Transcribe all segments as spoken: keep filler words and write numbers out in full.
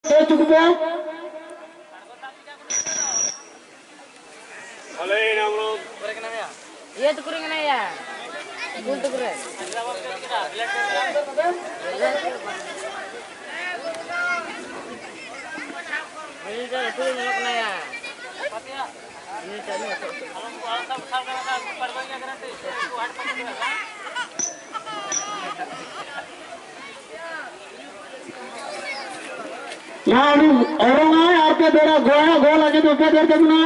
ᱦᱚᱪᱚ ᱠᱚᱯᱮ᱾ ᱤᱭᱟᱹ ᱛᱟᱠᱚ ᱨᱮ ᱢᱮᱱᱟᱭᱟ, ᱜᱩᱞ ᱛᱟᱠᱚ ᱨᱮ᱾ ᱩᱱᱤ ᱫᱚ ᱞᱟᱹᱴᱩ ᱜᱮ ᱧᱮᱞᱚᱜ ᱠᱟᱱᱟᱭᱟ᱾ ᱩᱱᱤ ᱫᱚ ᱟᱹᱰᱤ ᱞᱟᱹᱴᱩ᱾ ᱱᱚᱣᱟ ᱩᱰᱩᱠ ᱚᱨᱚᱝᱟᱭ ᱟᱨ ᱯᱮ ᱫᱟᱹᱲᱟ, ᱜᱚᱲᱟ ᱜᱚᱞ ᱟᱡᱮ ᱫᱚ ᱯᱮ ᱫᱟᱹᱲ ᱛᱟᱵᱚᱱᱟ᱾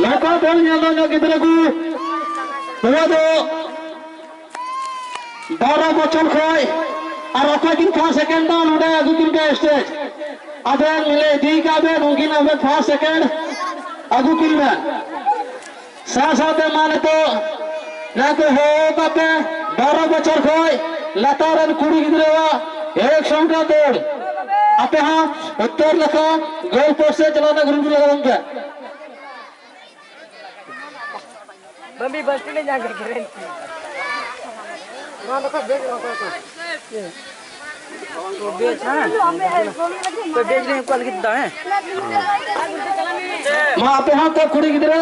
ᱞᱟᱛᱟᱨ ᱫᱚᱞ ᱧᱮᱞ ᱫᱚ ᱧᱚᱜ ᱜᱤᱫᱽᱨᱟᱹ ᱠᱚ, ᱱᱚᱣᱟ ᱫᱚ ᱵᱟᱨᱚ ᱵᱚᱪᱷᱚᱨ ᱠᱷᱚᱡ ᱟᱨ ᱚᱠᱚᱭ ᱠᱤᱱ first second ᱫᱚ ᱱᱚᱰᱮ ᱟᱹᱜᱩ ᱠᱤᱱ ᱯᱮ stage᱾ ᱟᱵᱮᱱ ᱢᱤᱞᱮ ᱤᱫᱤ ᱠᱟᱜ ᱵᱮᱱ, ᱩᱱᱠᱤᱱ ᱟᱵᱮᱱ first second ᱟᱹᱜᱩ ᱠᱤᱱ ᱵᱮᱱ᱾ ᱥᱟᱶ ᱥᱟᱶᱛᱮ ᱢᱟ ᱱᱤᱛᱚᱜ ᱱᱟᱭᱠᱮ ᱦᱚᱦᱚ ᱠᱟᱛᱮ ᱵᱟᱨᱚ ᱵᱚᱪᱷᱚᱨ ᱠᱷᱚᱡ ᱞᱟᱛᱟᱨ ᱨᱮᱱ ᱠᱩᱲᱤ ᱜᱤᱫᱽᱨᱟᱹᱣᱟᱜ ᱮᱠᱥᱚ ᱴᱟᱠᱟ ᱫᱟᱹᱲ᱾ ᱟᱯᱮ ᱦᱚᱸ ᱩᱛᱛᱚᱨ ᱞᱮᱠᱟ ᱜᱳᱞ ᱯᱳᱥᱴ ᱥᱮᱫ ᱪᱟᱞᱟᱣ ᱨᱮᱱᱟᱜ ᱠᱩᱨᱩᱢᱩᱴᱩ ᱞᱟᱜᱟᱣ ᱯᱮ᱾ ᱵᱟᱹᱵᱤ ᱵᱟᱹᱞᱴᱤ ᱞᱮ ᱧᱟᱢ ᱠᱮᱫ ᱜᱮ᱾ ᱱᱚᱣᱟ ᱫᱚ ᱠᱷᱟᱡ ᱵᱮᱜᱽ ᱨᱮ ᱚᱠᱚᱭ ᱠᱚ? ᱛᱚ ᱵᱮᱜᱽ, ᱦᱮᱸ? ᱛᱚ ᱵᱮᱜᱽ ᱨᱮ ᱩᱱᱠᱩᱣᱟᱜ ᱞᱟᱹᱜᱤᱫ ᱫᱚ, ᱦᱮᱸ? ᱢᱟ ᱟᱯᱮ ᱦᱚᱸ ᱛᱚ ᱠᱩᱲᱤ ᱜᱤᱫᱽᱨᱟᱹ᱾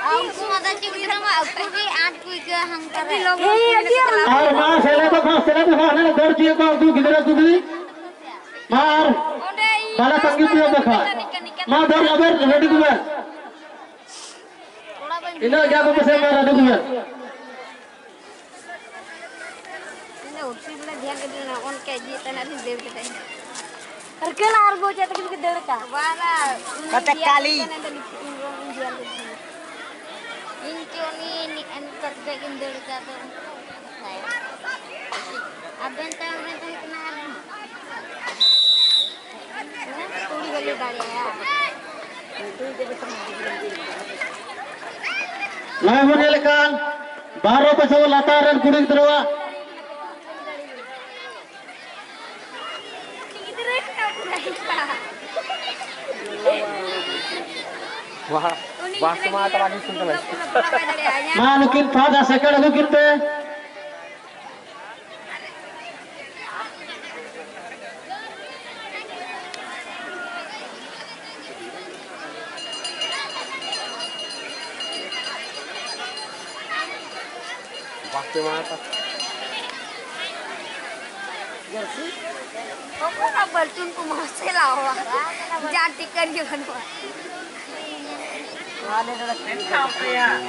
ᱟᱨ ᱩᱱᱠᱩ ᱢᱟ ᱫᱟ ᱪᱮᱫ ᱜᱤᱫᱽᱨᱟᱹ ᱢᱟ ᱟᱹᱠᱩ ᱜᱮ ᱟᱸᱴ ᱠᱚ ᱟᱹᱭᱠᱟᱹᱣᱟ ᱦᱟᱱᱛᱮ ᱨᱮ᱾ ᱟᱨ ᱢᱟ ᱥᱮᱞᱮᱫᱚᱜ ᱢᱟ, ᱥᱮᱞᱮᱫᱚᱜ ᱢᱟ, ᱦᱟᱱᱮ ᱫᱟᱹᱲ ᱦᱚᱪᱚᱭᱮᱫ ᱠᱚᱣᱟ ᱩᱱᱠᱩ ᱜᱤᱫᱽᱨᱟᱹ ᱠᱚ ᱜᱮ᱾ ᱢᱟ ᱟᱨ ᱚᱸᱰᱮ ᱤᱧ ᱵᱟᱞᱮ ᱛᱟᱺᱜᱤ ᱦᱚᱪᱚᱭᱮᱫ ᱯᱮ ᱠᱷᱟᱱ᱾ ᱢᱟ ᱫᱟᱹᱲ ᱟᱵᱮᱱ ᱨᱮᱰᱤ ᱠᱚᱵᱮᱱ᱾ ᱚᱲᱟᱜ ᱵᱟᱹᱧ ᱤᱱᱟᱹᱜ ᱜᱮ ᱟᱫᱚ ᱯᱟᱥᱮ ᱢᱟ ᱨᱮᱰᱤ ᱠᱚᱵᱮᱱ᱾ ᱤᱧ ᱫᱚ ᱩᱴᱷᱤ ᱵᱚᱞᱮ ᱫᱷᱮᱭᱟᱱ ᱠᱟᱹᱫᱤᱧ ᱚᱱᱠᱟ ᱤᱭᱟᱹ ᱛᱟᱦᱮᱱᱟ ᱟᱨᱤᱧ ᱫᱟᱹᱲ ᱠᱮᱫᱟ᱾ ᱦᱟᱹᱨᱠᱟᱹ ᱞᱟᱦᱟ ᱨᱮ ᱜᱚᱡ ᱠᱟᱛᱮ ᱠᱤᱱ ᱫᱟᱹᱲ ᱠᱟᱜ᱾ ᱵᱟᱵᱟ, ᱩᱱᱤ ᱠᱟᱛᱮ ᱫᱷᱮᱭᱟᱱ ᱠᱟᱹᱞᱤ᱾ ᱠᱟᱹᱫᱤᱧ ᱛᱟᱦᱮᱱᱟ, ᱤᱧ ᱫᱚ ᱤᱧ ᱫᱷᱮᱭᱟᱱ ᱠᱟᱹᱫᱤᱧᱟ᱾ ᱤᱧ ᱪᱚ ᱩᱱᱤ ᱱᱤ-, ᱮᱱᱠᱟ ᱠᱟᱛᱮ ᱠᱤᱱ ᱫᱟᱹᱲ ᱠᱟᱜ ᱫᱚ᱾ ᱟᱵᱮᱱ ᱛᱟᱭᱚᱢ ᱨᱮ ᱛᱟᱦᱮᱸ ᱠᱟᱱᱟ ᱟᱨᱦᱚᱸ᱾ ᱠᱩᱲᱤ ᱵᱟᱞᱮ ᱫᱟᱲᱮᱭᱟᱜᱼᱟ᱾ ᱱᱚᱜᱼᱚᱭ ᱵᱚᱱ ᱧᱮᱞᱮᱫ ᱠᱟᱱ ᱵᱟᱨᱚ ᱵᱚᱪᱷᱚᱨ ᱞᱟᱛᱟᱨ ᱨᱮᱱ ᱠᱩᱲᱤ ᱜᱤᱫᱽᱨᱟᱹᱣᱟᱜ ᱢᱟ ᱱᱩᱠᱤᱱ first ᱟᱨ second ᱟᱹᱜᱩ ᱠᱤᱱ ᱯᱮ᱾ ᱚᱠᱚᱭ ᱵᱟᱹᱞᱴᱩᱱ ᱠᱚ ᱢᱚᱡᱽ ᱛᱮ ᱞᱟᱣᱟ᱾ ᱡᱟᱦᱟᱸ ᱴᱷᱤᱠᱟᱹᱱ ᱜᱮ ᱵᱟᱹᱱᱩᱜᱼᱟ᱾ ᱢᱮᱱᱠᱷᱟᱱ ᱟᱯᱮᱭᱟᱜ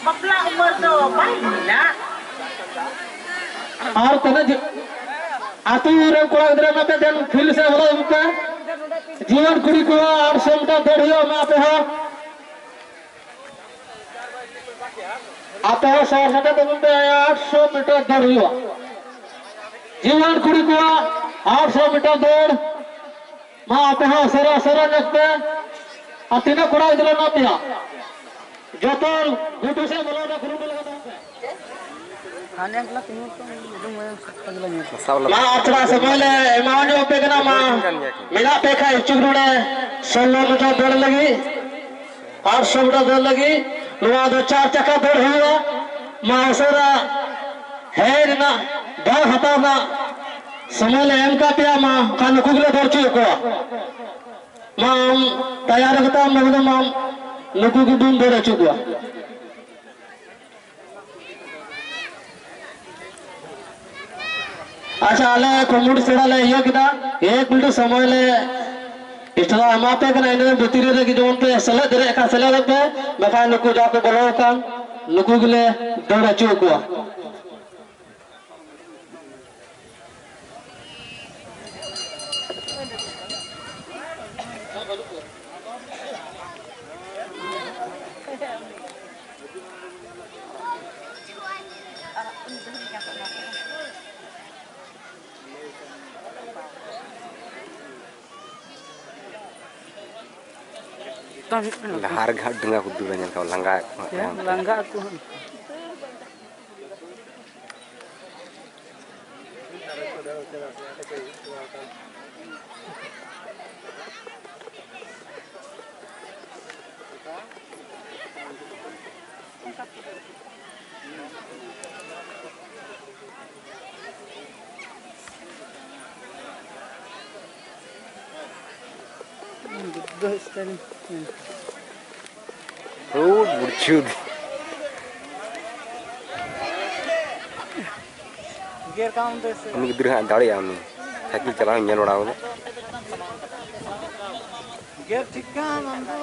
ᱵᱟᱯᱞᱟ ᱩᱢᱮᱨ ᱫᱚ ᱵᱟᱭ ᱦᱩᱭᱱᱟ᱾ ᱟᱨ ᱛᱤᱱᱟᱹᱜ ᱡᱤ-, ᱟᱹᱛᱩ ᱨᱮᱱ ᱠᱚᱲᱟ ᱜᱤᱫᱽᱨᱟᱹ ᱢᱮᱱᱟᱜ ᱯᱮ, ᱫᱮᱱ field ᱥᱮᱫ ᱵᱚᱞᱚ ᱟᱹᱜᱩ ᱯᱮ᱾ ᱡᱩᱣᱟᱹᱱ ᱠᱩᱲᱤ ᱠᱚ ᱟᱴᱥᱚ meter ᱫᱟᱹᱲ ᱦᱩᱭᱩᱜᱼᱟ, ᱢᱟ ᱟᱯᱮ ᱦᱚᱸ᱾ ᱟᱯᱮ ᱦᱚᱸ ᱥᱚᱦᱚᱨ ᱥᱮᱴᱮᱨ ᱛᱟᱵᱚᱱ ᱯᱮ, ᱟᱴᱥᱚ meter ᱫᱟᱹᱲ ᱦᱩᱭᱩᱜᱼᱟ᱾ ᱡᱩᱣᱟᱹᱱ ᱠᱩᱲᱤ ᱠᱚᱣᱟᱜ ᱟᱴᱥᱚ meter ᱫᱟᱹᱲ᱾ ᱢᱟ ᱟᱯᱮ ᱦᱚᱸ ᱩᱥᱟᱹᱨᱟ ᱩᱥᱟᱹᱨᱟ ᱧᱚᱜ ᱯᱮ᱾ ᱟᱨ ᱛᱤᱱᱟᱹᱜ ᱠᱚᱲᱟ ᱜᱤᱫᱽᱨᱟᱹ ᱢᱮᱱᱟᱜ ᱯᱮᱭᱟ? ᱡᱚᱛᱚ ᱜᱷᱩᱴᱩ ᱥᱮᱫ ᱵᱚᱞᱚ ᱨᱮᱱᱟᱜ ᱠᱩᱨᱩᱢᱩᱴᱩ ᱞᱟᱜᱟᱣ ᱛᱟᱵᱚᱱ ᱯᱮ᱾ ᱢᱟ ᱟᱨ ᱛᱷᱚᱲᱟ ᱥᱚᱢᱚᱭ ᱞᱮ ᱮᱢᱟᱣ ᱧᱚᱜ ᱟᱯᱮ ᱠᱟᱱᱟ, ᱢᱟ ᱢᱮᱱᱟᱜ ᱯᱮ ᱠᱷᱟᱡ ᱤᱪᱪᱷᱩᱠ ᱱᱚᱰᱮ ᱥᱳᱞᱳ meter ᱫᱟᱹᱲ ᱞᱟᱹᱜᱤᱫ, ᱟᱴᱥᱚ meter ᱫᱟᱹᱲ ᱞᱟᱹᱜᱤᱫ᱾ ᱱᱚᱣᱟ ᱫᱚ ᱪᱟᱨ ᱪᱟᱠᱟ ᱫᱟᱹᱲ ᱦᱩᱭᱩᱜᱼᱟ᱾ ᱢᱟ ᱩᱥᱟᱹᱨᱟ ᱦᱮᱡ ᱨᱮᱱᱟᱜ ᱫᱟᱣ ᱦᱟᱛᱟᱣ ᱨᱮᱱᱟᱜ ᱥᱚᱢᱚᱭ ᱞᱮ ᱮᱢ ᱠᱟᱜ ᱯᱮᱭᱟ, ᱢᱟ ᱠᱷᱟᱱ ᱱᱩᱠᱩ ᱜᱮᱞᱮ ᱫᱟᱹᱲ ᱦᱚᱪᱚᱭᱮᱫ ᱠᱚᱣᱟ᱾ ᱢᱟ ᱟᱢ ᱛᱟᱭᱟᱨ ᱠᱟᱛᱮ ᱟᱢ ᱢᱮᱱᱫᱚ ᱢᱟ ᱱᱩᱠᱩ ᱜᱮᱵᱚᱱ ᱫᱟᱹᱲ ᱦᱚᱪᱚ ᱠᱚᱣᱟ᱾ ᱟᱪᱪᱷᱟ, ᱟᱞᱮ ᱠᱩᱢᱩᱴ ᱥᱮᱬᱟ ᱞᱮ ᱤᱭᱟᱹ ᱠᱮᱫᱟ, ᱮᱠ ᱢᱤᱱᱤᱴ ᱥᱚᱢᱚᱭ ᱞᱮ extra ᱮᱢᱟ ᱯᱮ ᱠᱟᱱᱟ, ᱤᱱᱟᱹ ᱵᱷᱤᱛᱨᱤ ᱨᱮᱜᱮ ᱡᱮᱢᱚᱱ ᱯᱮ ᱥᱮᱞᱮᱫ ᱫᱟᱲᱮᱭᱟᱜ ᱠᱷᱟᱱ ᱥᱮᱞᱮᱫᱚᱜ ᱯᱮ, ᱵᱟᱠᱷᱟᱱ ᱱᱩᱠᱩ ᱡᱟᱦᱟᱸ ᱠᱚ ᱵᱚᱞᱚ ᱟᱠᱟᱱ ᱱᱩᱠᱩ ᱜᱮᱞᱮ ᱫᱟᱹᱲ ᱦᱚᱪᱚ ᱠᱚᱣᱟ᱾ ᱞᱟᱦᱟ ᱨᱮᱜᱮ ᱦᱟᱸᱜ ᱰᱮᱸᱜᱟ ᱠᱚ ᱫᱟᱹᱲᱟ, ᱧᱮᱞ ᱠᱚᱣᱟ, ᱞᱟᱸᱜᱟ ᱠᱚ ᱦᱟᱸᱜ ᱛᱟᱭᱚᱢ ᱛᱮ᱾ ᱞᱟᱸᱜᱟ ᱟᱠᱚ ᱦᱟᱸᱜ᱾ ᱦᱩᱴ ᱵᱩᱨᱪᱷᱩᱫ᱾ ᱩᱱᱤ ᱜᱤᱫᱽᱨᱟᱹ ᱦᱟᱸᱜ ᱫᱟᱲᱮᱭᱟᱜᱼᱟ, ᱩᱱᱤ ᱥᱟᱭᱠᱮᱞ ᱪᱟᱞᱟᱣ ᱤᱧ ᱧᱮᱞ ᱵᱟᱲᱟ ᱠᱟᱫᱟ᱾ ᱜᱮᱨ ᱴᱷᱤᱠ ᱠᱟᱱ ᱟᱢ ᱫᱚ᱾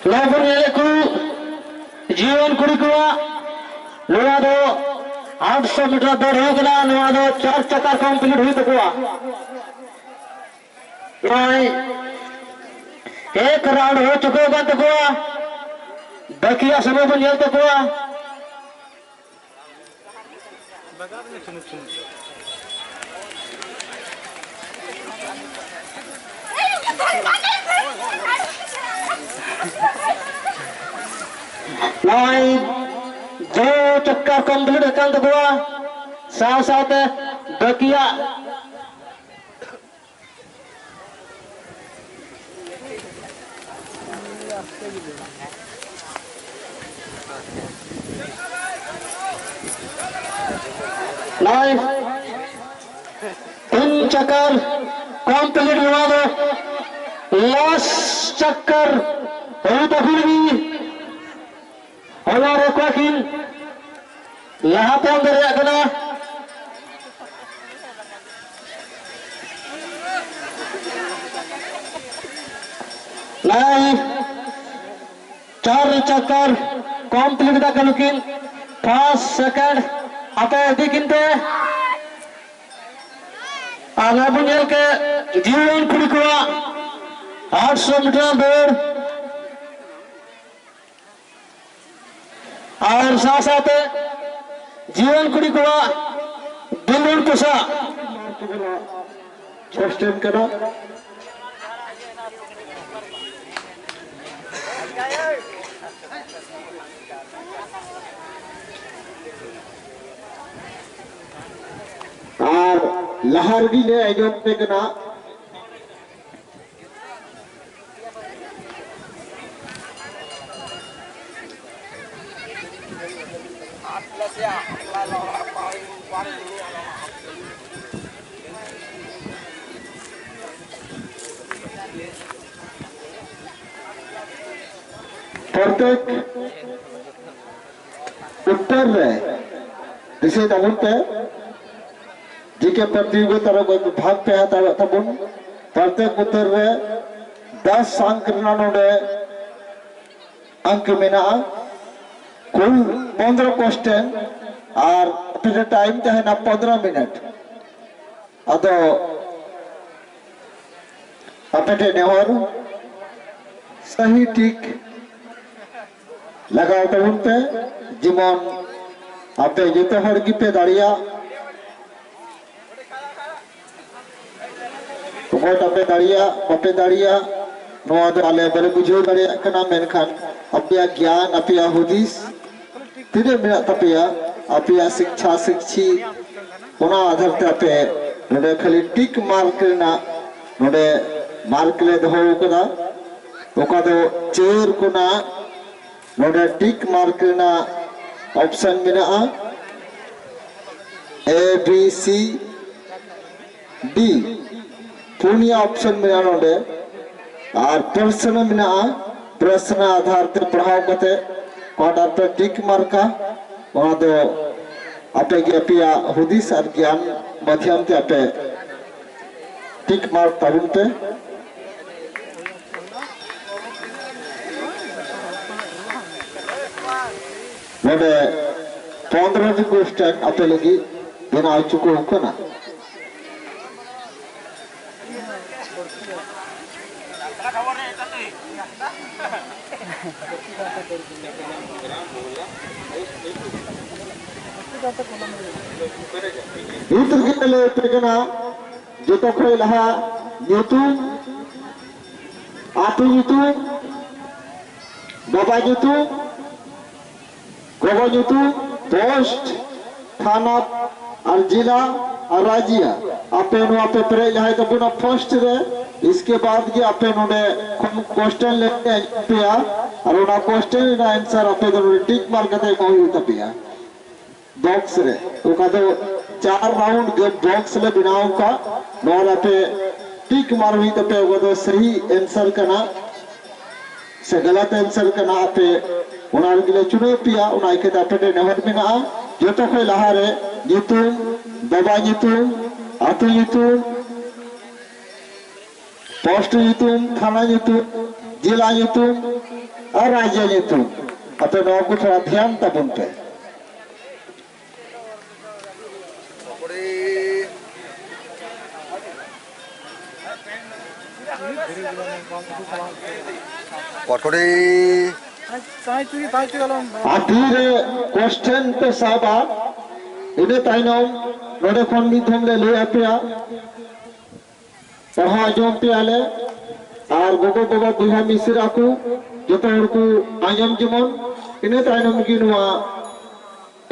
ᱱᱚᱣᱟ ᱵᱚᱱ ᱧᱮᱞᱮᱫ ᱠᱚ ᱡᱩᱣᱟᱹᱱ ᱠᱩᱲᱤ ᱠᱚᱣᱟᱜ ᱱᱚᱣᱟ ᱫᱚ ᱟᱴᱥᱚ ᱢᱤᱴᱟᱨ ᱫᱟᱹᱲ ᱦᱩᱭ ᱠᱟᱱᱟ᱾ ᱱᱚᱣᱟ ᱫᱚ ᱪᱟᱨ ᱪᱟᱠᱟ ᱠᱚᱢᱯᱞᱤᱴ ᱦᱩᱭᱩᱜ ᱛᱟᱠᱚᱣᱟ᱾ ᱱᱚᱜᱼᱚᱭ ᱮᱠ ᱨᱟᱣᱩᱱᱰ ᱦᱩᱭ ᱪᱩᱠᱟᱹᱣ ᱠᱟᱱ ᱛᱟᱠᱚᱣᱟ᱾ ᱵᱟᱹᱠᱤᱭᱟᱜ ᱥᱚᱢᱚᱭ ᱵᱚᱱ ᱧᱮᱞ ᱛᱟᱠᱚᱣᱟ᱾ ᱱᱚᱜᱼᱚᱭ ᱫᱩ ᱪᱚᱠᱠᱚᱨ ᱠᱚᱢᱯᱞᱤᱴ ᱟᱠᱟᱱ ᱛᱟᱠᱚᱣᱟ, ᱥᱟᱶ ᱥᱟᱶᱛᱮ ᱵᱟᱹᱠᱤᱭᱟᱜ ᱱᱚᱜᱼᱚᱭ ᱛᱤᱱ ᱪᱟᱠᱟᱨ ᱠᱚᱢᱯᱞᱤᱴ, ᱱᱚᱣᱟ ᱫᱚ ᱞᱟᱥᱴ ᱪᱟᱠᱟᱨ ᱦᱩᱭᱩᱜ ᱛᱟᱵᱚᱱ ᱜᱮ᱾ ᱚᱱᱟ ᱨᱮ ᱚᱠᱚᱭ ᱠᱤᱱ ᱞᱟᱦᱟ ᱛᱟᱭᱚᱢ ᱫᱟᱲᱮᱭᱟᱜ ᱠᱟᱱᱟ? ᱱᱚᱜᱼᱚᱭ ᱪᱟᱨ ᱪᱟᱠᱟᱨ ᱠᱚᱢᱯᱞᱤᱴ ᱠᱟᱫᱟ ᱠᱚ ᱱᱩᱠᱤᱱ, ᱯᱷᱟᱥᱴ ᱥᱮᱠᱮᱱᱰ ᱟᱯᱮ ᱤᱫᱤ ᱠᱤᱱ ᱯᱮ᱾ ᱟᱨ ᱱᱚᱣᱟ ᱵᱚᱱ ᱧᱮᱞ ᱠᱮᱫ ᱡᱤᱣᱤᱭᱟᱱ ᱠᱩᱲᱤ ᱠᱚᱣᱟᱜ ᱟᱴᱥᱚ ᱢᱤᱴᱟᱨ ᱫᱟᱹᱲ᱾ ᱟᱨ ᱥᱟᱶ ᱥᱟᱶᱛᱮ ᱡᱤᱭᱚᱱ ᱠᱩᱲᱤ ᱠᱚᱲᱟ ᱫᱩᱞᱟᱹᱲ ᱯᱚᱥᱟ ᱠᱚᱥᱴᱮᱱ ᱠᱟᱱᱟ᱾ ᱟᱨ ᱞᱟᱦᱟ ᱨᱮᱜᱮ ᱞᱮ ᱟᱸᱡᱚᱢ ᱯᱮ ᱠᱟᱱᱟ᱾ ᱯᱨᱚᱛᱮᱠ ᱩᱛᱛᱚᱨ ᱨᱮ ᱫᱤᱥᱟᱹᱭ ᱛᱟᱵᱚᱱ ᱯᱮ, ᱡᱤᱠᱮ ᱯᱨᱚᱛᱤᱡᱳᱜᱤᱛᱟ ᱨᱮ ᱵᱷᱟᱜᱽ ᱯᱮ ᱦᱟᱛᱟᱣᱮᱫ ᱛᱟᱵᱚᱱ᱾ ᱯᱨᱚᱛᱮᱠ ᱩᱛᱛᱚᱨ ᱨᱮ ᱫᱚᱥ ᱚᱝᱠ ᱨᱮᱱᱟᱜ ᱱᱚᱰᱮ ᱚᱝᱠ ᱢᱮᱱᱟᱜᱼᱟ᱾ ᱠᱩᱞ ᱯᱚᱱᱫᱽᱨᱚ ᱠᱚᱥᱴᱮᱱ ᱟᱨ ᱟᱯᱮ ᱴᱷᱮᱱ ᱴᱟᱭᱤᱢ ᱛᱟᱦᱮᱱᱟ ᱯᱚᱱᱫᱽᱨᱚ ᱢᱤᱱᱤᱴ᱾ ᱟᱫᱚ ᱟᱯᱮ ᱴᱷᱮᱱ ᱱᱮᱦᱚᱨ ᱥᱟᱹᱦᱤ ᱴᱷᱤᱠ ᱞᱟᱜᱟᱣ ᱛᱟᱵᱚᱱ ᱯᱮ, ᱡᱮᱢᱚᱱ ᱟᱯᱮ ᱡᱚᱛᱚ ᱦᱚᱲ ᱜᱮᱯᱮ ᱫᱟᱲᱮᱭᱟᱜ᱾ ᱚᱠᱚᱭᱴᱟᱜ ᱯᱮ ᱫᱟᱲᱮᱭᱟᱜ, ᱵᱟᱯᱮ ᱫᱟᱲᱮᱭᱟᱜ, ᱱᱚᱣᱟ ᱫᱚ ᱟᱞᱮ ᱵᱟᱞᱮ ᱵᱩᱡᱷᱟᱹᱣ ᱫᱟᱲᱮᱭᱟᱜ ᱠᱟᱱᱟ, ᱢᱮᱱᱠᱷᱟᱱ ᱟᱯᱮᱭᱟᱜ ᱜᱮᱭᱟᱱ, ᱟᱯᱮᱭᱟᱜ ᱦᱩᱫᱤᱥ ᱛᱤᱱᱟᱹᱜ ᱢᱮᱱᱟᱜ ᱛᱟᱯᱮᱭᱟ, ᱟᱯᱮᱭᱟᱜ ᱥᱤᱠᱪᱷᱟ ᱥᱤᱠᱪᱷᱤ, ᱚᱱᱟ ᱟᱫᱷᱟᱨ ᱛᱮ ᱟᱯᱮ ᱱᱚᱰᱮ ᱠᱷᱟᱹᱞᱤ ᱴᱤᱠ ᱢᱟᱨᱠ ᱨᱮᱱᱟᱜ ᱱᱚᱰᱮ ᱢᱟᱨᱠ ᱞᱮ ᱫᱚᱦᱚ ᱟᱠᱟᱫᱟ᱾ ᱚᱠᱟ ᱫᱚ ᱪᱟᱹᱨ ᱠᱷᱚᱱᱟᱜ ᱱᱚᱰᱮ ᱴᱤᱠ ᱢᱟᱨᱠ ᱨᱮᱱᱟᱜ ᱚᱯᱥᱚᱱ ᱢᱮᱱᱟᱜᱼᱟ, A, B, C, D, ᱯᱩᱱᱭᱟ ᱚᱯᱥᱚᱱ ᱢᱮᱱᱟᱜᱼᱟ ᱱᱚᱰᱮ᱾ ᱟᱨ ᱯᱨᱚᱥᱱᱚ ᱢᱮᱱᱟᱜᱼᱟ, ᱯᱨᱚᱥᱱᱚ ᱟᱫᱷᱟᱨ ᱛᱮ ᱯᱟᱲᱦᱟᱣ ᱠᱟᱛᱮ ᱚᱠᱟᱴᱟᱜ ᱯᱮ ᱴᱤᱠ ᱢᱟᱨᱠᱟ, ᱚᱱᱟ ᱫᱚ ᱟᱯᱮ ᱜᱮ ᱟᱯᱮᱭᱟᱜ ᱦᱩᱫᱤᱥ ᱟᱨ ᱜᱮᱭᱟᱱ ᱢᱟᱫᱷᱭᱚᱢ ᱛᱮ ᱟᱯᱮ ᱴᱤᱠ ᱢᱟᱨᱠ ᱛᱟᱵᱚᱱ ᱯᱮ᱾ ᱱᱚᱰᱮ ᱯᱚᱱᱫᱽᱨᱚ ᱴᱤ ᱠᱚᱥᱴᱮᱱ ᱟᱯᱮ ᱞᱟᱹᱜᱤᱫ ᱵᱮᱱᱟᱣ ᱦᱚᱪᱚ ᱠᱚ ᱠᱟᱱᱟ᱾ ᱱᱤᱛ ᱨᱮᱜᱮ ᱞᱟᱹᱭ ᱟᱯᱮ ᱠᱟᱱᱟ, ᱡᱚᱛᱚ ᱠᱷᱚᱱ ᱞᱟᱦᱟ ᱧᱩᱛᱩᱢ, ᱟᱹᱛᱩ ᱧᱩᱛᱩᱢ, ᱵᱟᱵᱟ ᱧᱩᱛᱩᱢ, ᱜᱚᱜᱚ ᱧᱩᱛᱩᱢ, ᱯᱳᱥᱴ, ᱛᱷᱟᱱᱟ ᱟᱨ ᱡᱮᱞᱟ ᱟᱨ ᱨᱟᱡᱽᱭᱟ᱾ ᱟᱯᱮ ᱱᱚᱣᱟ ᱯᱮ ᱯᱮᱨᱮᱡ ᱞᱟᱦᱟᱭ ᱛᱟᱵᱚᱱᱟ ᱯᱳᱥᱴ ᱨᱮ᱾ ᱤᱥᱠᱮ ᱵᱟᱫ ᱜᱮ ᱟᱯᱮ ᱱᱚᱰᱮ ᱠᱷᱚᱱ ᱠᱚᱥᱪᱮᱱ ᱞᱮ ᱮᱢ ᱯᱮᱭᱟ ᱟᱨ ᱚᱱᱟ ᱠᱚᱥᱪᱮᱱ ᱨᱮᱱᱟᱜ ᱮᱱᱥᱟᱨ ᱟᱯᱮ ᱫᱚ ᱱᱚᱰᱮ ᱴᱤᱠ ᱢᱟᱨᱠ ᱠᱟᱛᱮ ᱮᱢ ᱦᱩᱭᱩᱜ ᱛᱟᱯᱮᱭᱟ᱾ ᱵᱚᱠᱥ ᱨᱮ, ᱚᱠᱟ ᱫᱚ ᱪᱟᱨ ᱨᱟᱣᱩᱱᱰ ᱜᱮ ᱵᱚᱠᱥ ᱞᱮ ᱵᱮᱱᱟᱣ ᱟᱠᱟᱫ, ᱱᱚᱣᱟ ᱨᱮ ᱟᱯᱮ ᱴᱤᱠ ᱢᱟᱨ ᱦᱩᱭᱩᱜ ᱛᱟᱯᱮᱭᱟ, ᱚᱠᱟ ᱫᱚ ᱥᱟᱹᱦᱤ ᱮᱱᱥᱟᱨ ᱠᱟᱱᱟ ᱥᱮ ᱜᱟᱞᱟᱛ ᱮᱱᱥᱟᱨ ᱠᱟᱱᱟ᱾ ᱟᱯᱮ ᱚᱱᱟ ᱨᱮᱜᱮ ᱞᱮ ᱪᱩᱱᱟᱹᱣ ᱯᱮᱭᱟ᱾ ᱚᱱᱟ ᱤᱭᱠᱟᱹᱛᱮ ᱟᱯᱮ ᱴᱷᱮᱱ ᱱᱮᱦᱚᱨ ᱢᱮᱱᱟᱜᱼᱟ, ᱡᱚᱛᱚ ᱠᱷᱚᱱ ᱞᱟᱦᱟ ᱨᱮ ᱧᱩᱛᱩᱢ, ᱵᱟᱵᱟ ᱧᱩᱛᱩᱢ, ᱟᱹᱛᱩ ᱧᱩᱛᱩᱢ, ᱯᱳᱥᱴ ᱧᱩᱛᱩᱢ, ᱛᱷᱟᱱᱟ ᱧᱩᱛᱩᱢ, ᱡᱮᱞᱟ ᱧᱩᱛᱩᱢ ᱟᱨ ᱨᱟᱡᱽᱭᱟ ᱧᱩᱛᱩᱢ, ᱟᱯᱮ ᱱᱚᱣᱟ ᱠᱚ ᱛᱷᱚᱲᱟ ᱫᱷᱮᱭᱟᱱ ᱛᱟᱵᱚᱱ ᱯᱮ᱾ ᱯᱚᱴᱠᱚᱲᱤ᱾ ᱟᱨ ᱛᱤᱨᱮ ᱠᱚᱥᱪᱮᱱ ᱯᱮ ᱥᱟᱵᱟ, ᱤᱱᱟᱹ ᱛᱟᱭᱱᱚᱢ ᱱᱚᱰᱮ ᱠᱷᱚᱱ ᱢᱤᱫ ᱫᱷᱚᱢ ᱞᱮ ᱞᱟᱹᱭ ᱟᱯᱮᱭᱟ᱾ ᱯᱟᱲᱦᱟᱣ ᱟᱸᱡᱚᱢ ᱯᱮᱭᱟᱞᱮ, ᱟᱨ ᱜᱚᱜᱚ ᱵᱟᱵᱟ ᱵᱚᱭᱦᱟ ᱢᱤᱥᱨᱟ ᱠᱚ ᱡᱚᱛᱚ ᱦᱚᱲ ᱠᱚ ᱟᱸᱡᱚᱢ ᱡᱮᱢᱚᱱ᱾ ᱤᱱᱟᱹ ᱛᱟᱭᱱᱚᱢ ᱜᱮ ᱱᱚᱣᱟ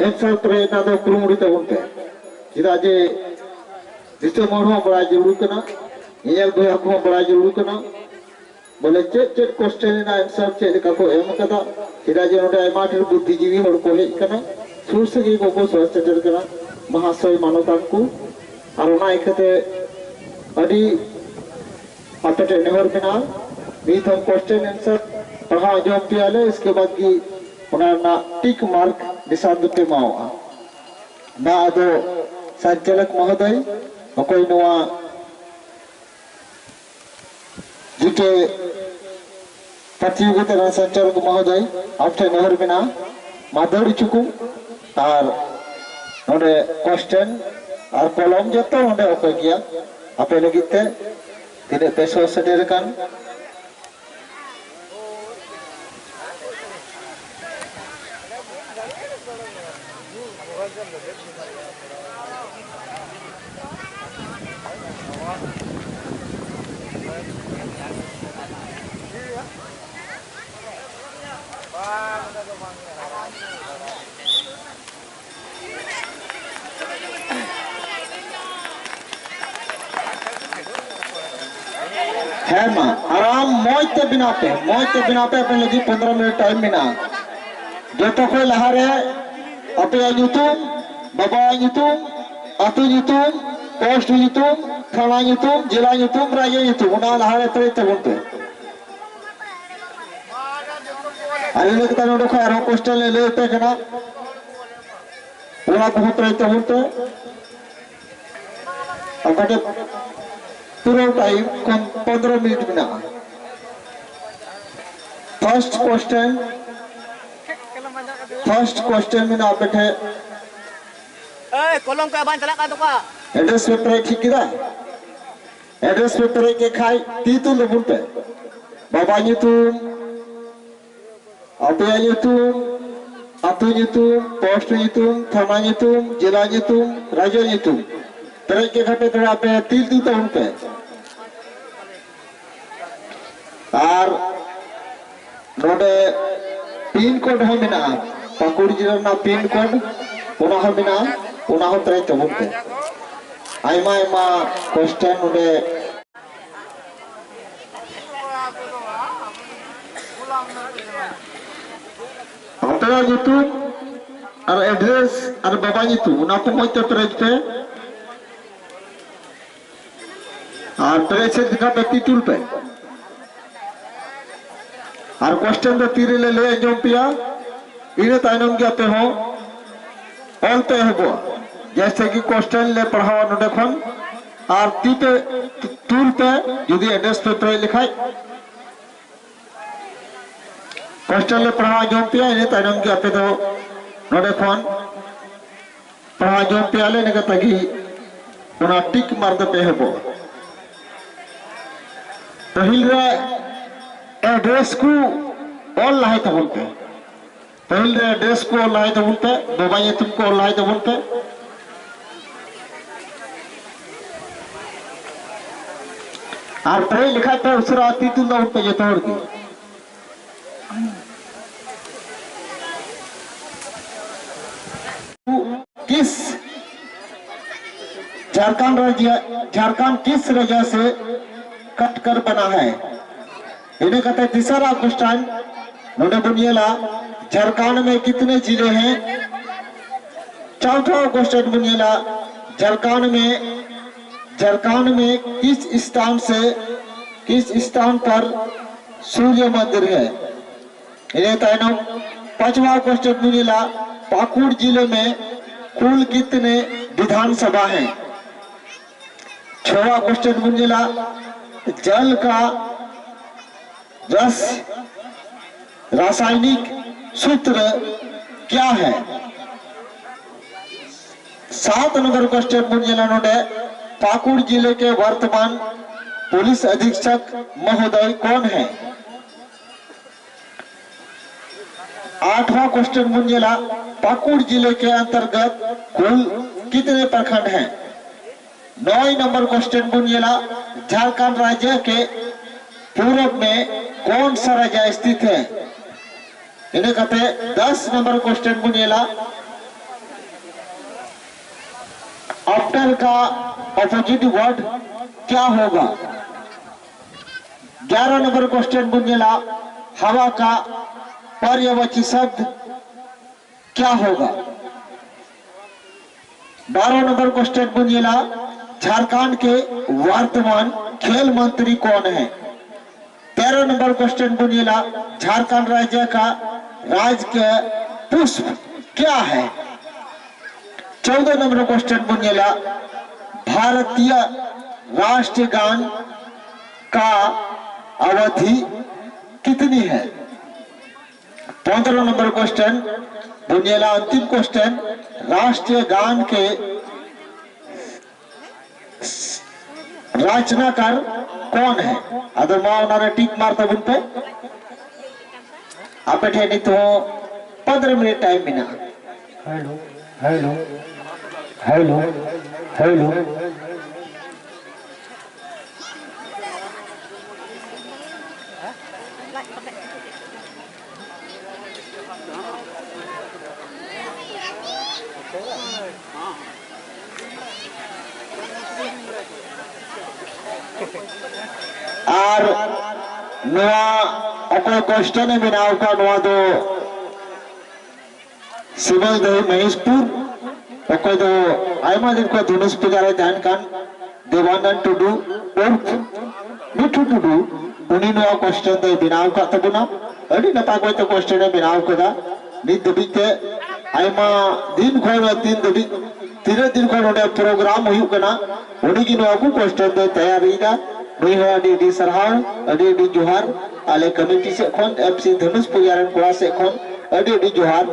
ᱮᱱᱥᱟᱨ ᱯᱮᱨᱮᱡ ᱨᱮᱱᱟᱜ ᱫᱚ ᱠᱩᱨᱩᱢᱩᱴᱩᱭ ᱛᱟᱵᱚᱱ ᱯᱮ᱾ ᱪᱮᱫᱟᱜ ᱡᱮ ᱫᱤᱥᱚᱢ ᱦᱚᱲ ᱦᱚᱸ ᱵᱟᱲᱟᱭ ᱡᱟᱹᱨᱩᱲ ᱠᱟᱱᱟ, ᱧᱮᱧᱮᱞ ᱵᱚᱭᱦᱟ ᱠᱚᱦᱚᱸ ᱵᱟᱲᱟᱭ ᱡᱟᱹᱨᱩᱲ ᱠᱟᱱᱟ, ᱵᱚᱞᱮ ᱪᱮᱫ ᱪᱮᱫ ᱠᱚᱥᱪᱮᱱ ᱨᱮᱱᱟᱜ ᱮᱱᱥᱟᱨ ᱪᱮᱫ ᱞᱮᱠᱟ ᱠᱚ ᱮᱢ ᱟᱠᱟᱫᱟ᱾ ᱪᱮᱫᱟᱜ ᱡᱮ ᱱᱚᱰᱮ ᱟᱭᱢᱟ ᱰᱷᱮᱨ ᱵᱩᱫᱽᱫᱷᱤᱡᱤᱵᱤ ᱦᱚᱲ ᱠᱚ ᱦᱮᱡ ᱟᱠᱟᱱᱟ, ᱥᱩᱨ ᱥᱟᱺᱜᱤᱧ ᱠᱚᱠᱚ ᱥᱚᱦᱚᱨ ᱥᱮᱴᱮᱨ ᱠᱟᱱᱟ, ᱢᱟᱦᱟᱥᱚᱭ ᱢᱟᱱᱚᱛᱟᱱ ᱠᱚ᱾ ᱟᱨ ᱚᱱᱟ ᱤᱭᱠᱟᱹᱛᱮ ᱟᱹᱰᱤ ᱟᱯᱮ ᱴᱷᱮᱱ ᱱᱮᱦᱚᱨ ᱢᱮᱱᱟᱜᱼᱟ, ᱢᱤᱫ ᱫᱷᱟᱣ ᱠᱚᱥᱪᱮᱱ ᱮᱱᱥᱟᱨ ᱯᱟᱲᱦᱟᱣ ᱟᱸᱡᱚᱢ ᱯᱮᱭᱟᱞᱮ, ᱤᱥᱠᱮ ᱵᱟᱫ ᱜᱮ ᱚᱱᱟ ᱨᱮᱱᱟᱜ ᱴᱤᱠ ᱢᱟᱨᱠ ᱱᱤᱥᱟᱱ ᱫᱚᱯᱮ ᱮᱢᱟᱣᱟᱜᱼᱟ᱾ ᱢᱟ ᱟᱫᱚ ᱥᱚᱧᱪᱟᱞᱚᱠ ᱢᱚᱦᱳᱫᱚᱭ, ᱚᱠᱚᱭ ᱱᱚᱣᱟ ᱡᱮᱴᱟ ᱯᱨᱚᱛᱤᱡᱳᱜᱤᱛᱟ ᱨᱮᱱ ᱥᱚᱧᱪᱟᱞᱚᱠ ᱢᱚᱦᱳᱫᱚᱭ, ᱟᱢ ᱴᱷᱮᱱ ᱱᱮᱦᱚᱨ ᱢᱮᱱᱟᱜᱼᱟ, ᱢᱟ ᱫᱟᱹᱲ ᱦᱚᱪᱚ ᱠᱚᱢ᱾ ᱟᱨ ᱱᱚᱰᱮ ᱠᱚᱥᱪᱮᱱ ᱟᱨ ᱠᱚᱞᱚᱢ ᱡᱚᱛᱚ ᱱᱚᱰᱮ ᱚᱠᱚᱭ ᱜᱮᱭᱟ, ᱟᱯᱮ ᱞᱟᱹᱜᱤᱫ ᱛᱮ ᱛᱤᱱᱟᱹᱜ ᱯᱮ ᱥᱚᱦᱚᱨ ᱥᱮᱴᱮᱨ ᱟᱠᱟᱱ᱾ ᱦᱮᱸ ᱢᱟ, ᱟᱨᱟᱢ ᱢᱚᱡᱽ ᱛᱮ ᱵᱮᱱᱟᱣ ᱯᱮ, ᱢᱚᱡᱽ ᱛᱮ ᱵᱮᱱᱟᱣ ᱯᱮ, ᱟᱯᱮ ᱞᱟᱹᱜᱤᱫ ᱯᱚᱱᱫᱽᱨᱚ ᱢᱤᱱᱤᱴ ᱴᱟᱭᱤᱢ ᱢᱮᱱᱟᱜᱼᱟ᱾ ᱡᱚᱛᱚ ᱠᱷᱚᱱ ᱞᱟᱦᱟᱨᱮ ᱟᱯᱮᱭᱟᱜ ᱧᱩᱛᱩᱢ, ᱵᱟᱵᱟᱣᱟᱜ ᱧᱩᱛᱩᱢ, ᱟᱹᱛᱩ ᱧᱩᱛᱩᱢ, ᱯᱳᱥᱴ ᱧᱩᱛᱩᱢ, ᱛᱷᱟᱱᱟ ᱧᱩᱛᱩᱢ, ᱡᱮᱞᱟ ᱧᱩᱛᱩᱢ, ᱨᱟᱡᱽᱡᱚ ᱧᱩᱛᱩᱢ, ᱚᱱᱟ ᱞᱟᱦᱟᱨᱮ ᱯᱮᱨᱮᱡ ᱛᱟᱵᱚᱱ ᱯᱮ᱾ ᱟᱨ ᱤᱱᱟᱹ ᱠᱟᱛᱮ ᱱᱚᱰᱮ ᱠᱷᱚᱱ ᱟᱨᱦᱚᱸ ᱠᱚᱥᱪᱮᱱ ᱞᱮ ᱞᱟᱹᱭ ᱟᱯᱮ ᱠᱟᱱᱟ, ᱚᱱᱟ ᱠᱚᱦᱚᱸ ᱯᱮᱨᱮᱡ ᱛᱟᱵᱚᱱ ᱯᱮ᱾ ᱚᱱᱠᱟᱛᱮ ᱯᱩᱨᱟᱹ ᱴᱟᱭᱤᱢ ᱠᱷᱚᱱ ᱯᱚᱱᱫᱽᱨᱚ ᱢᱤᱱᱤᱴ ᱢᱮᱱᱟᱜᱼᱟ᱾ ᱯᱷᱟᱨᱥᱴ ᱠᱚᱥᱪᱮᱱ, ᱯᱷᱟᱨᱥᱴ ᱠᱚᱥᱪᱮᱱ ᱢᱮᱱᱟᱜᱼᱟ ᱟᱯᱮ ᱴᱷᱮᱱ᱾ ᱮᱭ, ᱠᱚᱞᱚᱢ ᱠᱚ ᱵᱟᱝ ᱪᱟᱞᱟᱜ ᱠᱟᱱ ᱛᱟᱠᱚᱣᱟ᱾ ᱮᱰᱨᱮᱥ ᱯᱮ ᱯᱮᱨᱮᱡ ᱴᱷᱤᱠ ᱠᱮᱫᱟ? ᱮᱰᱨᱮᱥ ᱯᱮ ᱯᱮᱨᱮᱡ ᱠᱮᱫ ᱠᱷᱟᱡ ᱛᱤ ᱛᱩᱞ ᱛᱟᱵᱚᱱ ᱯᱮ᱾ ᱵᱟᱵᱟ ᱧᱩᱛᱩᱢ, ᱟᱯᱮᱭᱟᱜ ᱧᱩᱛᱩᱢ, ᱟᱹᱛᱩ ᱧᱩᱛᱩᱢ, ᱯᱳᱥᱴ ᱧᱩᱛᱩᱢ, ᱛᱷᱟᱱᱟ ᱧᱩᱛᱩᱢ, ᱡᱮᱞᱟ ᱧᱩᱛᱩᱢ, ᱨᱟᱡᱽᱡᱚ ᱧᱩᱛᱩᱢ᱾ ᱯᱮᱨᱮᱡ ᱠᱮᱫ ᱠᱷᱟᱡ ᱯᱮ ᱛᱷᱚᱲᱟ ᱟᱯᱮ ᱛᱤ ᱛᱩᱞ ᱛᱟᱵᱚᱱ ᱯᱮ᱾ ᱟᱨ ᱱᱚᱰᱮ ᱯᱤᱱ ᱠᱳᱰ ᱦᱚᱸ ᱢᱮᱱᱟᱜᱼᱟ, ᱯᱟᱹᱠᱩᱲ ᱡᱮᱞᱟ ᱨᱮᱱᱟᱜ ᱯᱤᱱ ᱠᱳᱰ, ᱚᱱᱟ ᱦᱚᱸ ᱢᱮᱱᱟᱜᱼᱟ, ᱚᱱᱟ ᱦᱚᱸ ᱯᱮᱨᱮᱡ ᱛᱟᱵᱚᱱ ᱯᱮ᱾ ᱟᱭᱢᱟ ᱟᱭᱢᱟ ᱠᱚᱥᱪᱮᱱ ᱱᱚᱰᱮ᱾ ᱟᱯᱮᱭᱟᱜ ᱧᱩᱛᱩᱢ ᱟᱨ ᱮᱰᱨᱮᱥ ᱟᱨ ᱵᱟᱵᱟ ᱧᱩᱛᱩᱢ, ᱚᱱᱟ ᱠᱚ ᱢᱚᱡᱽ ᱛᱮ ᱯᱮᱨᱮᱡ ᱯᱮ᱾ ᱟᱨ ᱯᱮᱨᱮᱡ ᱥᱟᱹᱛ ᱞᱮᱠᱷᱟᱱ ᱯᱮ ᱛᱤ ᱛᱩᱞ ᱯᱮ᱾ ᱟᱨ ᱠᱚᱥᱪᱮᱱ ᱫᱚ ᱛᱤᱨᱮᱞᱮ ᱞᱟᱹᱭ ᱟᱸᱡᱚᱢ ᱯᱮᱭᱟ, ᱤᱱᱟᱹ ᱛᱟᱭᱱᱚᱢ ᱜᱮ ᱟᱯᱮ ᱦᱚᱸ ᱚᱞ ᱯᱮ ᱮᱦᱚᱵᱚᱜᱼᱟ᱾ ᱡᱮᱭᱥᱮ ᱠᱤ ᱠᱚᱥᱪᱮᱱ ᱞᱮ ᱯᱟᱲᱦᱟᱣᱟ ᱱᱚᱰᱮ ᱠᱷᱚᱱ, ᱟᱨ ᱛᱤ ᱯᱮ ᱛᱩᱞ ᱯᱮ ᱡᱩᱫᱤ ᱮᱰᱨᱮᱥ ᱯᱮ ᱯᱮᱨᱮᱡ ᱞᱮᱠᱷᱟᱡ᱾ ᱠᱚᱥᱪᱮᱱ ᱞᱮ ᱯᱟᱲᱦᱟᱣ ᱟᱸᱡᱚᱢ ᱯᱮᱭᱟ, ᱤᱱᱟᱹ ᱛᱟᱭᱱᱚᱢ ᱜᱮ ᱟᱯᱮ ᱫᱚ ᱱᱚᱰᱮ ᱠᱷᱚᱱ ᱯᱟᱲᱦᱟᱣ ᱟᱸᱡᱚᱢ ᱯᱮᱭᱟ ᱞᱮ, ᱤᱱᱟᱹ ᱠᱟᱛᱮ ᱜᱮ ᱚᱱᱟ ᱴᱤᱠ ᱢᱟᱨᱠ ᱫᱚ ᱯᱮ ᱮᱦᱚᱵᱚᱜᱼᱟ᱾ ᱯᱟᱹᱦᱤᱞ ᱨᱮ ᱮᱰᱨᱮᱥ ᱠᱚ ᱚᱞ ᱞᱟᱦᱟᱭ ᱛᱟᱵᱚᱱ ᱯᱮ᱾ ᱯᱟᱹᱦᱤᱞ ᱨᱮ ᱟᱰᱨᱮᱥ ᱠᱚ ᱚᱞ ᱞᱟᱦᱟᱭ ᱛᱟᱵᱚᱱ ᱯᱮ, ᱵᱟᱵᱟ ᱧᱩᱛᱩᱢ ᱠᱚ ᱚᱞ ᱞᱟᱦᱟᱭ ᱛᱟᱵᱚᱱ ᱯᱮ᱾ ᱟᱨ ᱯᱮᱨᱮᱡ ᱞᱮᱠᱷᱟᱡ ᱯᱮ ᱩᱥᱟᱹᱨᱟ ᱛᱤ ᱛᱩᱞ ᱛᱟᱵᱚᱱ ᱯᱮ ᱡᱚᱛᱚ ᱦᱚᱲ ᱜᱮ᱾ किस झारखंड राज्य, झारखंड किस राज्य से कटकर बना है? ᱤᱱᱟᱹ ᱠᱟᱛᱮ ᱛᱮᱥᱟᱨᱟ ᱠᱚᱥᱪᱟᱱ ᱱᱚᱰᱮ ᱵᱚᱱ ᱧᱮᱞᱟ, झारखंड में कितने जिले हैं? ᱪᱟᱣᱛᱷᱟ ᱠᱚᱥᱪᱟᱱ ᱵᱚᱱ ᱧᱮᱞᱟ, झारखंड में, झारखंड में किस स्थान से, किस स्थान पर सूर्य मंदिर है? ᱤᱱᱟᱹ ᱛᱟᱭᱱᱚᱢ ᱯᱟᱸᱪᱣᱟ ᱠᱚᱥᱪᱟᱱ ᱵᱚᱱ ᱧᱮᱞᱟ, पाकुड़ जिले में कुल कितने विधानसभा हैं? ᱪᱷᱚᱣᱟ ᱠᱚᱥᱪᱟᱱ ᱵᱚᱱ ᱧᱮᱞᱟ, जल का रस, रासायनिक सूत्र क्या है? ᱥᱟᱛ ᱱᱚᱢᱵᱚᱨ ᱠᱚᱥᱪᱟᱱ ᱵᱚᱱ ᱧᱮᱞᱟ ᱱᱚᱰᱮ, पाकुड़ जिले के वर्तमान पुलिस अधीक्षक महोदय कौन है? आठवां कॉस्चन बन गया, पाकुड़ जिले के अंतर्गत कुल कितने प्रखंड हैं? नौ नंबर कॉस्चन बन गया, झारखंड राज्य के पूरब में कौन सा राज्य स्थित है? इन्हें कहते, दस नंबर कॉस्चन बन गया, आफ्टर का अपोजिट वर्ड क्या होगा? ग्यारह नंबर कॉस्चन बन गया, हवा का पर्यायवाची शब्द क्या होगा? बारह नंबर कॉस्चन बन गया, झारखंड के वर्तमान खेल मंत्री कौन है? तेरह नंबर कॉस्चन बन गया, झारखंड राज्य का राजकीय पुष्प क्या है? चौदह नंबर कॉस्चन बन गया, भारतीय राष्ट्रीय गान का अवधि कितनी है? पंद्रह नंबर कॉस्चन बन गया, अंतिम कॉस्चन, राष्ट्रीय गान के रचनाकार कौन है? ᱟᱫᱚ ᱢᱟ ᱚᱱᱟᱨᱮ ᱴᱤᱠ ᱢᱟᱨ ᱛᱟᱵᱚᱱ ᱯᱮ᱾ ᱟᱯᱮ ᱴᱷᱮᱱ ᱱᱤᱛ ᱦᱚᱸ ᱯᱚᱱᱫᱽᱨᱚ ᱢᱤᱱᱤᱴ ᱴᱟᱭᱤᱢ ᱢᱮᱱᱟᱜᱼᱟ᱾ Hello, hello, hello, hello. ᱟᱨ ᱱᱚᱣᱟ ᱚᱠᱚᱭ ᱠᱚᱥᱴᱮᱱ ᱮ ᱵᱮᱱᱟᱣ ᱟᱠᱟᱫ, ᱱᱚᱣᱟ ᱫᱚ ᱥᱤᱢᱟᱹᱞ ᱫᱟᱹᱭ ᱢᱚᱦᱮᱥᱯᱩᱨ, ᱚᱠᱚᱭ ᱫᱚ ᱟᱭᱢᱟ ᱫᱤᱱ ᱠᱷᱚᱱ ᱫᱷᱚᱱᱩᱥ ᱯᱩᱡᱟ ᱨᱮ ᱛᱟᱦᱮᱱ ᱠᱟᱱ ᱫᱮᱵᱟᱱᱚᱱᱫ ᱴᱩᱰᱩ ᱩᱨᱯᱷ ᱢᱤᱴᱷᱩ ᱴᱩᱰᱩ, ᱩᱱᱤ ᱱᱚᱣᱟ ᱠᱚᱥᱴᱮᱱ ᱫᱚᱭ ᱵᱮᱱᱟᱣ ᱟᱠᱟᱫ ᱛᱟᱵᱚᱱᱟ᱾ ᱟᱹᱰᱤ ᱱᱟᱯᱟᱭ ᱠᱚᱡ ᱛᱮ ᱠᱚᱥᱴᱮᱱ ᱮ ᱵᱮᱱᱟᱣ ᱟᱠᱟᱫᱟ᱾ ᱱᱤᱛ ᱫᱷᱟᱹᱵᱤᱡ ᱛᱮ ᱟᱭᱢᱟ ᱫᱤᱱ ᱠᱷᱚᱱ ᱱᱚᱣᱟ ᱛᱤᱱ ᱫᱷᱟᱹᱵᱤᱡ, ᱛᱤᱱᱟᱹᱜ ᱫᱤᱱ ᱠᱷᱚᱱ ᱱᱚᱰᱮ ᱯᱨᱳᱜᱨᱟᱢ ᱦᱩᱭᱩᱜ ᱠᱟᱱᱟ, ᱩᱱᱤ ᱜᱮ ᱱᱚᱣᱟ ᱠᱚ ᱠᱚᱥᱴᱮᱱ ᱫᱚᱭ ᱛᱮᱭᱟᱨᱤᱭᱮᱫᱟ᱾ ᱱᱩᱭ ᱦᱚᱸ ᱟᱹᱰᱤ ᱟᱹᱰᱤ ᱥᱟᱨᱦᱟᱣ, ᱟᱹᱰᱤ ᱟᱹᱰᱤ ᱡᱚᱦᱟᱨ᱾ ᱟᱞᱮ ᱠᱚᱢᱤᱴᱤ ᱥᱮᱫ ᱠᱷᱚᱱ, ᱮᱯᱷ ᱥᱤ ᱫᱷᱚᱱᱩᱥ ᱯᱩᱡᱟ ᱨᱮᱱ ᱠᱚᱲᱟ ᱥᱮᱫ ᱠᱷᱚᱱ ᱟᱹᱰᱤ ᱟᱹᱰᱤ ᱡᱚᱦᱟᱨ᱾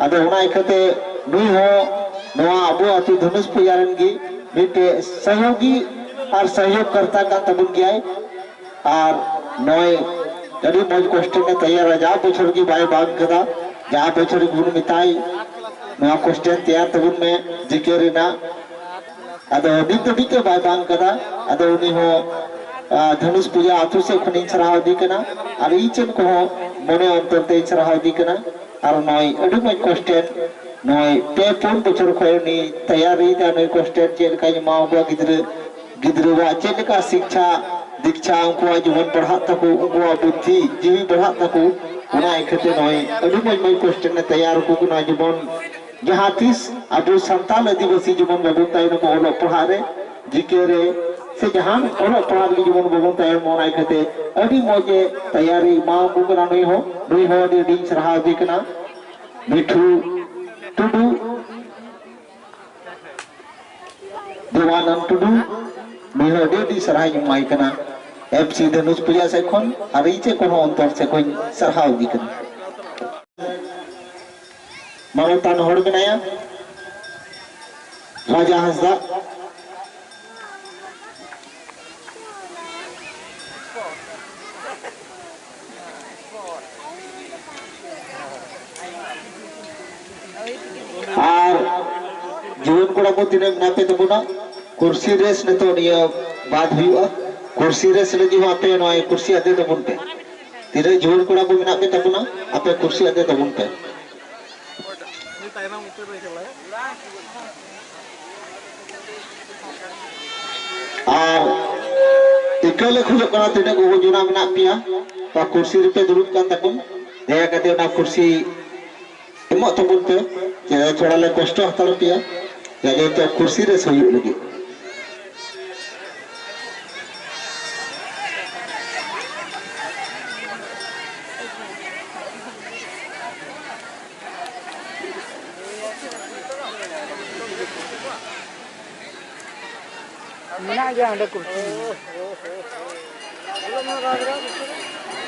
ᱟᱫᱚ ᱚᱱᱟ ᱤᱠᱷᱟᱹᱛᱮ ᱱᱩᱭ ᱦᱚᱸ ᱱᱚᱣᱟ ᱟᱵᱚ ᱟᱹᱛᱩ ᱫᱷᱚᱱᱩᱥ ᱯᱩᱡᱟ ᱨᱮᱱ ᱜᱮ ᱢᱤᱫᱴᱮᱡ ᱥᱚᱦᱭᱳᱜᱤ ᱟᱨ ᱥᱚᱦᱭᱳᱜᱽ ᱠᱟᱨᱛᱟ ᱠᱟᱱ ᱛᱟᱵᱚᱱ ᱜᱮᱭᱟᱭ᱾ ᱟᱨ ᱱᱚᱜᱼᱚᱭ ᱟᱹᱰᱤ ᱢᱚᱡᱽ ᱠᱚᱥᱴᱮᱱ ᱮ ᱛᱮᱭᱟᱨᱟ, ᱡᱟ ᱵᱚᱪᱷᱚᱨ ᱜᱮ ᱵᱟᱭ ᱵᱟᱝ ᱠᱟᱫᱟ, ᱡᱟ ᱵᱚᱪᱷᱚᱨ ᱜᱮᱵᱚᱱ ᱢᱮᱛᱟᱭ, ᱱᱚᱣᱟ ᱠᱚᱥᱴᱮᱱ ᱛᱮᱭᱟᱨ ᱛᱟᱵᱚᱱ ᱢᱮ ᱡᱤᱠᱮ ᱨᱮᱱᱟᱜ᱾ ᱟᱫᱚ ᱱᱤᱛ ᱫᱷᱟᱹᱵᱤᱡ ᱛᱮ ᱵᱟᱭ ᱵᱟᱝ ᱠᱟᱫᱟ᱾ ᱟᱫᱚ ᱩᱱᱤ ᱦᱚᱸ, ᱟ, ᱫᱷᱚᱱᱩᱥ ᱯᱩᱡᱟ ᱟᱹᱛᱩ ᱥᱮᱫ ᱠᱷᱚᱱᱤᱧ ᱥᱟᱨᱦᱟᱣ ᱤᱫᱤ ᱠᱟᱱᱟ, ᱟᱨ ᱤᱧ ᱥᱮᱫ ᱠᱚᱦᱚᱸ ᱢᱚᱱᱮ ᱚᱱᱛᱚᱨ ᱛᱮᱧ ᱥᱟᱨᱦᱟᱣ ᱤᱫᱤ ᱠᱟᱱᱟ᱾ ᱟᱨ ᱱᱚᱜᱼᱚᱭ ᱟᱹᱰᱤ ᱢᱚᱡᱽ ᱠᱚᱥᱴᱮᱱ, ᱱᱚᱜᱼᱚᱭ ᱯᱮ ᱯᱩᱱ ᱵᱚᱪᱷᱚᱨ ᱠᱷᱚᱱ ᱩᱱᱤ ᱛᱮᱭᱟᱨᱤᱭᱮᱫᱟ, ᱱᱩᱭ ᱠᱚᱥᱴᱮᱱ ᱪᱮᱫ ᱞᱮᱠᱟᱧ ᱮᱢᱟ ᱠᱚᱣᱟ ᱜᱤᱫᱽᱨᱟᱹ, ᱜᱤᱫᱽᱨᱟᱹᱣᱟᱜ ᱪᱮᱫ ᱞᱮᱠᱟ ᱥᱤᱠᱪᱷᱟ ᱫᱤᱠᱪᱷᱟ ᱩᱱᱠᱩᱣᱟᱜ ᱡᱮᱢᱚᱱ ᱵᱟᱲᱦᱟᱜ ᱛᱟᱠᱚ, ᱩᱱᱠᱩᱣᱟᱜ ᱵᱩᱫᱽᱫᱷᱤ ᱡᱤᱣᱤ ᱵᱟᱲᱦᱟᱜ ᱛᱟᱠᱚ, ᱚᱱᱟ ᱤᱠᱷᱟᱹᱛᱮ ᱱᱚᱜᱼᱚᱭ ᱟᱹᱰᱤ ᱢᱚᱡᱽ ᱢᱚᱡᱽ ᱠᱚᱥᱴᱮᱱ ᱮ ᱛᱮᱭᱟᱨ ᱟᱠᱚ ᱠᱟᱱᱟ, ᱡᱮᱢᱚᱱ ᱡᱟᱦᱟᱸ ᱛᱤᱥ ᱟᱵᱚ ᱥᱟᱱᱛᱟᱞ ᱟᱹᱫᱤᱵᱟᱹᱥᱤ ᱡᱮᱢᱚᱱ ᱵᱟᱵᱚᱱ ᱛᱟᱭᱱᱚᱢᱚᱜ ᱚᱞᱚᱜ ᱯᱟᱲᱦᱟᱜ ᱨᱮ, ᱡᱤᱠᱮ ᱨᱮ, ᱥᱮ ᱡᱟᱦᱟᱱ ᱚᱞᱚᱜ ᱯᱟᱲᱦᱟᱜ ᱨᱮᱜᱮ ᱡᱮᱢᱚᱱ ᱵᱟᱵᱚᱱ ᱛᱟᱭᱱᱚᱢᱚᱜ, ᱚᱱᱟ ᱤᱠᱷᱟᱹᱛᱮ ᱟᱹᱰᱤ ᱢᱚᱡᱽ ᱮ ᱛᱮᱭᱟᱨᱤ ᱮᱢᱟ ᱟᱠᱚ ᱠᱟᱱᱟ ᱱᱩᱭ ᱦᱚᱸ᱾ ᱱᱩᱭ ᱦᱚᱸ ᱟᱹᱰᱤ ᱟᱹᱰᱤᱧ ᱥᱟᱨᱦᱟᱣ ᱮᱫᱮ ᱠᱟᱱᱟ᱾ ᱢᱤᱴᱷᱩ ᱴᱩᱰᱩ, ᱫᱮᱵᱟᱱᱚᱱᱫ ᱴᱩᱰᱩ, ᱱᱩᱭ ᱦᱚᱸ ᱟᱹᱰᱤ ᱟᱹᱰᱤ ᱥᱟᱨᱦᱟᱣ ᱤᱧ ᱮᱢᱟᱭ ᱠᱟᱱᱟ᱾ ᱮᱯᱷ ᱥᱤ ᱫᱷᱚᱱᱩᱡᱽ ᱯᱩᱡᱟ ᱥᱮᱫ ᱠᱷᱚᱱ ᱟᱨ ᱤᱧ ᱥᱮᱫ ᱠᱷᱚᱱ ᱦᱚᱸ ᱚᱱᱛᱚᱨ ᱥᱮᱫ ᱠᱷᱚᱱ ᱥᱟᱨᱦᱟᱣ ᱤᱫᱤ ᱠᱟᱱᱟ᱾ ᱢᱟᱱᱚᱛᱟᱱ ᱦᱚᱲ ᱢᱮᱱᱟᱭᱟ ᱨᱟᱡᱟ ᱦᱟᱸᱥᱫᱟ᱾ ᱡᱩᱣᱟᱹᱱ ᱠᱚᱲᱟ ᱠᱚ ᱛᱤᱱᱟᱹᱜ ᱢᱮᱱᱟᱜ ᱯᱮ ᱛᱟᱵᱚᱱᱟ, ᱠᱩᱨᱥᱤ ᱨᱮᱥ ᱱᱤᱛᱚᱜ ᱱᱤᱭᱟᱹ ᱵᱟᱫ ᱦᱩᱭᱩᱜᱼᱟ᱾ ᱠᱩᱨᱥᱤ ᱨᱮᱥ ᱞᱟᱹᱜᱤᱫ ᱦᱚᱸ ᱟᱯᱮ ᱱᱚᱣᱟ ᱠᱩᱨᱥᱤ ᱟᱫᱮᱨ ᱛᱟᱵᱚᱱ ᱯᱮ᱾ ᱛᱤᱱᱟᱹᱜ ᱡᱩᱣᱟᱹᱱ ᱠᱚᱲᱟ ᱠᱚ ᱢᱮᱱᱟᱜ ᱯᱮ ᱛᱟᱵᱚᱱᱟ, ᱟᱯᱮ ᱠᱩᱨᱥᱤ ᱟᱫᱮᱨ ᱛᱟᱵᱚᱱ ᱯᱮ᱾ ᱟᱨ ᱤᱠᱟᱹ ᱞᱮ ᱠᱷᱚᱡᱚᱜ ᱠᱟᱱᱟ, ᱛᱤᱱᱟᱹᱜ ᱜᱚᱜᱚ ᱡᱚᱱᱟ ᱢᱮᱱᱟᱜ ᱯᱮᱭᱟ, ᱚᱱᱟ ᱠᱩᱨᱥᱤ ᱨᱮᱯᱮ ᱫᱩᱲᱩᱵ ᱠᱟᱱ ᱛᱟᱵᱚᱱ, ᱫᱟᱭᱟ ᱠᱟᱛᱮ ᱚᱱᱟ ᱠᱩᱨᱥᱤ ᱮᱢᱚᱜ ᱛᱟᱵᱚᱱ ᱯᱮ, ᱡᱮ ᱛᱷᱚᱲᱟ ᱞᱮ ᱠᱚᱥᱴᱚ ᱦᱟᱛᱟᱲ ᱯᱮᱭᱟ, ᱡᱟᱛᱮ ᱱᱤᱛᱚᱜ ᱠᱩᱨᱥᱤ ᱨᱮᱥ ᱦᱩᱭᱩᱜ ᱞᱟᱹᱜᱤᱫ᱾ ᱢᱮᱱᱟᱜ ᱜᱮᱭᱟ ᱚᱸᱰᱮ ᱠᱩᱨᱥᱤ᱾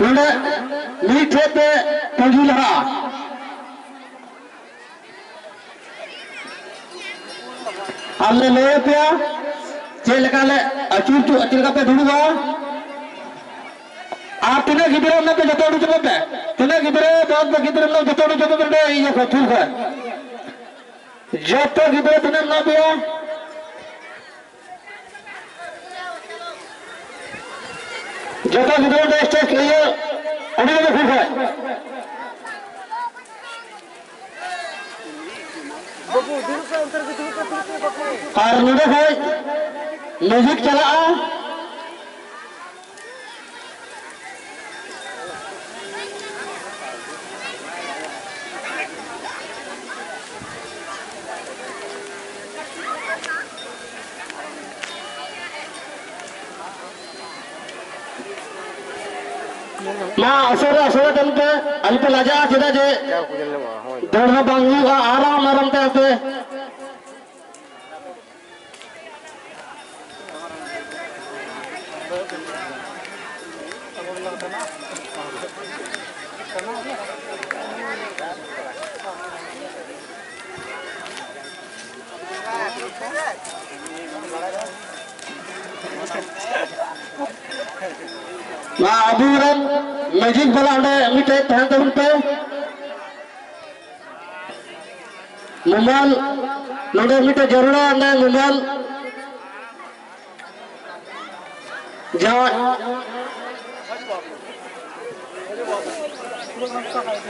ᱱᱚᱰᱮ ᱢᱤᱫ ᱴᱷᱮᱡ ᱯᱮ ᱛᱟᱹᱜᱤ ᱞᱟᱦᱟᱜᱼᱟ᱾ ᱟᱨ ᱞᱮ ᱞᱟᱹᱭ ᱟᱯᱮᱭᱟ ᱪᱮᱫ ᱞᱮᱠᱟ ᱞᱮ ᱟᱹᱪᱩᱨ ᱪᱚ-, ᱪᱮᱫ ᱞᱮᱠᱟ ᱯᱮ ᱫᱩᱲᱩᱵᱼᱟ᱾ ᱟᱨ ᱛᱤᱱᱟᱹᱜ ᱜᱤᱫᱽᱨᱟᱹ ᱢᱮᱱᱟᱜ ᱯᱮ ᱡᱚᱛᱚ ᱩᱰᱩᱠ ᱪᱟᱵᱟᱜ ᱯᱮ᱾ ᱛᱤᱱᱟᱹᱜ ᱜᱤᱫᱽᱨᱟᱹ ᱵᱟᱫ ᱵᱟᱹᱠᱤ ᱜᱤᱫᱽᱨᱟᱹ ᱢᱮᱱᱟᱜ ᱡᱚᱛᱚ ᱩᱰᱩᱠ ᱪᱟᱵᱟᱜ ᱯᱮ ᱱᱚᱰᱮ ᱤᱭᱟᱹ ᱠᱷᱚᱱ, ᱛᱷᱩᱨ ᱠᱷᱚᱱ᱾ ᱡᱚᱛᱚ ᱜᱤᱫᱽᱨᱟᱹ ᱛᱤᱱᱟᱹᱜ ᱢᱮᱱᱟᱜ ᱯᱮᱭᱟ? ᱡᱚᱛᱚ ᱜᱤᱫᱽᱨᱟᱹ ᱫᱚ stage ᱤᱭᱟᱹ ᱚᱰᱤᱴᱳᱨᱤᱭᱟᱢ ᱠᱷᱚᱱ᱾ ᱟᱨ ᱱᱚᱰᱮ ᱠᱷᱚᱱ ᱢᱤᱣᱡᱤᱠ ᱪᱟᱞᱟᱜᱼᱟ᱾ ᱢᱟ ᱩᱥᱟᱹᱨᱟ ᱩᱥᱟᱹᱨᱟ ᱠᱟᱹᱢᱤ ᱯᱮ, ᱟᱞᱚ ᱯᱮ ᱞᱟᱡᱟᱜᱼᱟ, ᱪᱮᱫᱟᱜ ᱡᱮ ᱫᱟᱹᱲ ᱦᱚᱸ ᱵᱟᱝ ᱦᱩᱭᱩᱜᱼᱟ, ᱟᱨᱟᱢ ᱟᱨᱟᱢ ᱛᱮ ᱟᱯᱮ᱾ ᱢᱟ ᱟᱵᱚᱨᱮᱱ ᱢᱮᱡᱤᱠ ᱵᱟᱞᱟ ᱚᱸᱰᱮ ᱢᱤᱫᱴᱮᱡ ᱛᱟᱦᱮᱱ ᱛᱟᱵᱚᱱ ᱯᱮ᱾ ᱢᱩᱢᱟᱞ, ᱱᱚᱰᱮ ᱢᱤᱫᱴᱮᱡ ᱡᱟᱹᱨᱩᱲᱟ, ᱚᱸᱰᱮ ᱢᱩᱢᱟᱞ᱾ ᱡᱟᱦᱟᱸ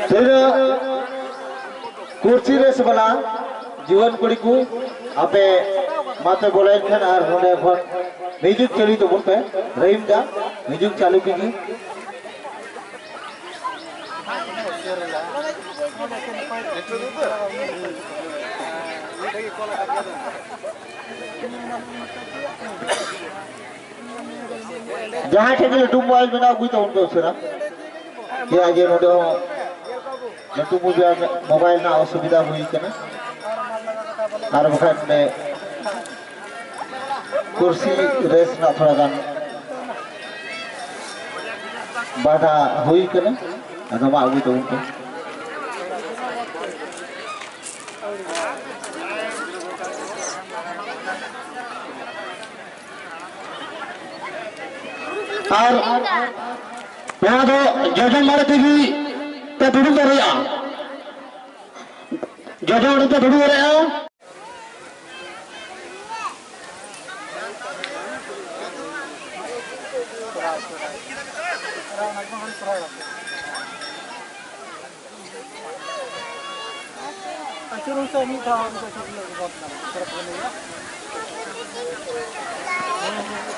ᱛᱤᱱᱟᱹᱜ ᱠᱩᱨᱥᱤ ᱨᱮ ᱥᱮ ᱵᱟᱞᱟ ᱡᱩᱣᱟᱹᱱ ᱠᱩᱲᱤ ᱠᱚ, ᱟᱯᱮ ᱢᱟᱯᱮ ᱵᱚᱞᱚᱭᱮᱱ ᱠᱷᱟᱱ ᱟᱨ ᱱᱚᱰᱮ ᱠᱷᱚᱱ ᱢᱤᱭᱩᱡᱤᱠ ᱪᱟᱹᱞᱩᱭ ᱛᱟᱵᱚᱱ ᱯᱮ᱾ ᱨᱟᱹᱦᱤᱢ ᱫᱟ, ᱢᱤᱭᱩᱡᱤᱠ ᱪᱟᱹᱞᱩ ᱠᱮᱫ ᱜᱮ᱾ ᱡᱟᱦᱟᱸᱭ ᱴᱷᱮᱱ ᱜᱮ ᱞᱟᱹᱴᱩ ᱢᱳᱵᱟᱭᱤᱞ ᱢᱮᱱᱟᱜ, ᱟᱹᱜᱩᱭ ᱛᱟᱵᱚᱱ ᱯᱮ ᱩᱥᱟᱹᱨᱟ᱾ ᱪᱮᱫᱟᱜ ᱡᱮ ᱱᱚᱰᱮ ᱦᱚᱸ ᱞᱟᱹᱴᱩ ᱢᱳᱵᱟᱭᱤᱞ, ᱢᱳᱵᱟᱭᱤᱞ ᱨᱮᱱᱟᱜ ᱚᱥᱩᱵᱤᱫᱷᱟ ᱦᱩᱭ ᱠᱟᱱᱟ, ᱟᱨ ᱵᱟᱠᱷᱟᱱ ᱱᱚᱰᱮ ᱠᱩᱨᱥᱤ ᱨᱮᱥ ᱨᱮᱱᱟᱜ ᱛᱷᱚᱲᱟ ᱜᱟᱱ ᱵᱟᱫᱷᱟ ᱦᱩᱭ ᱠᱟᱱᱟ᱾ ᱟᱫᱚ ᱢᱟ ᱟᱹᱜᱩᱭ ᱛᱟᱵᱚᱱ ᱯᱮ᱾ ᱟᱨ ᱱᱚᱣᱟ ᱫᱚ ᱡᱚᱡᱚᱢ ᱟᱲᱮ ᱛᱮᱜᱮ ᱯᱮ ᱫᱩᱲᱩᱵ ᱫᱟᱲᱮᱭᱟᱜᱼᱟ, ᱡᱚᱡᱚᱢ ᱟᱲᱮ ᱯᱮ ᱫᱩᱲᱩᱵ ᱫᱟᱲᱮᱭᱟᱜᱼᱟ᱾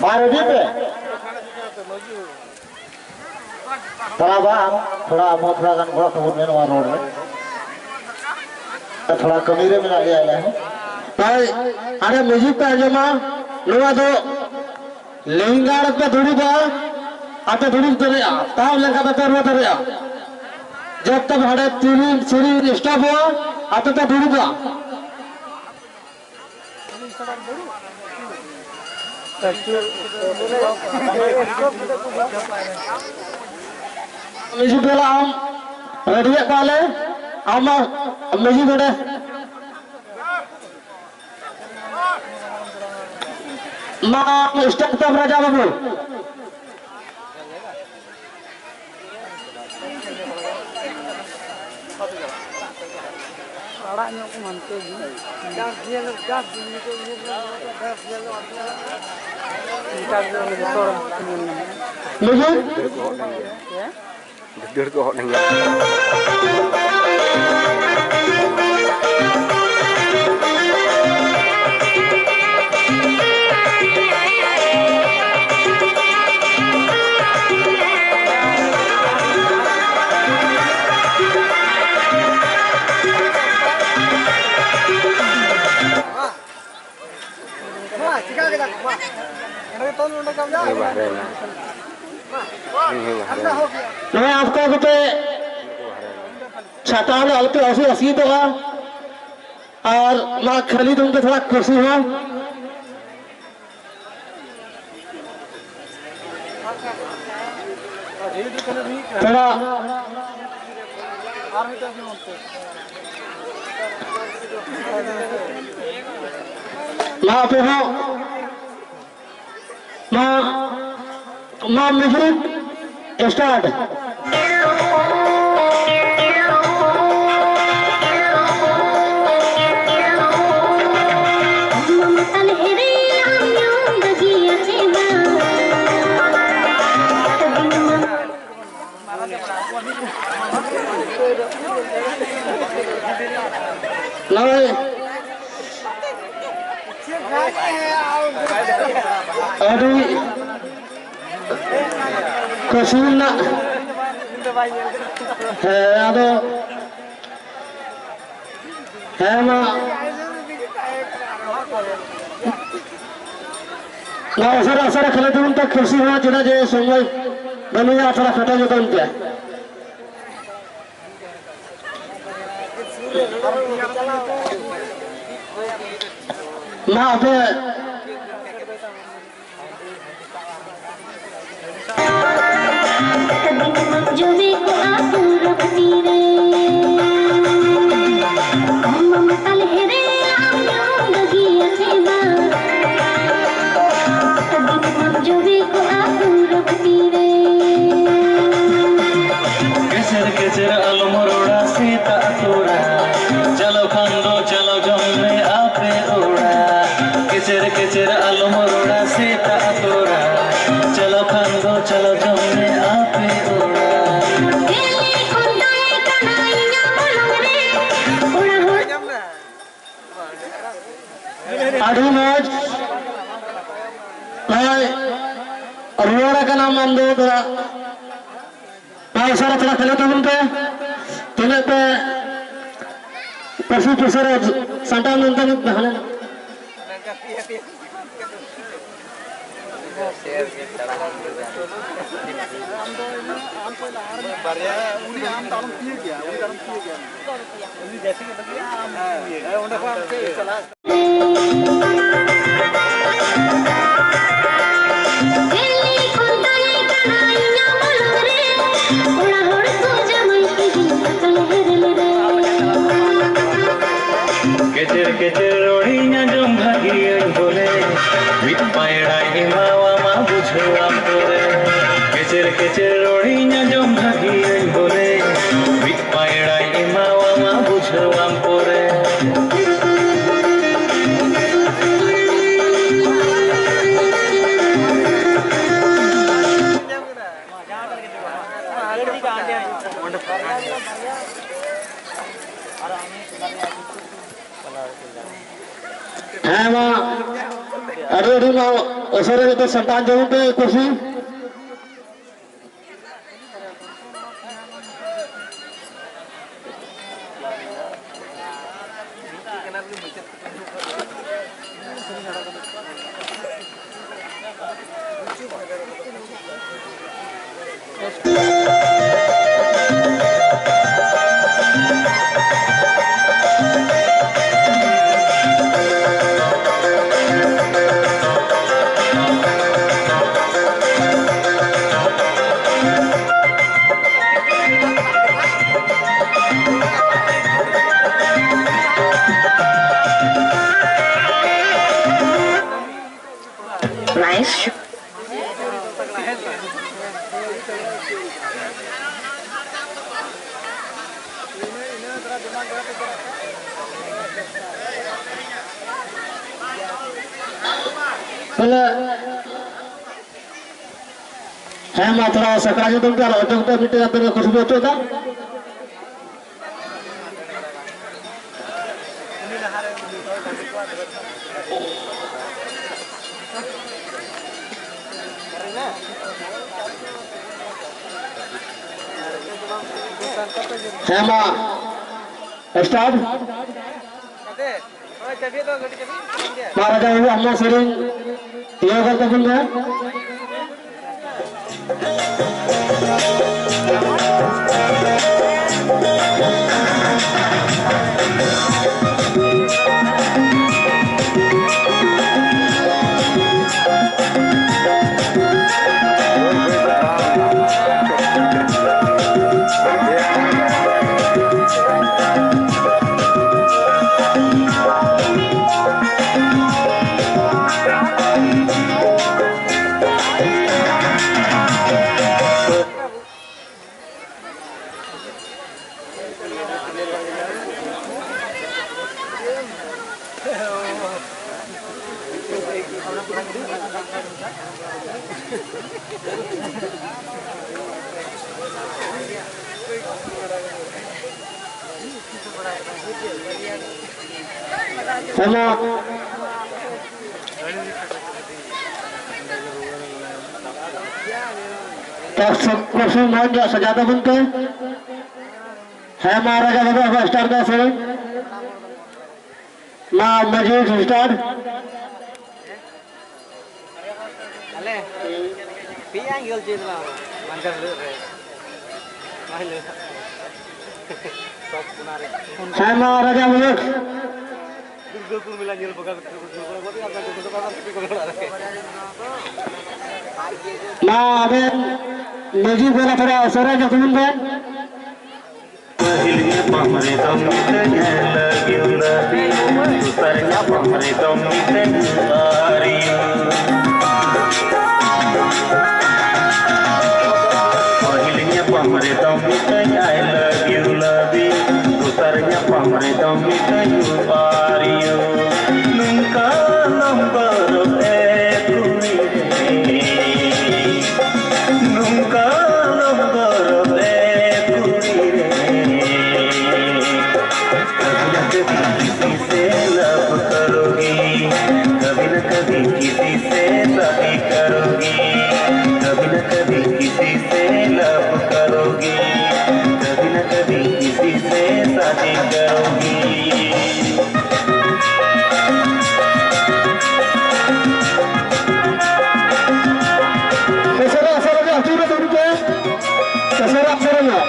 ᱢᱟ ᱨᱮᱰᱤ ᱯᱮ᱾ ᱛᱟᱨᱟ ᱵᱟᱝ, ᱛᱷᱚᱲᱟ ᱟᱵᱚ ᱛᱷᱚᱲᱟ ᱜᱟᱱ ᱜᱚᱲᱚ ᱛᱟᱵᱚᱱ ᱢᱮ ᱱᱚᱣᱟ ᱨᱚᱲ ᱨᱮ᱾ ᱛᱷᱚᱲᱟ ᱠᱟᱹᱢᱤ ᱨᱮ ᱢᱮᱱᱟᱜ ᱞᱮᱭᱟ ᱟᱞᱮ ᱦᱚᱸ᱾ ᱛᱟᱭ ᱟᱨᱮ ᱢᱤᱭᱩᱡᱤᱠ ᱯᱮ ᱟᱸᱡᱚᱢᱟ, ᱱᱚᱣᱟ ᱫᱚ ᱞᱮᱸᱜᱟ ᱟᱲᱮ ᱯᱮ ᱫᱩᱲᱩᱵᱟ, ᱟᱯᱮ ᱫᱩᱲᱩᱵ ᱫᱟᱲᱮᱭᱟᱜᱼᱟ, ᱛᱟᱵ ᱞᱮᱱᱠᱷᱟᱱ ᱵᱟᱯᱮ ᱨᱩᱣᱟᱹ ᱫᱟᱲᱮᱭᱟᱜᱼᱟ᱾ ᱡᱚᱵ ᱛᱚᱠ ᱦᱟᱸᱰᱮ ᱛᱤᱨᱤ ᱥᱤᱨᱤᱧ ᱥᱴᱚᱯᱚᱜᱼᱟ, ᱟᱯᱮ ᱯᱮ ᱫᱩᱲᱩᱵᱟ᱾ ᱢᱤᱭᱩᱡᱤᱠ ᱵᱟᱞᱟ ᱟᱢ ᱨᱮᱰᱤᱭᱮᱫ ᱠᱚᱣᱟᱞᱮ, ᱟᱢ ᱢᱟ ᱢᱤᱭᱩᱡᱤᱠ ᱱᱚᱰᱮ ᱢᱟ ᱥᱴᱮᱯ ᱛᱟᱢ ᱨᱟᱡᱟ ᱵᱟᱹᱵᱩ᱾ ᱟᱲᱟᱜ ᱧᱚᱜ ᱠᱚ ᱦᱟᱱᱛᱮ ᱜᱮ᱾ ᱡᱟᱥ ᱧᱮᱞ, ᱡᱟᱥ ᱧᱮᱞ, ᱡᱟᱥ ᱧᱮᱞ, ᱡᱟᱥ ᱧᱮᱞ᱾ ᱱᱮᱛᱟᱨ ᱫᱚ ᱡᱚᱛᱚ ᱦᱚᱲ ᱠᱚ ᱧᱮᱞ ᱧᱟᱢᱚᱜᱼᱟ᱾ ᱵᱩᱡᱷᱟᱹᱣ? ᱦᱮᱸ? ᱫᱟᱹᱲ ᱠᱚ ᱦᱚᱸ ᱞᱮᱸᱜᱟ᱾ ᱱᱩᱭ ᱵᱟᱦᱨᱮ ᱨᱮᱱᱟᱜ᱾ ᱱᱩᱭ ᱵᱟᱦᱨᱮ ᱨᱮᱱᱟᱜ᱾ ᱱᱚᱣᱟ ᱚᱠᱛᱚ ᱠᱚᱛᱮ ᱪᱷᱟᱛᱟ ᱦᱚᱸ ᱟᱞᱚᱯᱮ ᱚᱥᱩ-, ᱚᱥᱩᱵᱤᱫᱷᱟᱜᱼᱟ᱾ ᱟᱨ ᱱᱚᱣᱟ ᱠᱷᱟᱹᱞᱤ ᱫᱩᱢ ᱛᱮ ᱛᱷᱚᱲᱟ ᱠᱩᱥᱤ ᱦᱚᱸ᱾ ᱛᱷᱚᱲᱟ ᱢᱟ ᱟᱯᱮ ᱦᱚᱸ, ᱢᱟ, ᱢᱟ music start᱾ ᱱᱚᱜᱼᱚᱭ ᱟᱹᱰᱤ ᱠᱩᱥᱤ ᱨᱮᱱᱟᱜ, ᱦᱮᱸ, ᱟᱫᱚ ᱦᱮᱸ, ᱢᱟ᱾ ᱱᱚᱣᱟ ᱩᱥᱟᱹᱨᱟ, ᱩᱥᱟᱹᱨᱟ ᱠᱷᱟᱹᱞᱤ ᱛᱟᱵᱚᱱ ᱯᱮ, ᱠᱷᱩᱥᱤ ᱦᱚᱸ, ᱪᱮᱫᱟᱜ ᱡᱮ ᱥᱚᱢᱚᱭ ᱵᱟᱹᱱᱩᱜᱼᱟ, ᱛᱷᱚᱲᱟ ᱠᱷᱟᱴᱚ ᱧᱚᱜ ᱛᱟᱵᱚᱱ ᱯᱮ᱾ ᱢᱟ ᱟᱯᱮ ᱡᱩᱫᱤ ᱠᱚ ᱟᱹᱛᱩ ᱨᱟᱹᱯᱩᱫ ᱨᱮ, ᱟᱢ ᱢᱟᱢᱟ ᱛᱟᱞᱦᱮ ᱨᱮ ᱟᱢ ᱧᱩ ᱵᱟᱹᱜᱤᱭᱟ ᱥᱮ ᱵᱟᱝ? ᱡᱩᱫᱤ ᱠᱚ ᱟᱹᱛᱩ ᱨᱟᱹᱯᱩᱫ ᱨᱮ᱾ ᱠᱮᱪᱮᱨ ᱠᱮᱪᱮᱨ ᱟᱞᱚᱢ ᱨᱚᱲᱟ, ᱥᱮᱛᱟᱜ ᱟᱹᱛᱩ ᱟᱹᱰᱤ ᱢᱚᱡᱽ᱾ ᱱᱚᱜᱼᱚᱭ ᱨᱩᱣᱟᱹᱲ ᱟᱠᱟᱱᱟ ᱢᱟᱱᱫᱚ ᱫᱚ᱾ ᱯᱟᱭᱥᱟ ᱨᱮ ᱛᱷᱚᱲᱟ ᱠᱷᱮᱞᱳ ᱛᱟᱵᱚᱱ ᱯᱮ᱾ ᱛᱤᱱᱟᱹᱜ ᱯᱮ ᱯᱟᱹᱥᱤ ᱯᱩᱥᱟᱹ ᱨᱮ ᱥᱟᱱᱛᱟᱲ ᱢᱮᱱᱛᱮ ᱱᱤᱛ ᱫᱚ ᱦᱟᱱᱮ ᱵᱟᱨᱭᱟ, ᱩᱱᱤ ᱟᱢ ᱫᱚ ᱟᱞᱚᱢ ᱛᱤᱭᱟᱹᱜ ᱜᱮᱭᱟ, ᱩᱱᱤ ᱫᱚ ᱟᱞᱚᱢ ᱛᱤᱭᱟᱹᱜ ᱜᱮᱭᱟ᱾ ᱩᱱᱤ ᱡᱟᱹᱥᱛᱤ ᱜᱮ ᱵᱷᱟᱹᱜᱤᱭᱟ, ᱟᱢ ᱦᱮᱸ, ᱤᱭᱟᱹ᱾ ᱦᱮᱸ, ᱚᱸᱰᱮ ᱠᱷᱚᱱ ᱟᱢ ᱪᱮᱫ ᱪᱟᱞᱟᱜ? ᱠᱮᱪᱮᱨ ᱠᱮᱪᱮᱨ ᱨᱚᱲᱤᱧ ᱟᱸᱡᱚᱢ ᱵᱷᱟᱹᱜᱤᱭᱟᱹᱧ ᱵᱚᱞᱮ, ᱢᱤᱫ ᱯᱟᱭᱲᱟᱭ ᱮᱢᱟᱣᱟᱢᱟ ᱵᱩᱡᱷᱟᱹᱣᱟᱢ ᱯᱚᱨᱮ᱾ ᱠᱮᱪᱮᱨ ᱠᱮᱪᱮᱨ ᱨᱚᱲᱤᱧ ᱟᱸᱡᱚᱢ ᱵᱷᱟᱹᱜᱤᱭᱟᱹᱧ ᱵᱚᱞᱮ, ᱢᱤᱫ ᱯᱟᱭᱲᱟᱭ ᱮᱢᱟᱣᱟᱢᱟ ᱵᱩᱡᱷᱟᱹᱣᱟᱢ ᱯᱚᱨᱮ᱾ ᱦᱮᱸ ᱢᱟ, ᱟᱹᱰᱤ ᱟᱹᱰᱤ ᱢᱟ ᱩᱥᱟᱹᱨᱟ ᱡᱚᱛᱚ ᱥᱟᱱᱛᱟᱲ ᱟᱸᱡᱚᱢ ᱯᱮ ᱠᱩᱥᱤ᱾ Nice. ᱛᱟᱦᱞᱮ ᱦᱮᱸ, ᱢᱟ ᱛᱷᱚᱲᱟ ᱥᱟᱠᱲᱟ ᱧᱚᱜ ᱛᱟᱵᱚᱱ ᱯᱮ, ᱟᱨ ᱚᱪᱚᱜ ᱫᱚ ᱢᱤᱫᱴᱮᱡ ᱟᱯᱮ ᱫᱚ ᱠᱩᱥᱤ ᱯᱮ ᱚᱪᱚᱜ ᱫᱟ᱾ ᱦᱮᱸ ᱢᱟ, start᱾ ᱢᱟ ᱨᱟᱡᱟ ᱵᱟᱹᱵᱩ, ᱟᱢ ᱢᱟ ᱥᱮᱨᱮᱧ ᱤᱭᱟᱹ ᱜᱚᱫ ᱛᱟᱵᱚᱱ ᱢᱮ᱾ ᱦᱮᱞᱳ᱾ ᱛᱟᱠᱥᱚ ᱠᱚᱥᱚ ᱢᱚᱱ ᱨᱮᱭᱟᱜ ᱥᱟᱡᱟᱣ ᱛᱟᱵᱚᱱ ᱯᱮ᱾ ᱦᱮᱸ, ᱢᱟ ᱨᱟᱡᱟ ᱵᱟᱵᱟ, ᱟᱵᱚ start ᱫᱟ ᱥᱮ᱾ ᱢᱟ ᱢᱟᱹᱡᱷᱤ start᱾ ᱟᱞᱮ ᱯᱮᱭᱟᱧ ᱜᱮᱞ ᱪᱮᱫ ᱞᱟᱝ ᱢᱟᱱᱡᱟᱨ ᱦᱤᱞᱳᱜ ᱨᱮ᱾ ᱢᱟ ᱦᱤᱞᱳᱜ᱾ ᱥᱚᱵ ᱚᱱᱟ ᱨᱮ᱾ ᱦᱮᱸ, ᱢᱟ ᱨᱟᱡᱟ ᱵᱟᱵᱟ᱾ ᱫᱩᱨᱜᱟᱹᱯᱩᱨ ᱢᱮᱞᱟ ᱧᱮᱞ ᱵᱟᱜᱟᱣ ᱠᱟᱛᱮ ᱠᱚ ᱫᱩᱲᱩᱵ ᱵᱟᱲᱟ ᱠᱚᱜᱼᱟ, ᱟᱨ ᱵᱟᱝ ᱠᱚ ᱫᱚ ᱵᱟᱵᱟ ᱛᱟᱠᱚ ᱠᱚ ᱚᱲᱟᱜ ᱨᱮ᱾ ᱢᱟ ᱟᱵᱮᱱ ᱢᱟᱹᱡᱷᱤ ᱵᱚᱞᱟ ᱛᱷᱚᱲᱟ ᱩᱥᱟᱹᱨᱟ ᱧᱚᱜ ᱛᱟᱵᱚᱱ ᱵᱮᱱ᱾ ᱯᱟᱹᱦᱤᱞ ᱧᱟᱯᱟᱢ ᱨᱮᱫᱚ ᱢᱤᱫᱴᱟᱝ ᱞᱟᱹᱜᱤᱫ ᱞᱟᱹᱜᱤᱫ, ᱫᱚᱥᱟᱨ ᱧᱟᱯᱟᱢ ᱨᱮᱫᱚ ᱢᱤᱫᱴᱟᱝ ᱵᱟᱨᱤᱭᱟᱹ᱾ ᱯᱟᱹᱦᱤᱞ ᱧᱟᱯᱟᱢ ᱨᱮᱫᱚ ᱢᱤᱫᱴᱟᱝ I love you, love you, ᱫᱚᱥᱟᱨ ᱧᱟᱯᱟᱢ ᱨᱮᱫᱚ ᱢᱤᱫᱴᱟᱝ ᱵᱟᱨᱤᱭᱟᱹ᱾ ᱱᱚᱝᱠᱟ ᱟᱞᱚᱢ ᱜᱚᱨᱚᱵ ᱮ ᱠᱩᱲᱤ ᱨᱮ, ᱱᱚᱝᱠᱟ ᱟᱞᱚᱢ ᱜᱚᱨᱚᱵ ᱮ ᱠᱩᱲᱤ ᱨᱮ᱾ ᱟᱹᱜᱩ ᱠᱟᱛᱮ ᱵᱤᱥᱤ ᱥᱮ ᱮᱥᱮᱨᱟ ᱮᱥᱮᱨᱟ ᱧᱚᱜ ᱟᱹᱪᱩᱨ ᱨᱮ ᱫᱩᱲᱩᱵ ᱯᱮ᱾ ᱮᱥᱮᱨᱟ ᱮᱥᱮᱨᱟ ᱧᱚᱜ᱾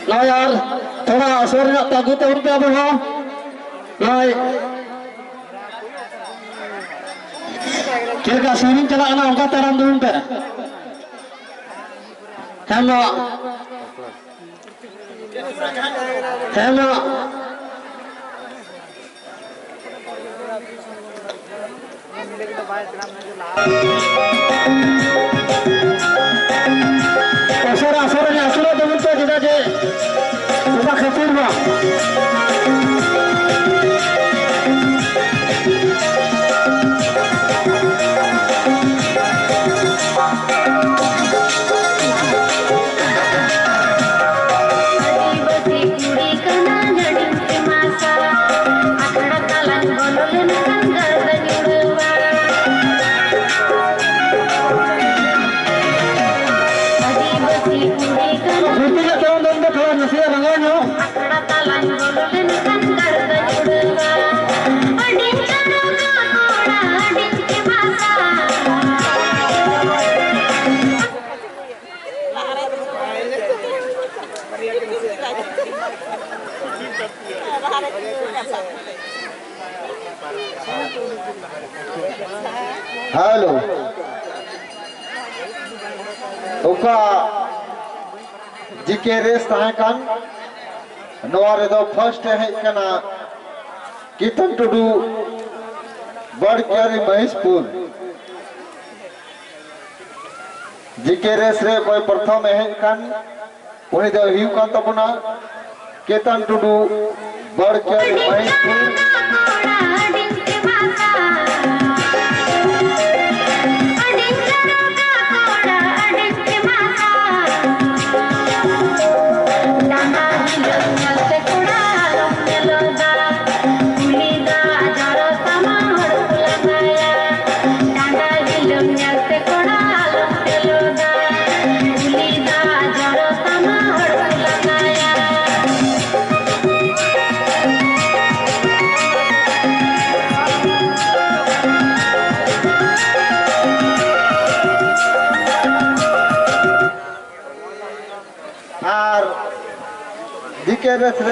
ᱱᱚᱜᱼᱚᱭ ᱟᱨ ᱛᱷᱚᱲᱟ ᱚᱥᱚᱨ ᱧᱚᱜ ᱛᱟᱹᱜᱩ ᱛᱟᱵᱚᱱ ᱯᱮ ᱟᱵᱚ ᱦᱚᱸ᱾ ᱱᱚᱜᱼᱚᱭ ᱪᱮᱫ ᱞᱮᱠᱟ ᱥᱮᱨᱮᱧ ᱪᱟᱞᱟᱜ ᱠᱟᱱᱟ ᱚᱱᱠᱟ ᱛᱟᱲᱟᱢ ᱛᱟᱵᱚᱱ ᱯᱮ᱾ ᱦᱮᱸ ᱢᱟ᱾ ᱦᱮᱸ ᱢᱟ᱾ ᱩᱥᱟᱹᱨᱟ, ᱩᱥᱟᱹᱨᱟ ᱧᱚᱜ ᱟᱹᱪᱩᱨᱚᱜ ᱛᱟᱵᱚᱱ ᱯᱮ, ᱪᱮᱫᱟᱜ ᱡᱮ ᱚᱱᱟ ᱠᱷᱟᱹᱛᱤᱨ ᱢᱟ᱾ ᱟᱹᱫᱤᱵᱟᱹᱥᱤ ᱠᱩᱲᱤ ᱠᱟᱱᱟ ᱡᱟᱹᱱᱤᱡ ᱢᱟᱥᱟ, ᱟᱠᱷᱲᱟ ᱛᱟᱞᱟᱧ ᱵᱚᱞᱚ ᱞᱮᱱᱠᱷᱟᱱ ᱜᱟᱨᱫᱟᱧ ᱩᱲᱟᱹᱣᱟ᱾ ᱟᱹᱫᱤᱵᱟᱹᱥᱤ ᱠᱩᱲᱤ ᱠᱟᱱᱟ᱾ ᱵᱷᱤᱛᱤᱨ ᱨᱮ ᱛᱟᱭᱚᱢ ᱫᱚ ᱛᱷᱚᱲᱟ ᱱᱟᱥᱮᱭᱟᱜ ᱨᱟᱸᱜᱟᱣ ᱧᱚᱜ᱾ ᱟᱠᱷᱲᱟ ᱛᱟᱞᱟᱧ ᱵᱚᱞᱚ ᱞᱮᱱᱠᱷᱟᱱ ᱜᱟᱨᱫᱟᱧ ᱩᱲᱟᱹᱣᱟ᱾ ᱟᱹᱰᱤᱧ ᱪᱟᱨᱚᱠᱟ ᱠᱚᱲᱟ, ᱟᱹᱰᱤᱧ ᱯᱷᱮᱢᱟᱥᱟ᱾ ᱦᱮᱞᱳ, ᱚᱠᱟ ᱡᱤᱠᱮ ᱨᱮᱥ ᱛᱟᱦᱮᱸ ᱠᱟᱱ, ᱱᱚᱣᱟ ᱨᱮᱫᱚ ᱯᱷᱟᱥᱴ ᱮ ᱦᱮᱡ ᱠᱟᱱᱟ ᱠᱮᱛᱚᱱ ᱴᱩᱰᱩ, ᱵᱟᱲᱠᱤᱭᱟᱨᱤ ᱢᱚᱦᱮᱥᱯᱩᱨ᱾ ᱡᱤᱠᱮ ᱨᱮᱥ ᱨᱮ ᱚᱠᱚᱭ ᱯᱨᱚᱛᱷᱚᱢ ᱮ ᱦᱮᱡ ᱠᱟᱱ, ᱩᱱᱤ ᱫᱚ ᱦᱩᱭᱩᱜ ᱠᱟᱱ ᱛᱟᱵᱚᱱᱟ ᱠᱮᱛᱟᱱ ᱴᱩᱰᱩ, ᱵᱟᱲᱠᱤᱭᱟᱨᱤ ᱢᱚᱦᱮᱥᱯᱩᱨ᱾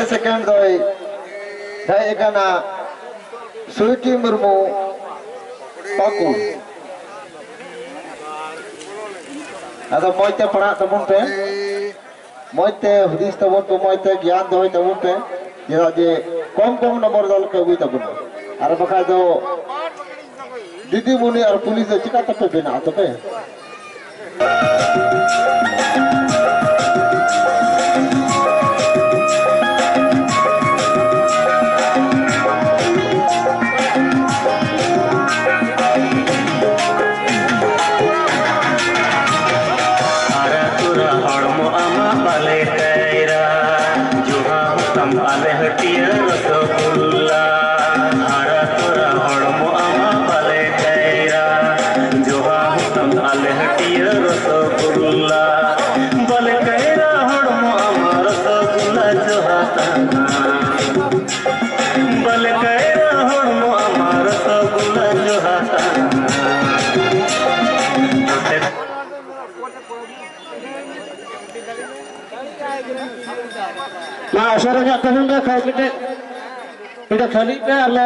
ᱥᱮᱠᱮᱱᱰ ᱫᱚᱭ ᱦᱮᱡ ᱟᱠᱟᱱᱟ ᱥᱩᱭᱴᱤ ᱢᱩᱨᱢᱩ, ᱯᱟᱹᱠᱩᱲ᱾ ᱟᱫᱚ ᱢᱚᱡᱽ ᱛᱮ ᱯᱟᱲᱦᱟᱜ ᱛᱟᱵᱚᱱ ᱯᱮ, ᱢᱚᱡᱽ ᱛᱮ ᱦᱩᱫᱤᱥ ᱛᱟᱵᱚᱱ ᱯᱮ, ᱢᱚᱡᱽ ᱛᱮ ᱜᱮᱭᱟᱱ ᱫᱚᱦᱚᱭ ᱛᱟᱵᱚᱱ ᱯᱮ, ᱪᱮᱫᱟᱜ ᱡᱮ ᱠᱚᱢ ᱠᱚᱢ ᱱᱚᱢᱵᱚᱨ ᱫᱚ ᱟᱞᱚ ᱯᱮ ᱟᱹᱜᱩᱭ ᱛᱟᱵᱚᱱᱟ, ᱟᱨ ᱵᱟᱠᱷᱟᱡ ᱫᱚ ᱫᱤᱫᱤᱢᱩᱱᱤ ᱟᱨ ᱯᱩᱞᱤᱥ ᱫᱚ ᱪᱤᱠᱟ ᱛᱮᱯᱮ ᱵᱮᱱᱟᱜᱼᱟ ᱛᱚᱵᱮ? ᱟᱨᱟ ᱛᱩᱨᱟ ᱦᱚᱲᱢᱚ ᱟᱢᱟᱜ ᱵᱟᱞᱮ ᱠᱟᱭᱨᱟ, ᱡᱚᱦᱟ ᱦᱚᱛᱟᱢ ᱟᱞᱮ ᱦᱟᱹᱴᱤᱭᱟᱹ ᱨᱚᱥᱚᱜᱩᱞᱞᱟ᱾ ᱟᱨᱟ ᱛᱩᱨᱟ ᱦᱚᱲᱢᱚ ᱟᱢᱟᱜ ᱵᱟᱞᱮ ᱠᱟᱭᱨᱟ, ᱡᱚᱦᱟ ᱦᱚᱛᱟᱢ ᱟᱞᱮ ᱦᱟᱹᱴᱤᱭᱟᱹ ᱨᱚᱥᱚᱜᱩᱞᱞᱟ᱾ ᱵᱟᱞᱮ ᱠᱟᱭᱨᱟ ᱦᱚᱲᱢᱚ ᱟᱢᱟᱜ ᱨᱚᱥᱚᱜᱩᱞᱞᱟ ᱡᱚᱦᱟ ᱛᱟᱢᱟ᱾ ᱵᱟᱞᱮ ᱠᱟᱭᱨᱟ ᱦᱚᱲᱢᱚ ᱟᱢᱟᱜ ᱨᱚᱥᱚᱜᱩᱞᱞᱟ ᱡᱚᱦᱟ ᱛᱟᱢᱟ᱾ ᱢᱟ ᱩᱥᱟᱹᱨᱟ ᱧᱚᱜ ᱛᱟᱵᱚᱱ ᱯᱮ, ᱠᱷᱟᱹᱞᱤ ᱢᱤᱫᱴᱮᱡ, ᱢᱤᱫᱴᱮᱡ ᱠᱷᱟᱹᱞᱤ ᱯᱮ ᱟᱨ ᱞᱮ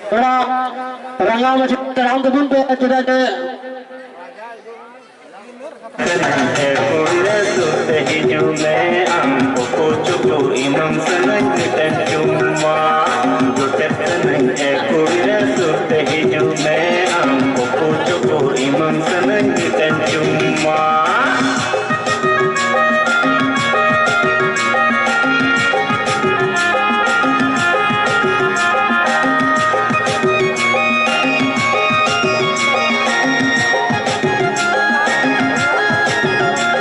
ᱛᱷᱚᱲᱟ ᱨᱟᱸᱜᱟᱣ ᱢᱟᱪᱷᱟ ᱛᱟᱲᱟᱢ ᱛᱟᱵᱚᱱ ᱯᱮ, ᱪᱮᱫᱟᱜ ᱡᱮ ᱮ ᱠᱩᱲᱤ ᱨᱮ ᱥᱩᱨ ᱛᱮ ᱦᱤᱡᱩᱜ ᱢᱮ, ᱟᱢ ᱠᱩᱠᱩ ᱪᱩᱠᱩ ᱤᱢᱟᱹᱧ ᱥᱟᱹᱱᱟᱹᱧ ᱢᱤᱫᱴᱮᱱ ᱪᱩᱢᱢᱟ᱾ ᱡᱚᱴᱮᱫ ᱥᱟᱹᱱᱟᱹᱧ ᱮ ᱠᱩᱲᱤ ᱨᱮ ᱥᱩᱨ ᱛᱮ ᱦᱤᱡᱩᱜ ᱢᱮ, ᱟᱢ ᱠᱩᱠᱩ ᱪᱩᱠᱩ ᱤᱢᱟᱹᱧ ᱥᱟᱹᱱᱟᱹᱧ ᱢᱤᱫᱴᱮᱱ ᱪᱩᱢᱢᱟ᱾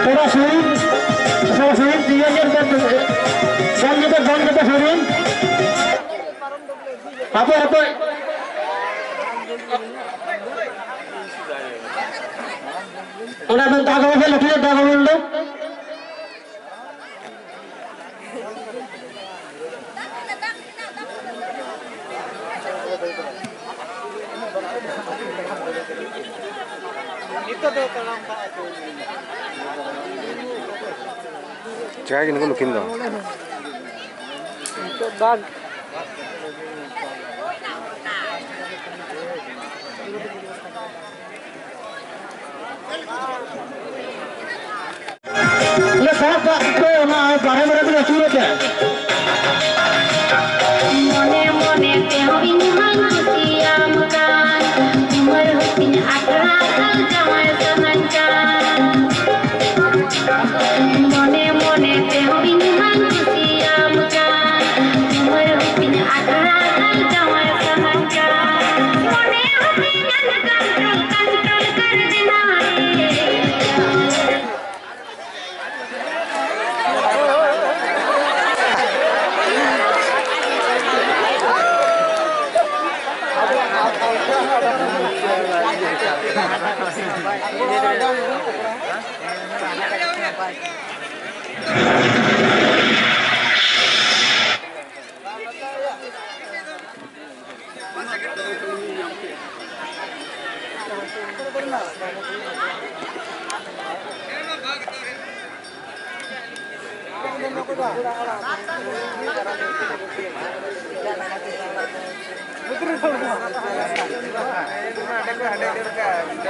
ᱛᱷᱚᱲᱟ ᱥᱩᱨᱤᱱ, ᱛᱷᱚᱲᱟ ᱥᱩᱨᱤᱱ, ᱛᱤᱭᱟᱹ ᱧᱮᱞ ᱵᱮᱱ, ᱵᱟᱝ ᱜᱮᱯᱮ, ᱵᱟᱝ ᱜᱮᱯᱮ ᱥᱩᱨᱤᱱ᱾ ᱦᱟᱯᱳᱭ, ᱦᱟᱯᱳᱭ᱾ ᱚᱱᱟ ᱵᱮᱱ ᱫᱟᱜ ᱵᱮᱱ ᱞᱟᱹᱴᱩ ᱧᱚᱜ ᱫᱟᱜ ᱵᱮᱱ ᱫᱚ᱾ ᱪᱤᱠᱟᱹᱭ ᱠᱤᱱ ᱠᱚ ᱱᱩᱠᱤᱱ ᱫᱚ? ᱱᱤᱛᱚᱜ ᱫᱟᱜ᱾ ᱞᱮ ᱥᱟᱵ ᱠᱟᱜ ᱯᱮ, ᱚᱱᱟ ᱵᱟᱨᱦᱮ ᱵᱟᱨᱦᱮ ᱛᱮᱜᱮ ᱟᱹᱪᱩᱨᱚᱜ ᱯᱮ᱾ ᱢᱚᱱᱮ ᱢᱚᱱᱮ ᱛᱮᱦᱚᱸ ᱤᱧ ᱢᱟᱧ ᱠᱩᱥᱤᱭᱟᱢ ᱠᱟᱱ, ᱩᱢᱮᱨ ᱦᱩᱭ ᱛᱤᱧ ᱟᱴᱷᱨᱚ ᱟᱨ ᱡᱟᱶᱟᱭ ᱥᱟᱱᱟᱧ ᱠᱟᱱ᱾ ᱢᱚᱱᱮ ᱢᱚᱱᱮ ᱛᱮᱦᱚᱸ ᱤᱧ ᱢᱟᱧ ᱠᱩᱥᱤᱭᱟᱢ ᱠᱟᱱ, ᱩᱢᱮᱨ ᱦᱩᱭ ᱛᱤᱧ ᱟᱴᱷᱨᱚ ᱟᱨ ᱡᱟᱶᱟᱭ ᱥᱟᱱᱟᱧ ᱠᱟᱱ᱾ ᱢᱚᱱᱮ ᱦᱩᱭ ᱛᱤᱧ ᱟᱴᱷᱨᱚ ᱟᱨ ᱡᱟᱶᱟᱭ ᱥᱟᱱᱟᱧ ᱠᱟᱱ᱾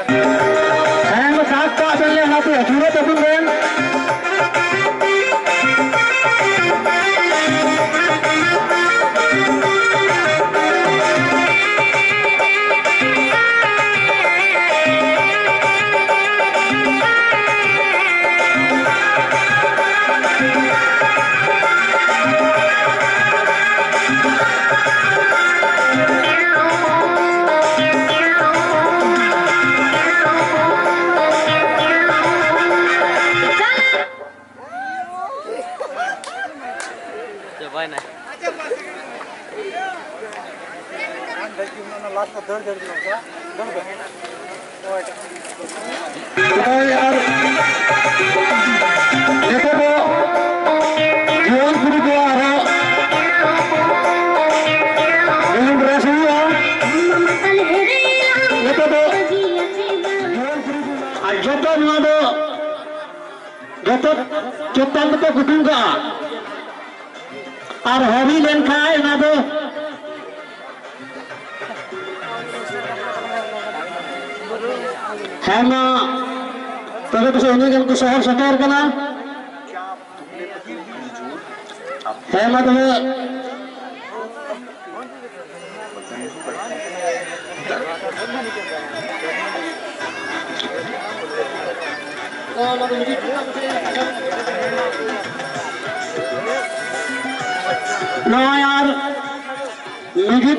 ᱦᱮᱸ, ᱥᱟᱵ ᱠᱟᱜ ᱵᱮᱱ ᱞᱮ, ᱦᱟᱯᱮ, ᱫᱷᱩᱨᱟᱹ ᱛᱟᱵᱚᱱ ᱵᱮᱱ᱾ ᱪᱟᱵᱟᱭᱱᱟ᱾ ᱦᱳᱭ, ᱟᱨ ᱱᱤᱛᱚᱜ ᱫᱚ ᱡᱩᱣᱟᱹᱱ ᱠᱩᱲᱤ ᱠᱚ ᱟᱨᱦᱚᱸ ᱵᱮᱞᱩᱱ ᱨᱮᱥ ᱦᱩᱭᱩᱜᱼᱟ᱾ ᱱᱤᱛᱚᱜ ᱫᱚ ᱡᱩᱣᱟᱹᱱ ᱠᱩᱲᱤ ᱠᱚ ᱦᱚᱛᱚᱫ ᱪᱮᱛᱟᱱ ᱨᱮᱯᱮ ᱠᱩᱴᱩᱢ ᱠᱟᱜᱼᱟ᱾ ᱟᱨ ᱦᱟᱹᱨᱤ ᱞᱮᱱᱠᱷᱟᱱ ᱚᱱᱟ ᱫᱚ, ᱦᱮᱸ ᱢᱟ, ᱛᱚᱵᱮ ᱯᱟᱥᱮ ᱩᱱᱟᱹᱜ ᱜᱟᱱ ᱠᱚ ᱥᱚᱦᱚᱨ ᱥᱮᱴᱮᱨ ᱠᱟᱱᱟ᱾ ᱦᱮᱸ ᱢᱟ ᱛᱚᱵᱮ᱾ ᱱᱚᱜᱼᱚᱭ ᱟᱨ ᱢᱤᱫ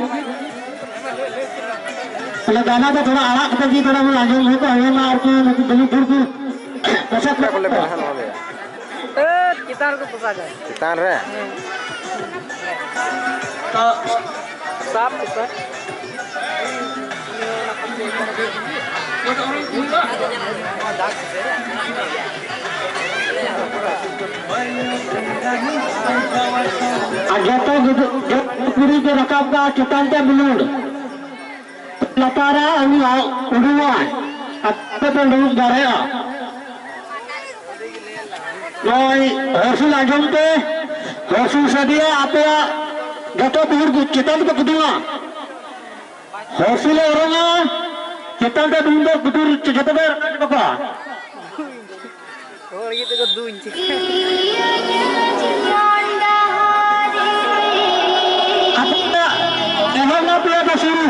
ᱚᱱᱟ ᱜᱟᱱᱟ ᱫᱚ ᱛᱷᱚᱲᱟ ᱟᱲᱟᱜ ᱠᱟᱛᱮ ᱜᱮ ᱛᱷᱚᱲᱟ ᱵᱚᱱ ᱟᱸᱡᱚᱢ ᱦᱚᱸᱠᱚ ᱟᱸᱡᱚᱢᱟ, ᱟᱨᱠᱤ ᱱᱩᱠᱩ ᱫᱩᱲᱩᱵ ᱦᱚᱲ ᱠᱚ ᱯᱚᱥᱟᱫ ᱠᱚ ᱵᱚᱞᱮ ᱯᱟᱲᱦᱟᱣ ᱱᱚᱣᱟ ᱫᱚ᱾ ᱮ, ᱪᱮᱛᱟᱱ ᱨᱮᱠᱚ ᱯᱚᱥᱟᱜᱟ᱾ ᱪᱮᱛᱟᱱ ᱨᱮ? ᱛᱚ, ᱥᱟᱵ ᱠᱚᱯᱮ᱾ ᱟᱨ ᱡᱚᱛᱚ ᱜᱤᱫᱽᱨᱟᱹ, ᱡᱚᱛᱚ ᱠᱩᱲᱤ ᱠᱚ ᱨᱟᱠᱟᱵ ᱠᱟᱜᱼᱟ ᱪᱮᱛᱟᱱ ᱛᱮ ᱵᱩᱞᱩᱱ᱾ ᱞᱟᱛᱟᱨᱟ ᱩᱱᱤ ᱩᱰᱩᱝᱚᱜᱼᱟᱭ, ᱟᱯᱮ ᱯᱮ ᱩᱰᱩᱝ ᱫᱟᱲᱮᱭᱟᱜᱼᱟ᱾ ᱱᱚᱜᱼᱚᱭ ᱦᱚᱨᱥᱩᱞ ᱟᱸᱡᱚᱢ ᱯᱮ, ᱦᱚᱨᱥᱩᱞ ᱥᱟᱰᱮᱭᱟ ᱟᱯᱮᱭᱟᱜ ᱡᱚᱛᱚ ᱵᱩᱦᱩᱨ ᱪᱮᱛᱟᱱ ᱛᱮᱯᱮ ᱠᱩᱫᱩᱢᱟ᱾ ᱦᱚᱨᱥᱩᱞ ᱮ ᱚᱨᱚᱝᱟ, ᱪᱮᱛᱟᱱ ᱛᱮ ᱰᱩᱢ ᱫᱚ ᱠᱩᱴᱩᱨ ᱡᱚᱛᱚ ᱯᱮ ᱨᱟᱠᱟᱵ ᱪᱟᱵᱟ ᱠᱚᱣᱟ᱾ ᱦᱚᱲ ᱤᱭᱟᱹ ᱛᱮᱠᱚ ᱫᱩᱧ ᱪᱤᱠᱟᱹ᱾ ᱟᱯᱮᱭᱟᱜ ᱮᱦᱚᱵ ᱱᱟ ᱯᱮᱭᱟ ᱫᱚ ᱥᱩᱨᱩ᱾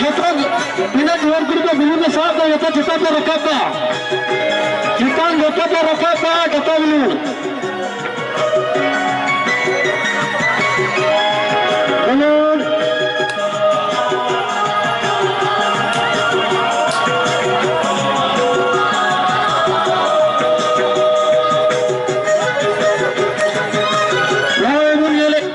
ᱡᱚᱛᱚ ᱛᱤᱱᱟᱹᱜ ᱡᱩᱣᱟᱹᱱ ᱠᱩᱲᱤ ᱠᱚ ᱵᱤᱞᱤ ᱠᱚ ᱥᱟᱵ ᱫᱟ, ᱡᱚᱛᱚ ᱪᱮᱛᱟᱱ ᱯᱮ ᱨᱟᱠᱟᱵ ᱫᱟ᱾ ᱪᱮᱛᱟᱱ ᱡᱚᱛᱚ ᱯᱮ ᱨᱟᱠᱟᱵ ᱫᱟ, ᱡᱚᱛᱚ ᱵᱤᱞᱤ᱾ ᱵᱤᱞᱤ᱾ ᱱᱚᱜᱼᱚᱭ ᱵᱚᱱ ᱧᱮᱞᱮᱫ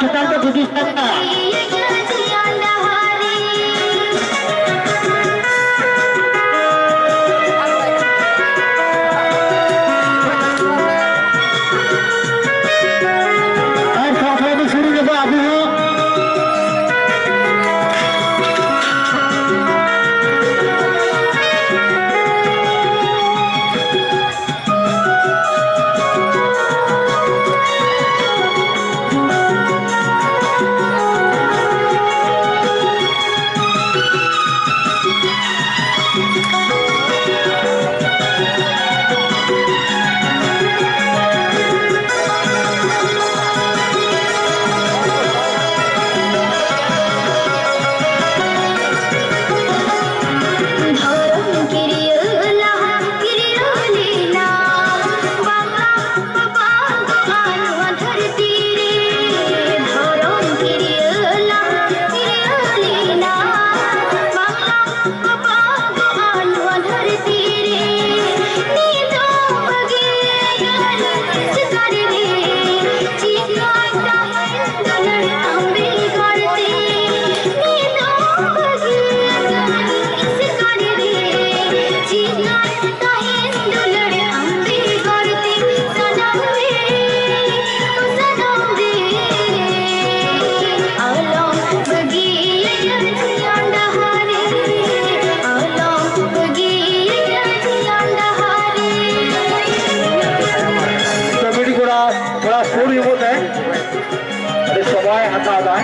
ᱪᱮᱛᱟᱱ ᱛᱮ ᱦᱩᱫᱤᱥ ᱛᱟᱦᱮᱱᱟ᱾ ᱟᱨ ᱥᱟᱶᱛᱮ ᱟᱵᱚ ᱥᱩᱨ ᱨᱮᱫᱚ ᱟᱵᱚ ᱦᱚᱸ ᱠᱚᱢᱤᱴᱤ ᱠᱚᱲᱟ ᱛᱷᱚᱲᱟ ᱥᱩᱨ ᱦᱩᱭᱩᱜᱚᱜ ᱛᱮ ᱟᱹᱰᱤ ᱥᱚᱢᱚᱭ ᱦᱟᱛᱟᱣ ᱫᱟᱭ᱾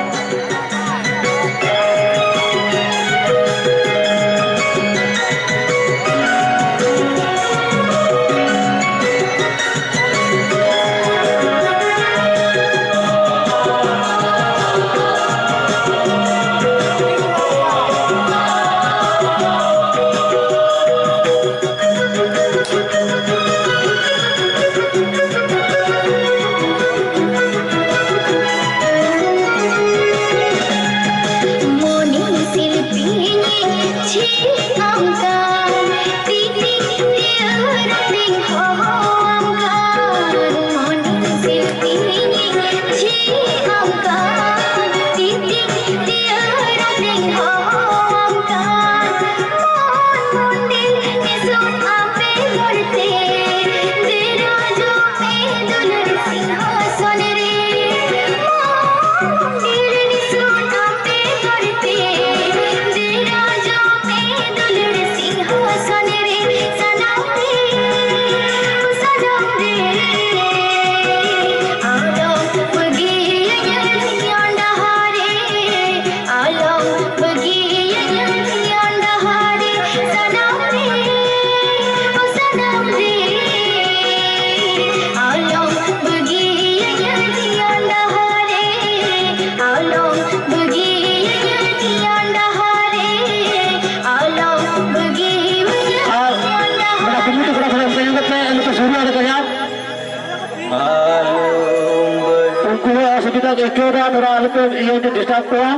ᱠᱚ ᱚᱥᱩᱵᱤᱫᱷᱟ ᱠᱚ ᱟᱹᱭᱠᱟᱹᱣ ᱮᱫᱟ, ᱛᱷᱚᱲᱟ ᱟᱞᱚᱯᱮ ᱤᱭᱟᱹ disturb ᱠᱚᱣᱟ᱾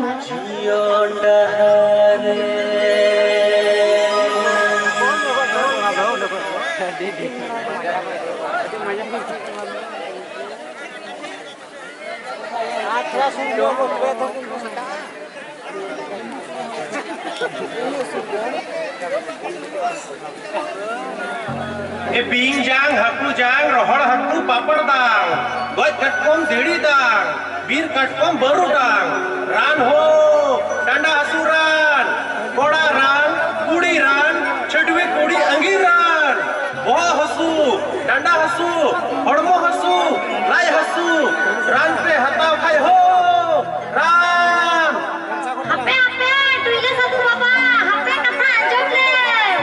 ᱮ ᱵᱤᱧ ᱡᱟᱝ, ᱦᱟᱹᱠᱩ ᱡᱟᱝ, ᱨᱚᱦᱚᱲ ᱦᱟᱹᱠᱩ, ᱯᱟᱯᱟᱲ ᱫᱟᱝ, ᱜᱚᱡ ᱠᱟᱴᱠᱚᱢ, ᱫᱷᱤᱲᱤ ᱫᱟᱝ, ᱵᱤᱨ ᱠᱟᱴᱠᱚᱢ, ᱵᱟᱹᱨᱩᱰᱟᱝ, ᱨᱟᱱ ᱦᱚᱸ, ᱰᱟᱸᱰᱟ ᱦᱟᱹᱥᱩ ᱨᱟᱱ, ᱠᱚᱲᱟ ᱨᱟᱱ, ᱠᱩᱲᱤ ᱨᱟᱱ, ᱪᱷᱟᱹᱰᱣᱤ ᱠᱩᱲᱤ ᱟᱺᱜᱤᱨ ᱨᱟᱱ, ᱵᱚᱦᱚᱜ ᱦᱟᱹᱥᱩ, ᱰᱟᱸᱰᱟ ᱦᱟᱹᱥᱩ, ᱦᱚᱲᱢᱚ ᱦᱟᱹᱥᱩ, ᱞᱟᱡ ᱦᱟᱹᱥᱩ, ᱨᱟᱱ ᱯᱮ ᱦᱟᱛᱟᱣ ᱠᱷᱟᱡ ᱦᱚᱸ, ᱨᱟᱱ᱾ ᱦᱟᱯᱮ, ᱦᱟᱯᱮ, ᱴᱩᱭᱞᱟᱹ ᱥᱟᱹᱫᱷᱩ ᱵᱟᱵᱟ, ᱦᱟᱯᱮ ᱠᱟᱛᱷᱟ ᱟᱸᱡᱚᱢ ᱞᱮᱢ᱾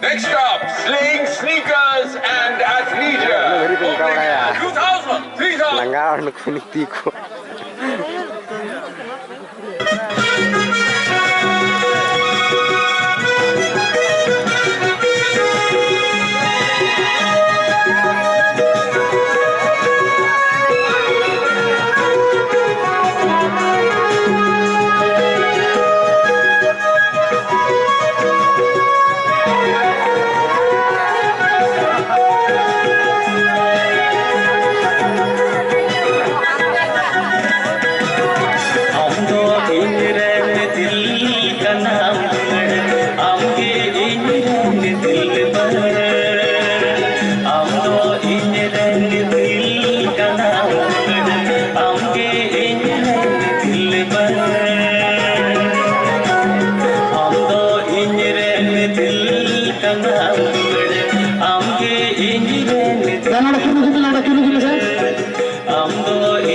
Next up, Sling Sneakers and Athleisure. Two thousand, three thousand. ᱞᱟᱸᱜᱟ ᱦᱚᱲ ᱱᱩᱠᱩ ᱱᱤᱛᱤ ᱠᱚ᱾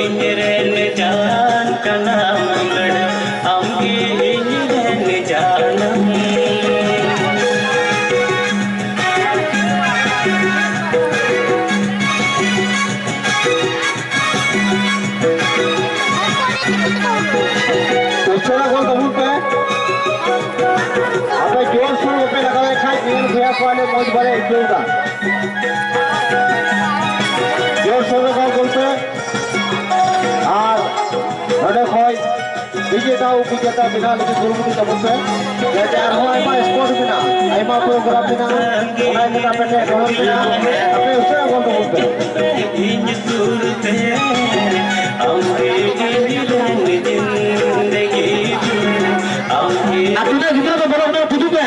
ᱤᱧ ᱨᱮᱱ ᱡᱟᱱ ᱠᱟᱱᱟᱢ ᱜᱟᱹᱰ, ᱟᱢ ᱜᱮ ᱤᱧ ᱨᱮᱱ ᱡᱟᱱᱟᱢ᱾ ᱩᱥᱟᱹᱨᱟ ᱜᱚᱞ ᱛᱟᱵᱚᱱ ᱯᱮ᱾ ᱟᱯᱮ ᱡᱳᱨ ᱥᱳᱨ ᱵᱟᱯᱮ ᱞᱟᱜᱟᱣᱮᱫ ᱠᱷᱟᱡ ᱧᱮᱞ ᱜᱮᱭᱟ ᱠᱚ ᱟᱞᱮ ᱢᱚᱡᱽ ᱵᱟᱞᱮ ᱟᱹᱭᱠᱟᱹᱣ ᱮᱫᱟ᱾ ᱡᱳᱨ ᱥᱳᱨ ᱨᱮ ᱜᱚᱞ ᱜᱚᱞ ᱯᱮ᱾ ᱟᱨ ᱱᱚᱰᱮ ᱠᱷᱚᱡ ᱵᱤᱡᱮᱛᱟ ᱩᱯᱚᱡᱮᱛᱟ ᱵᱮᱱᱟᱣ ᱞᱟᱹᱜᱤᱫ ᱠᱩᱨᱩᱢᱩᱴᱩ ᱛᱟᱵᱚᱱ ᱯᱮ᱾ ᱡᱟᱛᱮ ᱟᱨᱦᱚᱸ ᱟᱭᱢᱟ sport ᱢᱮᱱᱟᱜᱼᱟ, ᱟᱭᱢᱟ program ᱢᱮᱱᱟᱜᱼᱟ, ᱚᱱᱟ ᱤᱫᱤ ᱠᱟᱛᱮ ᱟᱯᱮ ᱴᱷᱮᱱ ᱱᱮᱦᱚᱨ ᱢᱮᱱᱟᱜᱼᱟ, ᱟᱯᱮ ᱩᱥᱟᱹᱨᱟ ᱜᱚᱞ ᱛᱟᱵᱚᱱ ᱯᱮ᱾ ᱤᱧ ᱥᱩᱨ ᱛᱮ ᱟᱢ ᱜᱮ ᱤᱧ ᱨᱮᱱ ᱡᱤᱱᱫᱮᱜᱤ ᱫᱚ, ᱟᱢ ᱜᱮ ᱟᱨ ᱛᱤᱱᱟᱹᱜ ᱜᱤᱫᱽᱨᱟᱹ ᱫᱚ ᱵᱚᱞᱚ ᱠᱟᱱᱟ, ᱛᱩᱫᱩᱜ ᱯᱮ᱾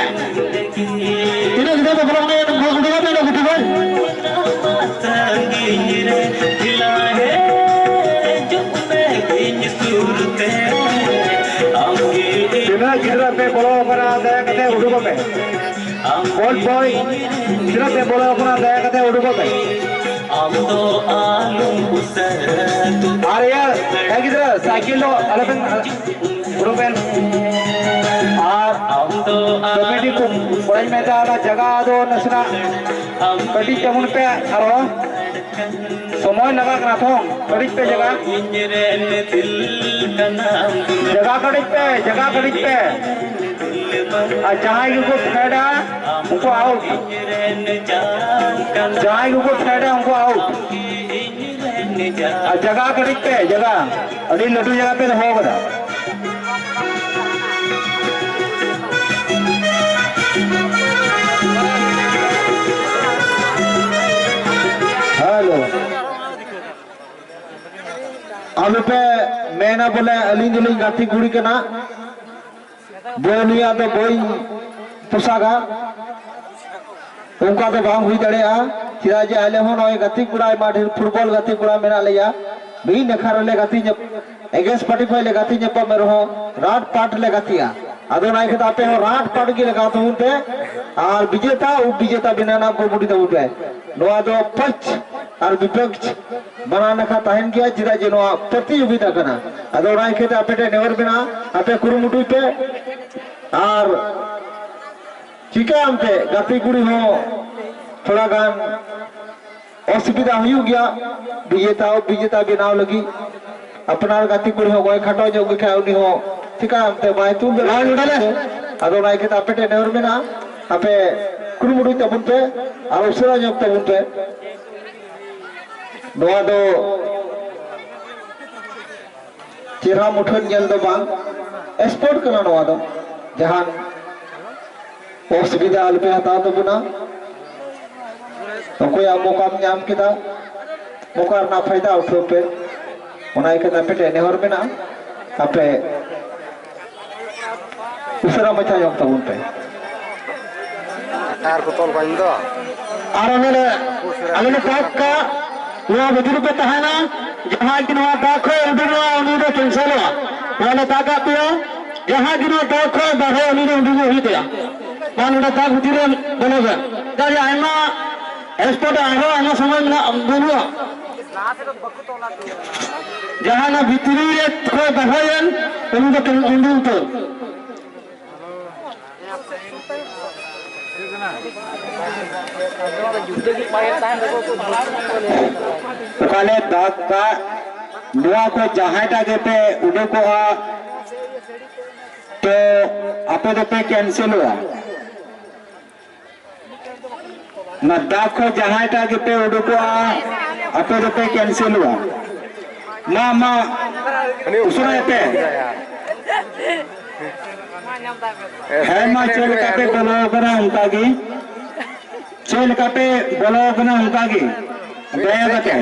ᱛᱤᱱᱟᱹᱜ ᱜᱤᱫᱽᱨᱟᱹ ᱫᱚ ᱵᱚᱞᱚ ᱠᱟᱱᱟ, ᱩᱰᱩᱠ ᱯᱮ, ᱩᱰᱩᱠ ᱯᱮ᱾ ᱥᱟᱺᱜᱤᱧ ᱨᱮ ᱦᱤᱞᱟ ᱦᱮ ᱦᱤᱡᱩᱜ ᱢᱮ ᱤᱧ ᱥᱩᱨ ᱛᱮ, ᱟᱢ ᱜᱮ ᱛᱤᱱᱟᱹᱜ ᱜᱤᱫᱽᱨᱟᱹ ᱯᱮ ᱵᱚᱞᱚ ᱠᱟᱱᱟ, ᱫᱟᱭᱟ ᱠᱟᱛᱮ ᱩᱰᱩᱠᱚᱜ ᱯᱮ᱾ ᱵᱚᱭ, ᱵᱚᱭ, ᱛᱤᱱᱟᱹᱜ ᱯᱮ ᱵᱚᱞᱚ ᱠᱟᱱᱟ, ᱫᱟᱭᱟ ᱠᱟᱛᱮ ᱩᱰᱩᱠᱚᱜ ᱯᱮ᱾ ᱟᱢ ᱫᱚ ᱟᱞᱚᱢ ᱩᱥᱟᱹᱨᱟ ᱛᱩ᱾ ᱟᱨ ᱤᱭᱟᱹ, ᱦᱮᱸ ᱜᱤᱫᱽᱨᱟᱹ, ᱥᱟᱭᱠᱮᱞ ᱫᱚ ᱟᱞᱚᱵᱮᱱ ᱩᱰᱩᱠ ᱵᱮᱱ᱾ ᱟᱨ ᱟᱢ ᱫᱚ ᱠᱚᱢᱤᱴᱤ ᱠᱚ, ᱟᱞᱚᱢ ᱠᱚᱲᱟᱧ ᱢᱮᱛᱟ ᱚᱱᱟ ᱡᱟᱭᱜᱟ ᱫᱚ ᱱᱟᱥᱮᱱᱟᱜ ᱟᱢ ᱠᱟᱹᱴᱤᱡ ᱛᱟᱵᱚᱱ ᱯᱮ ᱟᱨᱦᱚᱸ᱾ ᱥᱚᱢᱚᱭ ᱞᱟᱜᱟᱜ ᱠᱟᱱᱟ ᱛᱚ, ᱠᱟᱹᱴᱤᱡ ᱯᱮ ᱡᱟᱭᱜᱟ᱾ ᱤᱧ ᱨᱮᱱ ᱫᱤᱞ ᱠᱟᱱᱟᱢ᱾ ᱡᱟᱭᱜᱟ ᱠᱟᱹᱴᱤᱡ ᱯᱮ, ᱡᱟᱭᱜᱟ ᱠᱟᱹᱴᱤᱡ ᱯᱮ᱾ ᱟᱨ ᱡᱟᱦᱟᱸᱭ ᱜᱮᱠᱚ ᱯᱷᱮᱰᱟ, ᱩᱱᱠᱩ out᱾ ᱡᱟᱦᱟᱸᱭ ᱜᱮᱠᱚ ᱯᱷᱮᱰᱟ, ᱩᱱᱠᱩ out᱾ ᱟᱨ ᱡᱟᱭᱜᱟ ᱠᱟᱹᱴᱤᱡ ᱯᱮ, ᱡᱟᱭᱜᱟ᱾ ᱟᱹᱰᱤ ᱞᱟᱹᱴᱩ ᱡᱟᱭᱜᱟ ᱯᱮ ᱫᱚᱦᱚ ᱠᱟᱫᱟ᱾ ᱦᱮᱞᱳ᱾ ᱟᱞᱚᱯᱮ ᱢᱮᱱᱟ ᱵᱚᱞᱮ ᱟᱹᱞᱤᱧ ᱫᱚᱞᱤᱧ ᱜᱟᱛᱮ ᱠᱩᱲᱤ ᱠᱟᱱᱟ, ᱵᱟᱹᱦᱩ ᱱᱩᱭᱟᱜ ᱫᱚ ᱵᱟᱹᱧ ᱯᱳᱥᱟᱜᱟ, ᱚᱱᱠᱟ ᱫᱚ ᱵᱟᱝ ᱦᱩᱭ ᱫᱟᱲᱮᱭᱟᱜᱼᱟ᱾ ᱪᱮᱫᱟᱜ ᱡᱮ ᱟᱞᱮ ᱦᱚᱸ ᱱᱚᱜᱼᱚᱭ ᱜᱟᱛᱮ ᱠᱚᱲᱟ ᱟᱭᱢᱟ ᱰᱷᱮᱨ football ᱜᱟᱛᱮ ᱠᱚᱲᱟ ᱢᱮᱱᱟᱜ ᱞᱮᱭᱟ, ᱢᱤᱫ ᱱᱟᱠᱷᱟ ᱨᱮᱞᱮ ᱜᱟᱛᱮ ᱧᱟᱯ-, against party ᱠᱷᱚᱱ ᱞᱮ ᱜᱟᱛᱮ ᱧᱟᱯᱟᱢ ᱨᱮᱦᱚᱸ ᱨᱟᱴ ᱯᱟᱴ ᱞᱮ ᱜᱟᱛᱮᱜᱼᱟ᱾ ᱟᱫᱚ ᱚᱱᱟ ᱤᱭᱠᱷᱟᱹᱛᱮ ᱟᱯᱮ ᱦᱚᱸ ᱨᱟᱴ ᱯᱟᱴ ᱜᱮ ᱞᱟᱜᱟᱣ ᱛᱟᱵᱚᱱ ᱯᱮ᱾ ᱟᱨ ᱵᱤᱡᱮᱛᱟ ᱩᱯ ᱵᱤᱡᱮᱛᱟ ᱵᱮᱱᱟᱣ ᱨᱮᱱᱟᱜ ᱠᱩᱨᱩᱢᱩᱴᱩ ᱛᱟᱵᱚᱱ ᱯᱮ᱾ ᱱᱚᱣᱟ ᱫᱚ ᱯᱚᱠᱷ ᱟᱨ ᱵᱤᱯᱚᱠᱷ ᱵᱟᱱᱟᱨ ᱱᱟᱠᱷᱟ ᱛᱟᱦᱮᱱ ᱜᱮᱭᱟ, ᱪᱮᱫᱟᱜ ᱡᱮ ᱱᱚᱣᱟ ᱯᱨᱚᱛᱤᱡᱳᱜᱤᱛᱟ ᱠᱟᱱᱟ᱾ ᱟᱫᱚ ᱚᱱᱟ ᱤᱭᱠᱷᱟᱹ ᱛᱮ ᱟᱯᱮ ᱴᱷᱮᱱ ᱱᱮᱦᱚᱨ ᱢᱮᱱᱟᱜᱼᱟ, ᱟᱯᱮ ᱠᱩᱨᱩᱢᱩᱴᱩᱭ ᱯᱮ᱾ ᱟᱨ ᱪᱤᱠᱟᱹᱜ ᱟᱢ ᱛᱮ ᱜᱟᱛᱮ ᱠᱩᱲᱤ ᱦᱚᱸ ᱛᱷᱚᱲᱟ ᱜᱟᱱ ᱚᱥᱩᱵᱤᱫᱷᱟ ᱦᱩᱭᱩᱜ ᱜᱮᱭᱟ ᱵᱤᱡᱮᱛᱟ ᱵᱤᱡᱮᱛᱟ ᱵᱮᱱᱟᱣ ᱞᱟᱹᱜᱤᱫ᱾ ᱟᱯᱱᱟᱨ ᱜᱟᱛᱮ ᱠᱩᱲᱤ ᱦᱚᱸ ᱚᱠᱚᱭ ᱠᱷᱟᱴᱚ ᱧᱚᱜ ᱜᱮ ᱠᱷᱟᱡ ᱩᱱᱤ ᱦᱚᱸ ᱪᱤᱠᱟᱹᱜ ᱟᱢ ᱛᱮ ᱵᱟᱭ ᱛᱩᱞ ᱫᱟᱲᱮᱭᱟᱜᱼᱟ᱾ ᱟᱫᱚ ᱚᱱᱟ ᱤᱭᱠᱷᱟᱹ ᱛᱮ ᱟᱯᱮ ᱴᱷᱮᱱ ᱱᱮᱦᱚᱨ ᱢᱮᱱᱟᱜᱼᱟ, ᱟᱯᱮ ᱠᱩᱨᱩᱢᱩᱴᱩᱭ ᱛᱟᱵᱚᱱ ᱯᱮ ᱟᱨ ᱩᱥᱟᱹᱨᱟ ᱧᱚᱜ ᱛᱟᱵᱚᱱ ᱯᱮ᱾ ᱱᱚᱣᱟ ᱫᱚ ᱪᱮᱦᱨᱟ ᱢᱩᱴᱷᱟᱹᱱ ᱧᱮᱞ ᱫᱚ ᱵᱟᱝ, ᱥᱯᱳᱨᱴ ᱠᱟᱱᱟ ᱱᱚᱣᱟ ᱫᱚ᱾ ᱡᱟᱦᱟᱱ ᱚᱥᱩᱵᱤᱫᱷᱟ ᱟᱞᱚᱯᱮ ᱦᱟᱛᱟᱣ ᱛᱟᱵᱚᱱᱟ᱾ ᱚᱠᱚᱭᱟᱜ ᱢᱚᱠᱟᱢ ᱧᱟᱢ ᱠᱮᱫᱟ, ᱢᱚᱠᱟ ᱨᱮᱱᱟᱜ ᱯᱷᱟᱭᱫᱟ ᱩᱴᱷᱟᱹᱣ ᱯᱮ᱾ ᱚᱱᱟ ᱤᱭᱠᱷᱟᱹ ᱛᱮ ᱟᱯᱮ ᱴᱷᱮᱱ ᱱᱮᱦᱚᱨ ᱢᱮᱱᱟᱜᱼᱟ, ᱟᱯᱮ ᱩᱥᱟᱹᱨᱟ ᱢᱟᱪᱷᱟ ᱧᱚᱜ ᱛᱟᱵᱚᱱ ᱯᱮ᱾ ᱟᱨ ᱠᱚ ᱛᱚᱞ ᱠᱚᱣᱟ ᱤᱧ ᱫᱚ᱾ ᱟᱨ ᱚᱱᱮ ᱞᱮ, ᱟᱞᱮ ᱞᱮ ᱫᱟᱜᱽ ᱠᱟᱜ, ᱱᱚᱣᱟ ᱵᱷᱤᱛᱨᱤ ᱯᱮ ᱛᱟᱦᱮᱱᱟ᱾ ᱡᱟᱦᱟᱸᱭ ᱜᱮ ᱱᱚᱣᱟ ᱫᱟᱜᱽ ᱠᱷᱚᱡ ᱩᱰᱩᱠᱚᱜᱼᱟ, ᱩᱱᱤ ᱫᱚ ᱠᱮᱱᱥᱮᱞᱚᱜᱼᱟ᱾ ᱱᱚᱣᱟ ᱞᱮ ᱫᱟᱜᱽ ᱠᱟᱜ ᱯᱮᱭᱟ, ᱡᱟᱦᱟᱸᱭ ᱜᱮ ᱱᱚᱣᱟ ᱫᱟᱜᱽ ᱠᱷᱚᱡ ᱵᱟᱦᱨᱮ, ᱩᱱᱤ ᱫᱚ ᱩᱰᱩᱠᱚᱜ ᱦᱩᱭᱩᱜ ᱛᱟᱭᱟ᱾ ᱢᱟ ᱱᱚᱰᱮ ᱫᱟᱜᱽ ᱵᱷᱤᱛᱨᱤ ᱨᱮ ᱵᱚᱞᱚ ᱵᱮᱱ᱾ ᱪᱮᱫᱟᱜ ᱡᱮ ᱟᱭᱢᱟ ᱥᱯᱚᱴ ᱟᱨᱦᱚᱸ ᱟᱭᱢᱟ ᱥᱚᱢᱚᱭ ᱢᱮᱱᱟᱜ, ᱵᱟᱹᱱᱩᱜᱼᱟ᱾ ᱡᱟᱦᱟᱸᱭ ᱱᱚᱣᱟ ᱵᱷᱤᱛᱨᱤ ᱨᱮ ᱠᱷᱚᱡ ᱵᱟᱦᱨᱮᱭᱮᱱ, ᱩᱱᱤ ᱫᱚ ᱩᱰᱩᱠ ᱩᱛᱟᱹᱨ᱾ ᱚᱠᱟᱞᱮ ᱫᱟᱜᱽ ᱠᱟᱜ, ᱱᱚᱣᱟ ᱠᱚ ᱡᱟᱦᱟᱸᱭᱴᱟᱜ ᱜᱮᱯᱮ ᱩᱰᱩᱠᱚᱜᱼᱟ, ᱛᱚ ᱟᱯᱮ ᱫᱚᱯᱮ ᱠᱮᱱᱥᱮᱞᱚᱜᱼᱟ᱾ ᱚᱱᱟ ᱫᱟᱜᱽ ᱠᱷᱚᱡ ᱡᱟᱦᱟᱸᱭᱴᱟᱜ ᱜᱮᱯᱮ ᱩᱰᱩᱠᱚᱜᱼᱟ, ᱟᱯᱮ ᱫᱚᱯᱮ ᱠᱮᱱᱥᱮᱞᱚᱜᱼᱟ᱾ ᱢᱟ, ᱢᱟ, ᱩᱥᱟᱹᱨᱟᱭ ᱯᱮ᱾ ᱦᱮᱸ, ᱢᱟ, ᱪᱮᱫ ᱞᱮᱠᱟ ᱯᱮ ᱵᱚᱞᱚ ᱟᱠᱟᱱᱟ, ᱚᱱᱠᱟ ᱜᱮ᱾ ᱪᱮᱫ ᱞᱮᱠᱟ ᱯᱮ ᱵᱚᱞᱚ ᱟᱠᱟᱱᱟ, ᱚᱱᱠᱟ ᱜᱮ᱾ ᱫᱟᱭᱟ ᱠᱟᱛᱮ᱾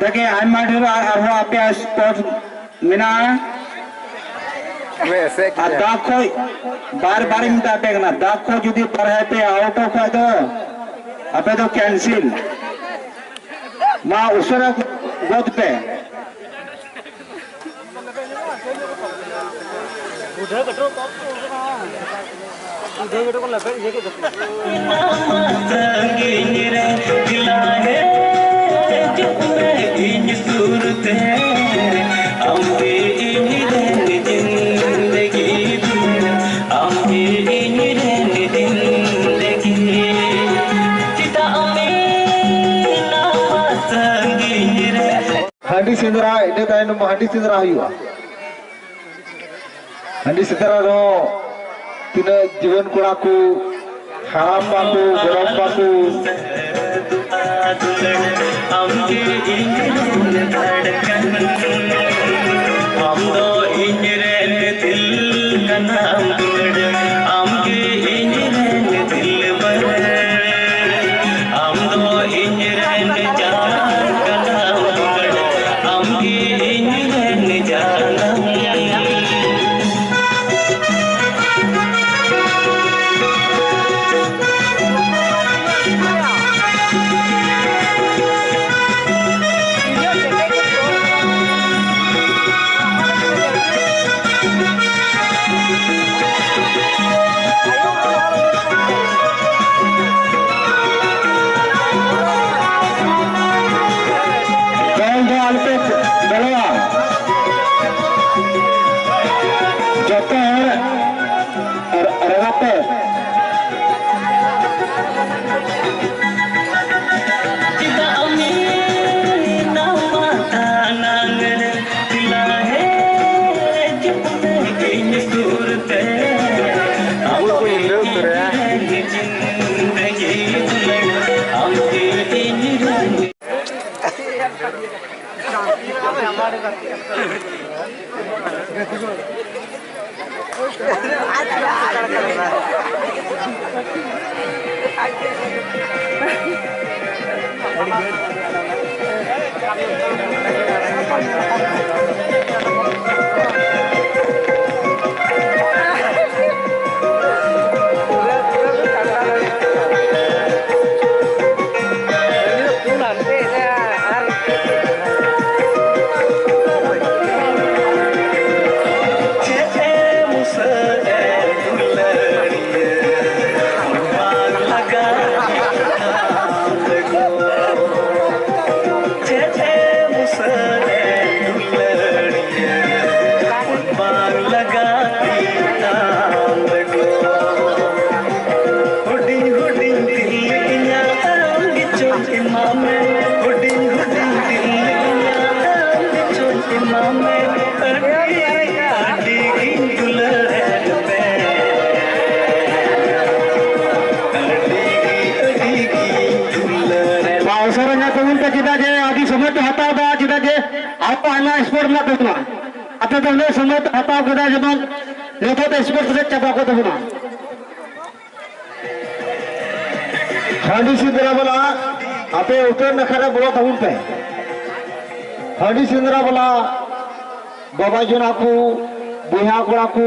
ᱫᱟᱜᱮ ᱟᱭᱢᱟ ᱰᱷᱮᱨ ᱟᱨ-, ᱟᱨᱦᱚᱸ ᱟᱯᱮᱭᱟᱜ ᱥᱯᱚᱴ ᱢᱮᱱᱟᱜᱼᱟ᱾ ᱟᱨ ᱫᱟᱜᱽ ᱠᱷᱚᱡ ᱵᱟᱨ ᱵᱟᱨᱤᱧ ᱢᱮᱛᱟ ᱯᱮ ᱠᱟᱱᱟ, ᱫᱟᱜᱽ ᱠᱷᱚᱡ ᱡᱩᱫᱤ ᱵᱟᱨᱦᱮ ᱯᱮ ᱟᱣᱩᱴᱚᱜ ᱠᱷᱟᱡ ᱫᱚ ᱟᱯᱮ ᱫᱚ ᱠᱮᱱᱥᱮᱞ᱾ ᱢᱟ ᱩᱥᱟᱹᱨᱟ ᱜᱚᱫ ᱯᱮ᱾ ᱥᱟᱺᱜᱤᱧ ᱨᱮ ᱫᱤᱞᱟ ᱦᱮᱡᱩᱜ ᱢᱮ ᱤᱧ ᱥᱩᱨ ᱛᱮ, ᱟᱢ ᱜᱮ ᱤᱧ ᱨᱮᱱ ᱡᱤᱱᱫᱮᱜᱤ ᱫᱩᱞᱟᱹᱲ, ᱟᱢ ᱜᱮ ᱤᱧ ᱨᱮᱱ ᱡᱤᱱᱫᱮᱜᱤ, ᱪᱮᱫᱟᱜ ᱢᱮᱱᱟᱢᱟ ᱥᱟᱺᱜᱤᱧ ᱨᱮ? ᱦᱟᱺᱰᱤ ᱥᱮᱸᱫᱽᱨᱟ, ᱤᱱᱟᱹ ᱛᱟᱭᱱᱚᱢ ᱦᱟᱺᱰᱤ ᱥᱮᱸᱫᱽᱨᱟ ᱦᱩᱭᱩᱜᱼᱟ᱾ ᱦᱟᱺᱰᱤ ᱥᱮᱸᱫᱽᱨᱟ ᱨᱮᱦᱚᱸ ᱛᱤᱱᱟᱹᱜ ᱡᱩᱣᱟᱹᱱ ᱠᱚᱲᱟ ᱠᱚ, ᱦᱟᱲᱟᱢ ᱵᱟ ᱠᱚ, ᱜᱚᱲᱚᱢ ᱵᱟ ᱠᱚ, ᱟᱢ ᱜᱮ ᱤᱧ ᱨᱮᱱ ᱫᱷᱟᱲᱠᱟᱱ, ᱟᱢ ᱫᱚ ᱤᱧ ᱨᱮᱱ ᱫᱤᱞ ᱠᱟᱱᱟᱢ ᱫᱩᱞᱟᱹᱲ, ᱟᱢ ᱜᱮ ᱤᱧ ᱨᱮᱱ ᱫᱤᱞᱵᱟᱨ, ᱟᱢ ᱫᱚ ᱤᱧ ᱨᱮᱱ ᱡᱟᱱᱟᱢ ᱫᱩᱞᱟᱹᱲ, ᱟᱢ ᱜᱮ ᱤᱧ ᱨᱮᱱ ᱡᱟᱱᱟᱢ᱾ ᱫᱚᱞ ᱫᱚ ᱟᱞᱚᱯᱮ ᱫᱚᱞᱚᱜᱼᱟ᱾ ᱡᱚᱛᱚ ᱦᱚᱲ ᱨᱟ-, ᱨᱟᱜᱟ ᱯᱮ᱾ ᱪᱮᱫᱟᱜ ᱢᱮᱱᱟᱢᱟ ᱫᱟᱱᱟᱝ ᱨᱮ ᱫᱮᱞᱟ ᱦᱤᱡᱩᱜ ᱢᱮ ᱤᱧ ᱥᱩᱨ ᱛᱮ᱾ ᱟᱢ ᱜᱮ ᱤᱧ ᱨᱮᱱ ᱡᱤᱱᱫᱮᱜᱤ ᱫᱩᱞᱟᱹᱲ, ᱟᱢ ᱜᱮ ᱤᱧ ᱨᱮᱱ ᱢᱟ ᱩᱥᱟᱹᱨᱟ ᱧᱚᱜ ᱛᱟᱵᱚᱱ ᱯᱮ, ᱪᱮᱫᱟᱜ ᱡᱮ ᱟᱹᱰᱤ ᱥᱚᱢᱚᱭ ᱯᱮ ᱦᱟᱛᱟᱣ ᱮᱫᱟ, ᱪᱮᱫᱟᱜ ᱡᱮ ᱟᱨᱦᱚᱸ ᱟᱭᱢᱟ ᱥᱯᱳᱨᱴ ᱢᱮᱱᱟᱜ ᱛᱟᱵᱚᱱᱟ᱾ ᱟᱯᱮ ᱫᱚ ᱩᱱᱟᱹᱜ ᱥᱚᱢᱚᱭ ᱯᱮ ᱦᱟᱛᱟᱣ ᱠᱮᱫᱟ, ᱡᱮᱢᱚᱱ ᱱᱤᱛᱚᱜ ᱫᱚ ᱥᱯᱳᱨᱴ ᱥᱮᱫ ᱪᱟᱵᱟ ᱠᱚ ᱛᱟᱵᱚᱱᱟ᱾ ᱦᱟᱺᱰᱤ ᱥᱮᱸᱫᱽᱨᱟ ᱵᱟᱞᱟ, ᱟᱯᱮ ᱩᱛᱟᱹᱨ ᱱᱟᱠᱷᱟ ᱨᱮ ᱵᱚᱞᱚ ᱛᱟᱵᱚᱱ ᱯᱮ᱾ ᱦᱟᱺᱰᱤ ᱥᱮᱸᱫᱽᱨᱟ ᱵᱟᱞᱟ, ᱵᱟᱵᱟ ᱡᱚᱱᱟ ᱠᱚ, ᱵᱚᱭᱦᱟ ᱠᱚᱲᱟ ᱠᱚ,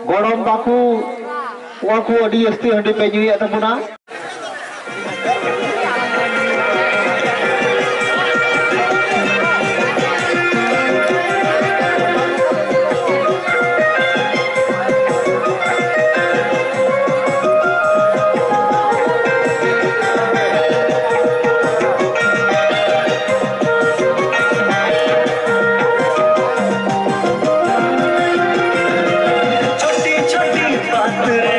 ᱜᱚᱲᱚᱢ ᱵᱟ ᱠᱚ, ᱱᱚᱣᱟ ᱠᱚ ᱟᱹᱰᱤ ᱡᱟᱹᱥᱛᱤ ᱦᱟᱺᱰᱤ ᱯᱮ ᱧᱩᱭᱮᱫ ᱛᱟᱵᱚᱱᱟ᱾ ᱪᱷᱳᱴᱤ ᱪᱷᱳᱴᱤ ᱵᱟᱛ ᱨᱮ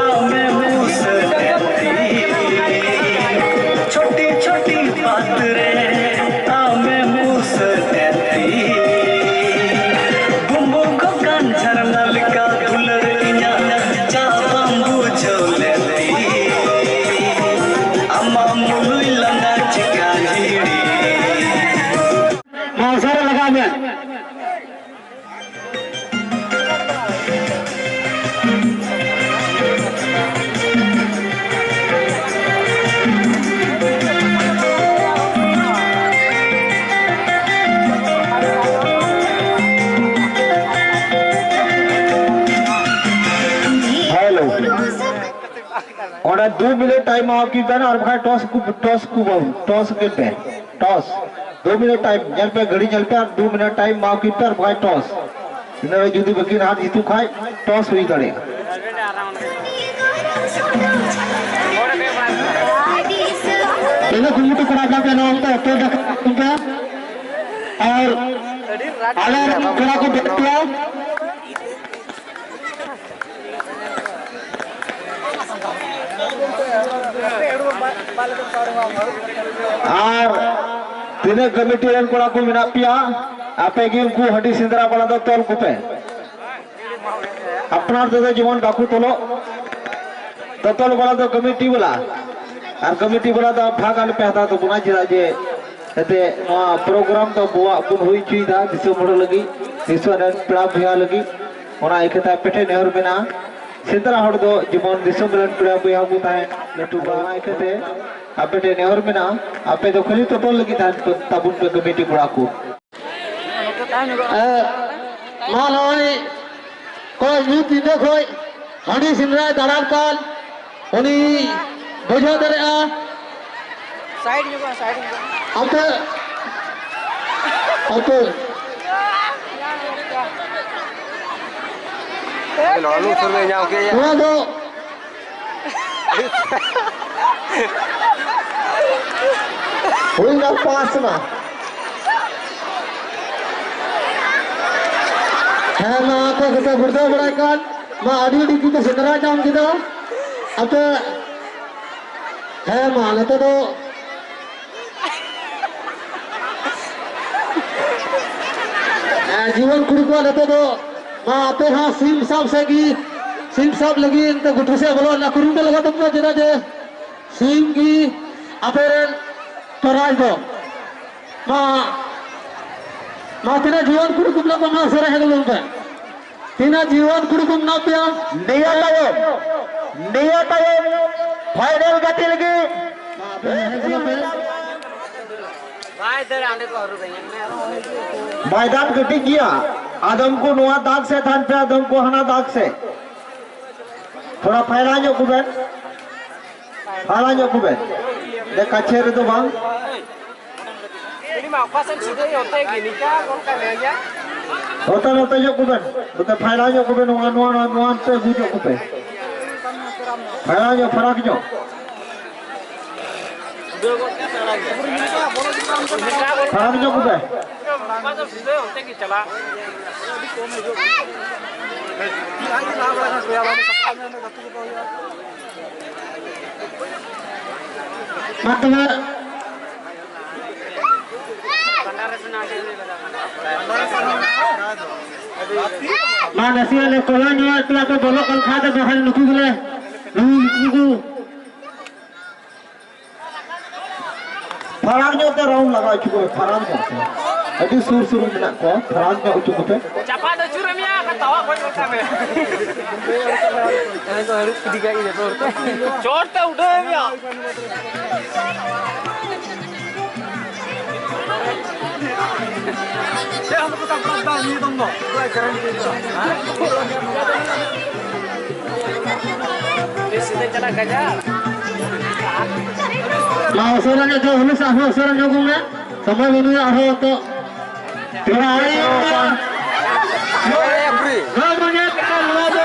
ᱟᱢᱮᱢ ᱩᱥᱟᱹᱫᱮᱫ ᱛᱤᱧ᱾ ᱪᱷᱳᱴᱤ ᱪᱷᱳᱴᱤ ᱵᱟᱛ ᱨᱮ ᱟᱢᱮᱢ ᱩᱥᱟᱹᱫᱮᱫ ᱛᱤᱧ᱾ ᱵᱩᱢᱵᱩ ᱠᱚ ᱠᱟᱱ ᱡᱷᱟᱨᱱᱟ ᱞᱮᱠᱟ ᱫᱩᱞᱟᱹᱲ ᱤᱧᱟᱹᱜ ᱪᱟ ᱵᱟᱢ ᱵᱩᱡᱷᱟᱹᱣ ᱞᱮᱫ ᱛᱤᱧ᱾ ᱟᱢᱟᱜ ᱢᱩᱞᱩᱡ ᱞᱟᱸᱫᱟ ᱪᱮᱠᱟᱧ ᱦᱤᱲᱤᱧ᱾ ᱢᱟ ᱩᱥᱟᱹᱨᱟ ᱞᱟᱜᱟᱣ ᱢᱮ᱾ ᱦᱮᱞᱳ᱾ ᱚᱸᱰᱮ ᱫᱩ ᱢᱤᱱᱤᱴ ᱴᱟᱭᱤᱢ ᱮᱢᱟ ᱠᱤᱱ ᱵᱮᱱ, ᱟᱨ ᱵᱟᱠᱷᱟᱡ ᱴᱚᱥ ᱠᱚ, ᱴᱚᱥ ᱠᱚ, ᱴᱚᱥ ᱠᱤᱱ ᱯᱮ᱾ ᱴᱚᱥ᱾ ᱫᱩ ᱢᱤᱱᱤᱴ ᱴᱟᱭᱤᱢ, ᱧᱮᱞ ᱯᱮ, ᱜᱷᱟᱹᱲᱤ ᱧᱮᱞ ᱯᱮ, ᱟᱨ ᱫᱩ ᱢᱤᱱᱤᱴ ᱴᱟᱭᱤᱢ ᱮᱢᱟ ᱠᱤᱱ ᱯᱮ, ᱟᱨ ᱵᱟᱠᱷᱟᱡ ᱴᱚᱥ᱾ ᱤᱱᱟᱹ ᱨᱮ ᱡᱩᱫᱤ ᱵᱟᱹᱠᱤᱱ ᱦᱟᱨ ᱡᱤᱛᱩ ᱠᱷᱟᱡ, ᱴᱚᱥ ᱦᱩᱭ ᱫᱟᱲᱮᱭᱟᱜᱼᱟ᱾ ᱤᱱᱟᱹ ᱠᱩᱨᱩᱢᱩᱴᱩ ᱠᱚᱨᱟᱣ ᱠᱟᱛᱮ ᱱᱚᱣᱟ ᱚᱠᱛᱚ ᱚᱠᱛᱚ ᱫᱟᱠᱟ ᱯᱮ᱾ ᱟᱨ ᱟᱞᱮ ᱨᱮᱱ ᱠᱚᱲᱟ ᱠᱚ ᱵᱮᱴ ᱠᱚᱣᱟ᱾ ᱟᱨ ᱛᱤᱱᱟᱹᱜ ᱠᱚᱢᱤᱴᱤ ᱨᱮᱱ ᱠᱚᱲᱟ ᱠᱚ ᱢᱮᱱᱟᱜ ᱯᱮᱭᱟ, ᱟᱯᱮ ᱜᱮ ᱩᱱᱠᱩ ᱦᱟᱺᱰᱤ ᱥᱮᱸᱫᱽᱨᱟ ᱵᱟᱞᱟ ᱫᱚ ᱛᱚᱞ ᱠᱚᱯᱮ᱾ ᱟᱯᱱᱟᱨ ᱛᱮᱫᱚ ᱡᱮᱢᱚᱱ ᱵᱟᱠᱚ ᱛᱚᱞᱚᱜ, ᱛᱚᱛᱚᱞ ᱵᱟᱞᱟ ᱫᱚ ᱠᱚᱢᱤᱴᱤ ᱵᱟᱞᱟ, ᱟᱨ ᱠᱚᱢᱤᱴᱤ ᱵᱟᱞᱟ ᱫᱚ ᱵᱷᱟᱜᱽ ᱟᱞᱚᱯᱮ ᱦᱟᱛᱟᱣ ᱛᱟᱵᱚᱱᱟ, ᱪᱮᱫᱟᱜ ᱡᱮ ᱮᱱᱛᱮ ᱱᱚᱣᱟ ᱯᱨᱳᱜᱨᱟᱢ ᱫᱚ ᱟᱵᱚᱣᱟᱜ ᱵᱚᱱ ᱦᱩᱭ ᱦᱚᱪᱚᱭᱮᱫᱟ ᱫᱤᱥᱚᱢ ᱦᱚᱲ ᱞᱟᱹᱜᱤᱫ, ᱫᱤᱥᱚᱢ ᱨᱮᱱ ᱯᱮᱲᱟ ᱵᱚᱭᱦᱟ ᱞᱟᱹᱜᱤᱫ᱾ ᱚᱱᱟ ᱤᱭᱠᱟᱹᱛᱮ ᱟᱯᱮ ᱴᱷᱮᱱ ᱱᱮᱦᱚᱨ ᱢᱮᱱᱟᱜᱼᱟ, ᱥᱮᱸᱫᱽᱨᱟ ᱦᱚᱲ ᱫᱚ ᱡᱮᱢᱚᱱ ᱫᱤᱥᱚᱢ ᱨᱮᱱ ᱯᱮᱲᱟ ᱵᱚᱭᱦᱟ ᱠᱚ ᱛᱟᱦᱮᱸ ᱞᱟᱹᱴᱩ ᱵᱟ᱾ ᱚᱱᱟ ᱤᱭᱠᱟᱹᱛᱮ ᱟᱯᱮ ᱴᱷᱮᱱ ᱱᱮᱦᱚᱨ ᱢᱮᱱᱟᱜᱼᱟ, ᱟᱯᱮ ᱫᱚ ᱠᱷᱟᱹᱞᱤ ᱛᱚᱛᱚᱞ ᱞᱟᱹᱜᱤᱫ ᱛᱟᱦᱮᱱ ᱯᱮ, ᱛᱟᱵᱚᱱ ᱯᱮ ᱠᱚᱢᱤᱴᱤ ᱠᱚᱲᱟ ᱠᱚ᱾ ᱮ, ᱢᱟ ᱱᱚᱜᱼᱚᱭ ᱠᱚ ᱧᱩᱛ ᱧᱤᱫᱟᱹ ᱠᱷᱚᱡ ᱦᱟᱺᱰᱤ ᱥᱮᱸᱫᱽᱨᱟᱭ ᱫᱟᱬᱟᱱ ᱠᱟᱱ ᱩᱱᱤ ᱵᱩᱡᱷᱟᱹᱣ ᱫᱟᱲᱮᱭᱟᱜᱼᱟ᱾ ᱥᱟᱭᱤᱰ ᱧᱚᱜᱚᱜᱼᱟ, ᱥᱟᱭᱤᱰ ᱧᱚᱜᱚᱜᱼᱟ᱾ ᱟᱯᱮ, ᱟᱯᱮ᱾ ᱞᱚᱞᱚ ᱥᱩᱨ ᱨᱮ ᱧᱟᱢ ᱠᱮᱫ ᱭᱟ᱾ ᱱᱚᱣᱟ ᱫᱚ ᱦᱩᱭᱱᱟ ᱯᱟᱥ ᱢᱟ᱾ ᱦᱮᱸ, ᱢᱟ ᱟᱯᱮ ᱠᱚᱯᱮ ᱜᱩᱲᱫᱟᱹᱣ ᱵᱟᱲᱟᱭ ᱠᱟᱱ, ᱢᱟ ᱟᱹᱰᱤ ᱟᱹᱰᱤ ᱠᱚᱯᱮ ᱥᱮᱸᱫᱽᱨᱟ ᱧᱟᱢ ᱠᱮᱫᱟ᱾ ᱟᱯᱮ, ᱦᱮᱸ, ᱢᱟ ᱱᱤᱛᱚᱜ ᱫᱚ ᱦᱮᱸ, ᱡᱩᱣᱟᱹᱱ ᱠᱩᱲᱤ ᱠᱚᱣᱟᱜ ᱱᱤᱛᱚᱜ ᱫᱚ, ᱢᱟ ᱟᱯᱮ ᱦᱚᱸ ᱥᱤᱢ ᱥᱟᱵ ᱥᱮᱫ ᱜᱮ, ᱥᱤᱢ ᱥᱟᱵ ᱞᱟᱹᱜᱤᱫ ᱮᱱᱛᱮ ᱜᱩᱴᱷᱤ ᱥᱮᱫ ᱵᱚᱞᱚ ᱨᱮᱱᱟᱜ ᱠᱩᱨᱩᱢᱩᱴᱩ ᱞᱟᱜᱟᱣ ᱛᱟᱵᱚᱱᱟ, ᱪᱮᱫᱟᱜ ᱡᱮ ᱥᱤᱢ ᱜᱮ ᱟᱯᱮ ᱨᱮᱱ prize ᱫᱚ᱾ ᱢᱟ, ᱢᱟ ᱛᱤᱱᱟᱹᱜ ᱡᱩᱣᱟᱹᱱ ᱠᱩᱲᱤ ᱠᱚ ᱢᱮᱱᱟᱜ ᱠᱚᱣᱟ, ᱢᱟ ᱥᱮᱨᱮᱧ ᱦᱮᱡ ᱞᱮᱱ ᱯᱮ᱾ ᱛᱤᱱᱟᱹᱜ ᱡᱩᱣᱟᱹᱱ ᱠᱩᱲᱤ ᱠᱚ ᱢᱮᱱᱟᱜ ᱯᱮᱭᱟ? ᱱᱤᱭᱟᱹ ᱛᱟᱭᱚᱢ, ᱱᱤᱭᱟᱹ ᱛᱟᱭᱚᱢ final ᱜᱟᱛᱮ ᱞᱟᱹᱜᱤᱫ᱾ ᱢᱟ ᱟᱯᱮ ᱦᱮᱡ ᱞᱮᱱ ᱯᱮ᱾ ᱵᱟᱭ ᱫᱟᱹᱲᱟ, ᱚᱸᱰᱮ ᱠᱚ ᱦᱟᱹᱨᱩᱵᱮ, ᱧᱮᱞ ᱢᱮ᱾ ᱢᱚᱭᱫᱟᱱ ᱠᱟᱹᱴᱤᱡ ᱜᱮᱭᱟ, ᱟᱫᱚᱢ ᱠᱚ ᱱᱚᱣᱟ ᱫᱟᱜ ᱥᱮᱫ ᱛᱟᱦᱮᱱ ᱯᱮ, ᱟᱫᱚᱢ ᱠᱚ ᱦᱟᱱᱟ ᱫᱟᱜ ᱥᱮᱫ᱾ ᱛᱷᱚᱲᱟ ᱯᱷᱟᱭᱞᱟ ᱧᱚᱜ ᱠᱚᱵᱮᱱ, ᱯᱷᱟᱭᱞᱟ ᱧᱚᱜ ᱠᱚᱵᱮᱱ᱾ ᱚᱸᱰᱮ ᱠᱟᱪᱷᱮ ᱨᱮᱫᱚ ᱵᱟᱝ᱾ ᱩᱱᱤ ᱢᱟ ᱚᱠᱟ ᱥᱮᱫ ᱥᱤᱫᱷᱟᱹᱭ ᱚᱱᱛᱮ ᱜᱮ, ᱱᱤᱝᱠᱟ ᱜᱚᱫ ᱠᱟᱭ ᱢᱮ ᱭᱟ᱾ ᱱᱚᱛᱮ, ᱱᱚᱛᱮ ᱧᱚᱜ ᱠᱚᱵᱮᱱ, ᱱᱚᱛᱮ ᱯᱷᱟᱭᱞᱟ ᱧᱚᱜ ᱠᱚᱵᱮᱱ, ᱱᱚᱣᱟ, ᱱᱚᱣᱟ, ᱱᱚᱣᱟ, ᱱᱚᱣᱟ ᱱᱚᱛᱮ ᱟᱹᱜᱩ ᱧᱚᱜ ᱠᱚᱯᱮ᱾ ᱯᱷᱟᱭᱞᱟ ᱧᱚᱜ, ᱯᱷᱟᱨᱟᱠ ᱧᱚᱜ᱾ ᱯᱷᱟᱨᱟᱠ ᱧᱚᱜ ᱠᱚᱯᱮ᱾ ᱢᱟ ᱛᱚᱵᱮ, ᱢᱟ ᱱᱟᱥᱮᱭᱟᱜ ᱞᱮ ᱠᱚᱭᱚᱜ ᱧᱚᱜ ᱟᱜ ᱠᱚᱣᱟ, ᱠᱚ ᱵᱚᱞᱚᱜ ᱠᱟᱱ ᱠᱷᱟᱡ ᱫᱚ ᱵᱟᱠᱷᱟᱱ ᱱᱩᱠᱩ ᱜᱮᱞᱮ, ᱱᱩᱠᱩ, ᱱᱩᱠᱩ᱾ ᱯᱷᱟᱨᱟᱠ ᱧᱚᱜ ᱛᱮ ᱨᱟᱣᱩᱱᱰ ᱞᱟᱜᱟᱣ ᱦᱚᱪᱚ ᱠᱚᱯᱮ, ᱯᱷᱟᱨᱟᱠ ᱧᱚᱜ ᱛᱮ᱾ ᱟᱹᱰᱤ ᱥᱩᱨ ᱥᱩᱨ ᱢᱮᱱᱟᱜ ᱠᱚᱣᱟ, ᱯᱷᱟᱨᱟᱠ ᱧᱚᱜ ᱦᱚᱪᱚ ᱠᱚᱯᱮ᱾ ᱪᱟᱯᱟ ᱫᱚ ᱟᱹᱪᱩᱨ ᱢᱮᱭᱟ, ᱛᱟᱣᱟ ᱜᱚᱡ ᱜᱚᱫ ᱠᱟᱜ ᱢᱮ᱾ ᱪᱚᱴ ᱛᱮ ᱩᱰᱟᱹᱣ ᱢᱮᱭᱟ᱾ ᱢᱟ ᱩᱥᱟᱹᱨᱟ ᱧᱚᱜ ᱫᱚ, ᱦᱩᱞᱩᱥ ᱟᱨᱦᱚᱸ ᱩᱥᱟᱹᱨᱟ ᱧᱚᱜ ᱢᱮ᱾ ᱥᱚᱢᱚᱭ ᱵᱟᱹᱱᱩᱜᱼᱟ ᱟᱨᱦᱚᱸ ᱛᱚ᱾ ᱛᱷᱚᱲᱟ ᱟᱲᱮ ᱜᱚᱲ ᱢᱟᱱᱮ ᱱᱚᱣᱟ ᱫᱚ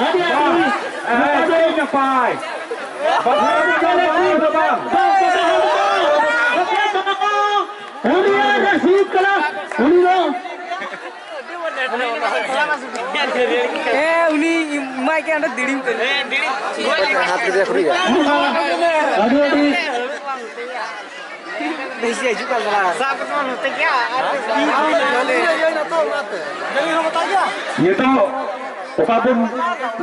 ᱟᱹᱰᱤ ᱟᱹᱰᱤ ᱱᱟᱯᱟᱭ᱾ ᱩᱱᱤ ᱟᱨ ᱨᱟᱥᱤᱫ ᱠᱟᱱᱟ, ᱩᱱᱤ ᱫᱚ ᱦᱮᱸ, ᱩᱱᱤ ᱮᱢᱟᱭ ᱠᱟᱱ ᱚᱸᱰᱮ ᱫᱤᱲᱤᱢ ᱠᱟᱱᱟ᱾ ᱦᱟᱛ ᱨᱮ ᱯᱷᱨᱤ ᱜᱮᱭᱟ᱾ ᱟᱹᱰᱤ ᱟᱹᱰᱤ ᱵᱮᱥᱤ ᱦᱤᱡᱩᱜ ᱠᱟᱱ ᱛᱟᱦᱮᱱᱟ᱾ ᱥᱟᱵ ᱠᱟᱛᱮ ᱱᱚᱛᱮ ᱜᱮᱭᱟ᱾ ᱱᱤᱛᱚᱜ ᱚᱠᱟ ᱵᱚᱱ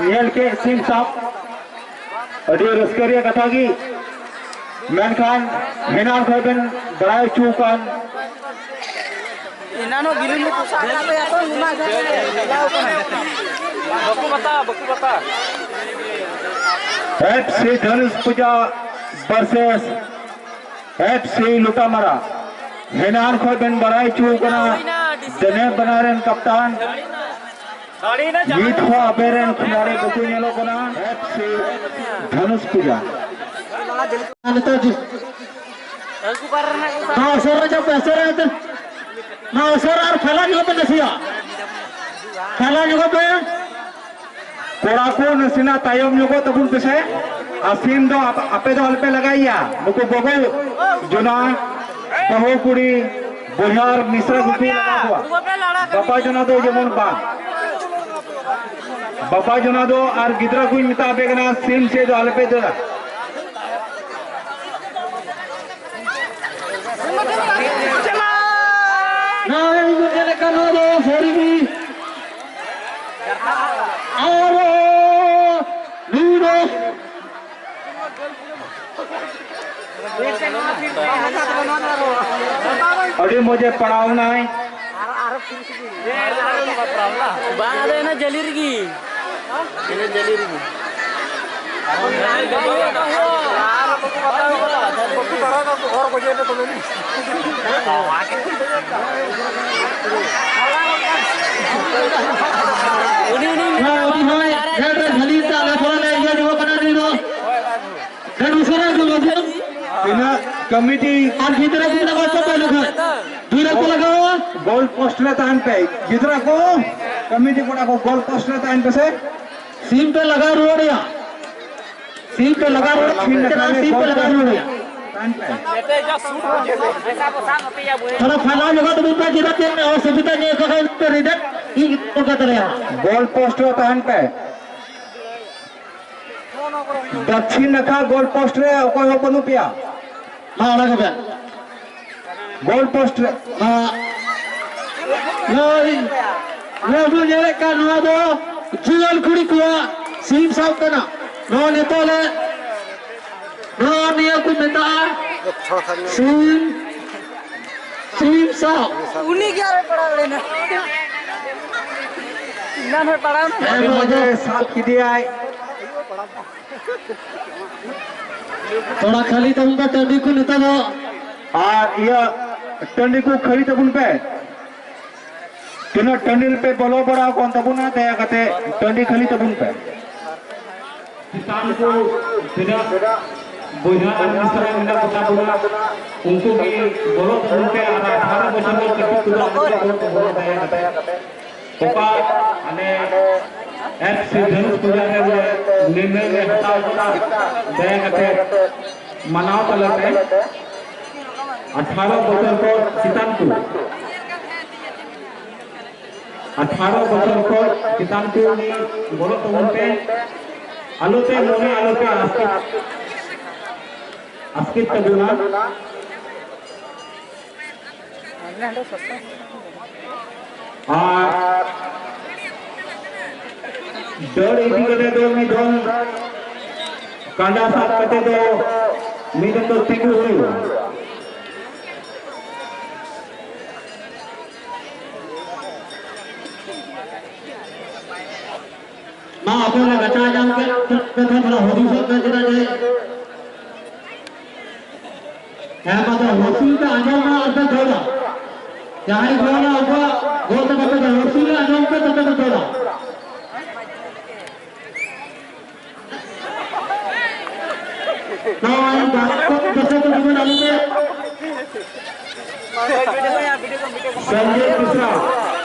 ᱧᱮᱞ ᱠᱮᱫ ᱥᱤᱢ ᱥᱟᱵ, ᱟᱹᱰᱤ ᱨᱟᱹᱥᱠᱟᱹ ᱨᱮᱭᱟᱜ ᱠᱟᱛᱷᱟ ᱜᱮ, ᱢᱮᱱᱠᱷᱟᱱ ᱦᱮᱱᱟᱱ ᱠᱷᱚᱱ ᱵᱮᱱ ᱵᱟᱲᱟᱭ ᱦᱚᱪᱚ ᱟᱠᱟᱱ ᱮᱱᱟᱱᱚᱜ ᱵᱤᱞᱚᱢ ᱠᱚ ᱥᱟᱵ ᱠᱟᱜ ᱛᱟᱭᱟ ᱛᱚ, ᱚᱱᱟ ᱡᱟᱭᱜᱟ ᱨᱮ ᱪᱟᱞᱟᱣ ᱠᱟᱱᱟ᱾ ᱵᱟᱠᱚ ᱵᱟᱛᱟ, ᱵᱟᱠᱚ ᱵᱟᱛᱟ᱾ ᱮᱯᱷ ᱥᱤ ᱫᱷᱟᱱᱩᱥ ᱯᱩᱡᱟ versus ᱮᱯᱷ ᱥᱤ ᱞᱩᱴᱟᱢᱟᱨᱟ᱾ ᱦᱮᱱᱟᱱ ᱠᱷᱚᱱ ᱵᱮᱱ ᱵᱟᱲᱟᱭ ᱦᱚᱪᱚ ᱟᱠᱟᱱᱟ, ᱫᱮᱱᱮ ᱵᱟᱱᱟ ᱨᱮᱱ ᱠᱟᱯᱴᱟᱱ ᱱᱤᱛ ᱦᱚᱸ ᱟᱯᱮ ᱨᱮᱱ ᱠᱷᱤᱞᱟᱲᱤ ᱵᱟᱠᱚ ᱧᱮᱞᱚᱜ ᱠᱟᱱᱟ᱾ ᱮᱯᱷ ᱥᱤ ᱫᱷᱟᱱᱩᱥ ᱯᱩᱡᱟ᱾ ᱱᱤᱛᱚᱜ ᱡᱤ-, ᱢᱟ ᱩᱥᱟᱹᱨᱟ ᱧᱚᱜ ᱯᱮ, ᱩᱥᱟᱹᱨᱟ ᱧᱚᱜ ᱯᱮ᱾ ᱢᱟ ᱩᱥᱟᱹᱨᱟ ᱟᱨ ᱯᱷᱟᱞᱟ ᱧᱚᱜ ᱯᱮ ᱱᱟᱥᱮᱭᱟᱜ᱾ ᱯᱷᱟᱞᱟ ᱧᱚᱜ ᱯᱮ᱾ ᱠᱚᱲᱟ ᱠᱚ ᱱᱟᱥᱮᱱᱟᱜ ᱛᱟᱭᱚᱢ ᱧᱚᱜᱚᱜ ᱛᱟᱵᱚᱱ ᱯᱮᱥᱮ᱾ ᱟᱨ ᱥᱤᱢ ᱫᱚ ᱟᱯ-, ᱟᱯᱮ ᱫᱚ ᱟᱞᱚᱯᱮ ᱞᱟᱜᱟᱭᱮᱭᱟ᱾ ᱱᱩᱠᱩ ᱵᱟᱹᱦᱩ ᱡᱚᱱᱟ, ᱵᱟᱹᱦᱩ ᱠᱩᱲᱤ, ᱵᱚᱭᱦᱟᱨ, ᱢᱤᱥᱨᱟ ᱜᱩᱯᱤ ᱞᱟᱜᱟᱣ ᱠᱚᱣᱟ᱾ ᱵᱟᱯᱟ ᱡᱚᱱᱟ ᱫᱚ ᱡᱮᱢᱚᱱ ᱵᱟᱝ᱾ ᱵᱟᱯᱟ ᱡᱚᱱᱟ ᱫᱚ ᱟᱨ ᱜᱤᱫᱽᱨᱟᱹ ᱠᱚᱧ ᱢᱮᱛᱟ ᱯᱮ ᱠᱟᱱᱟ, ᱥᱤᱢ ᱥᱮᱫ ᱫᱚ ᱟᱞᱚᱯᱮ ᱫᱟᱹᱲᱟ᱾ ᱟᱨ ᱱᱚᱣᱟ ᱫᱚ ᱥᱟᱹᱨᱤᱜᱮ ᱟᱨ ᱱᱩᱭ ᱫᱚ ᱟᱹᱰᱤ ᱢᱚᱡᱮ ᱯᱟᱲᱟᱣ ᱮᱱᱟᱭ᱾ ᱵᱟᱝ, ᱟᱫᱚ ᱮᱱᱟ ᱡᱟᱹᱞᱤ ᱨᱮᱜᱮ᱾ ᱮᱱᱟ ᱡᱟᱹᱞᱤ ᱨᱮᱜᱮ᱾ ᱩᱱᱤ, ᱩᱱᱤ ᱦᱮᱸ, ᱩᱱᱤ ᱦᱚᱸᱭ ᱡᱷᱟᱹᱞᱤ ᱛᱮ ᱟᱞᱮ ᱛᱷᱚᱲᱟ ᱞᱮ ᱤᱭᱟᱹ ᱧᱚᱜ ᱠᱟᱱᱟ ᱱᱩᱭ ᱫᱚ᱾ ᱟᱹᱰᱤ ᱩᱥᱟᱹᱨᱟ ᱜᱮ ᱞᱟᱹᱜᱤᱫ᱾ ᱛᱤᱱᱟᱹᱜ ᱠᱚᱢᱤᱴᱤ ᱟᱨ ᱜᱤᱫᱽᱨᱟᱹ ᱠᱚ ᱞᱟᱜᱟᱣ ᱪᱚ ᱯᱮ ᱞᱮᱠᱷᱟᱱ᱾ ᱜᱤᱫᱽᱨᱟᱹ ᱠᱚ ᱞᱟᱜᱟᱣᱟ᱾ ᱜᱳᱞ ᱯᱳᱥᱴ ᱨᱮ ᱛᱟᱦᱮᱱ ᱯᱮ᱾ ᱜᱤᱫᱽᱨᱟᱹ ᱠᱚ, ᱠᱚᱢᱤᱴᱤ ᱠᱚᱲᱟ ᱠᱚ ᱜᱳᱞ ᱯᱳᱥᱴ ᱨᱮ ᱛᱟᱦᱮᱱ ᱯᱮ ᱥᱮ᱾ ᱥᱤᱢ ᱯᱮ ᱞᱟᱜᱟᱣ ᱨᱩᱣᱟᱹᱲᱮᱭᱟ᱾ ᱥᱤᱢ ᱯᱮ ᱞᱟᱜᱟᱣ ᱨᱩᱣᱟᱹᱲ ᱠᱟᱱᱟ, ᱥᱤᱢ ᱯᱮ ᱞᱟᱜᱟᱣ ᱨᱩᱣᱟᱹᱲᱮᱭᱟ᱾ ᱛᱟᱦᱮᱱ ᱯᱮ᱾ ᱛᱷᱚᱲᱟ ᱯᱷᱟᱭᱞᱟ ᱧᱚᱜᱚᱜ ᱛᱟᱵᱚᱱ ᱯᱮ, ᱪᱮᱫᱟᱜ ᱪᱮᱫ ᱚᱥᱩᱵᱤᱫᱷᱟ ᱧᱮᱞ ᱠᱚ ᱠᱷᱟᱱ ᱯᱮ ᱨᱤᱰᱟᱨ ᱤᱧ ᱠᱚᱞ ᱠᱟᱛᱟ ᱞᱮᱭᱟ᱾ ᱜᱳᱞ ᱯᱳᱥᱴ ᱨᱮ ᱛᱟᱦᱮᱱ ᱯᱮ᱾ ᱫᱚᱠᱠᱷᱤᱱ ᱱᱟᱠᱷᱟ ᱜᱳᱞ ᱯᱳᱥᱴ ᱨᱮ ᱚᱠᱚᱭ ᱦᱚᱸ ᱵᱟᱹᱱᱩᱜ ᱯᱮᱭᱟ᱾ ᱢᱟ ᱟᱲᱟᱜ ᱵᱮᱱ᱾ ᱜᱳᱞ ᱯᱳᱥᱴ ᱨᱮ᱾ ᱢᱟ, ᱱᱚᱜᱼᱚᱭ, ᱱᱚᱣᱟ ᱵᱚᱱ ᱧᱮᱞᱮᱫ ᱠᱟᱱ ᱱᱚᱣᱟ ᱫᱚ ᱡᱩᱣᱟᱹᱱ ᱠᱩᱲᱤ ᱠᱚᱣᱟᱜ ᱥᱤᱢ ᱥᱟᱵ ᱠᱟᱱᱟ᱾ ᱱᱚᱣᱟ ᱱᱤᱛᱚᱜ ᱞᱮ, ᱱᱚᱣᱟ ᱱᱤᱭᱟᱹ ᱠᱚ ᱢᱮᱛᱟᱜᱼᱟ ᱥᱤᱢ, ᱥᱤᱢ ᱥᱟᱵ᱾ ᱩᱱᱤ ᱜᱮ ᱟᱨᱚᱭ ᱯᱟᱲᱟᱣ ᱞᱮᱱᱟ᱾ ᱮᱱᱟᱱ ᱦᱚᱸᱭ ᱯᱟᱲᱟᱣ ᱮᱱᱟ᱾ ᱦᱮᱸ, ᱟᱹᱰᱤ ᱢᱚᱡᱮ ᱥᱟᱵ ᱠᱮᱫᱮᱭᱟᱭ᱾ ᱛᱷᱚᱲᱟ ᱠᱷᱟᱹᱞᱤ ᱛᱟᱵᱚᱱ ᱯᱮ ᱴᱟᱺᱰᱤ ᱠᱚ ᱱᱮᱛᱟᱨ ᱫᱚ᱾ ᱟᱨ ᱤᱭᱟᱹ ᱴᱟᱺᱰᱤ ᱠᱚ ᱠᱷᱟᱹᱞᱤ ᱛᱟᱵᱚᱱ ᱯᱮ᱾ ᱛᱤᱱᱟᱹᱜ ᱴᱟᱺᱰᱤ ᱨᱮᱯᱮ ᱵᱚᱞᱚ ᱵᱟᱲᱟ ᱟᱠᱟᱱ ᱛᱟᱵᱚᱱᱟ, ᱫᱟᱭᱟ ᱠᱟᱛᱮ ᱴᱟᱺᱰᱤ ᱠᱷᱟᱹᱞᱤ ᱛᱟᱵᱚᱱ ᱯᱮ᱾ ᱪᱮᱛᱟᱱ ᱠᱚ ᱛᱤᱱᱟᱹᱜ ᱵᱚᱭᱦᱟ ᱟᱨ ᱢᱤᱥᱨᱟ ᱢᱮᱱᱟᱜ ᱠᱚᱛᱟ ᱵᱚᱱᱟ, ᱩᱱᱠᱩ ᱜᱮ ᱵᱚᱞᱚ ᱛᱟᱵᱚᱱ ᱯᱮ᱾ ᱟᱨ ᱟᱴᱷᱟᱨᱚ ᱵᱚᱪᱷᱚᱨ ᱠᱷᱚᱱ ᱠᱟᱹᱴᱤᱡ ᱠᱚᱫᱚ ᱟᱞᱚ ᱯᱮ ᱵᱚᱞᱚ ᱛᱟᱵᱚᱱᱟ, ᱫᱟᱭᱟ ᱠᱟᱛᱮ᱾ ᱚᱠᱟ ᱟᱞᱮ ᱮᱯ ᱥᱮ ᱫᱷᱚᱱᱩᱥ ᱯᱩᱡᱟ ᱨᱮ ᱵᱚᱞᱮ ᱱᱤᱨᱱᱚᱭ ᱞᱮ ᱦᱟᱛᱟᱣ ᱠᱟᱫᱟ, ᱫᱟᱭᱟ ᱠᱟᱛᱮ ᱢᱟᱱᱟᱣ ᱛᱟᱞᱮ ᱯᱮ᱾ ᱟᱴᱷᱟᱨᱚ ᱵᱚᱪᱷᱚᱨ ᱠᱷᱚᱱ ᱪᱮᱛᱟᱱ ᱠᱚ, ᱟᱴᱷᱟᱨᱚ ᱵᱚᱪᱷᱚᱨ ᱠᱷᱚᱱ ᱪᱮᱛᱟᱱ ᱠᱚ ᱩᱱᱤ ᱵᱚᱞᱚᱜ ᱛᱟᱵᱚᱱ ᱯᱮ, ᱟᱞᱚ ᱯᱮ ᱢᱚᱱᱮ, ᱟᱞᱚ ᱯᱮ ᱟᱥᱠᱮᱛ, ᱟᱥᱠᱮᱛ ᱛᱟᱵᱚᱱᱟ᱾ ᱟᱨ ᱫᱟᱹᱲ ᱤᱫᱤ ᱠᱟᱛᱮ ᱫᱚ ᱢᱤᱫ ᱫᱚᱞ ᱠᱟᱸᱰᱟ ᱥᱟᱵ ᱠᱟᱛᱮ ᱫᱚ ᱢᱤᱫ ᱫᱚᱞ ᱫᱚ ᱛᱤᱸᱜᱩ ᱦᱩᱭᱩᱜᱼᱟ᱾ ᱢᱟ ᱟᱯᱮ ᱞᱮ ᱜᱟᱪᱷᱟ ᱧᱟᱢ ᱠᱮᱫ ᱯᱮ ᱠᱷᱟᱱ ᱛᱷᱚᱲᱟ ᱦᱩᱫᱤᱥᱚᱜ ᱯᱮ ᱪᱮᱫᱟᱜ ᱡᱮ ᱦᱮᱸ, ᱢᱟ ᱛᱚᱵᱮ ᱦᱩᱥᱤᱞ ᱯᱮ ᱟᱸᱡᱚᱢᱟ ᱟᱨ ᱯᱮ ᱫᱟᱹᱲᱟ᱾ ᱡᱟᱦᱟᱸᱭ ᱫᱟᱹᱲᱟ, ᱩᱱᱠᱩᱣᱟᱜ ᱜᱚᱞ ᱛᱮ ᱵᱟᱯᱮ ᱫᱟᱹᱲᱟ᱾ ᱦᱩᱥᱤᱞ ᱞᱮ ᱟᱸᱡᱚᱢ ᱯᱮ, ᱛᱚᱵᱮ ᱯᱮ ᱫᱟᱹᱲᱟ᱾ ᱱᱚᱜᱼᱚᱭ ᱰᱟᱠᱛᱚᱨ ᱫᱚᱥᱮ ᱠᱚ ᱡᱩᱢᱟᱹᱱ ᱟᱞᱚ ᱯᱮ ᱥᱚᱧᱡᱚᱭ ᱵᱮᱥᱨᱟ,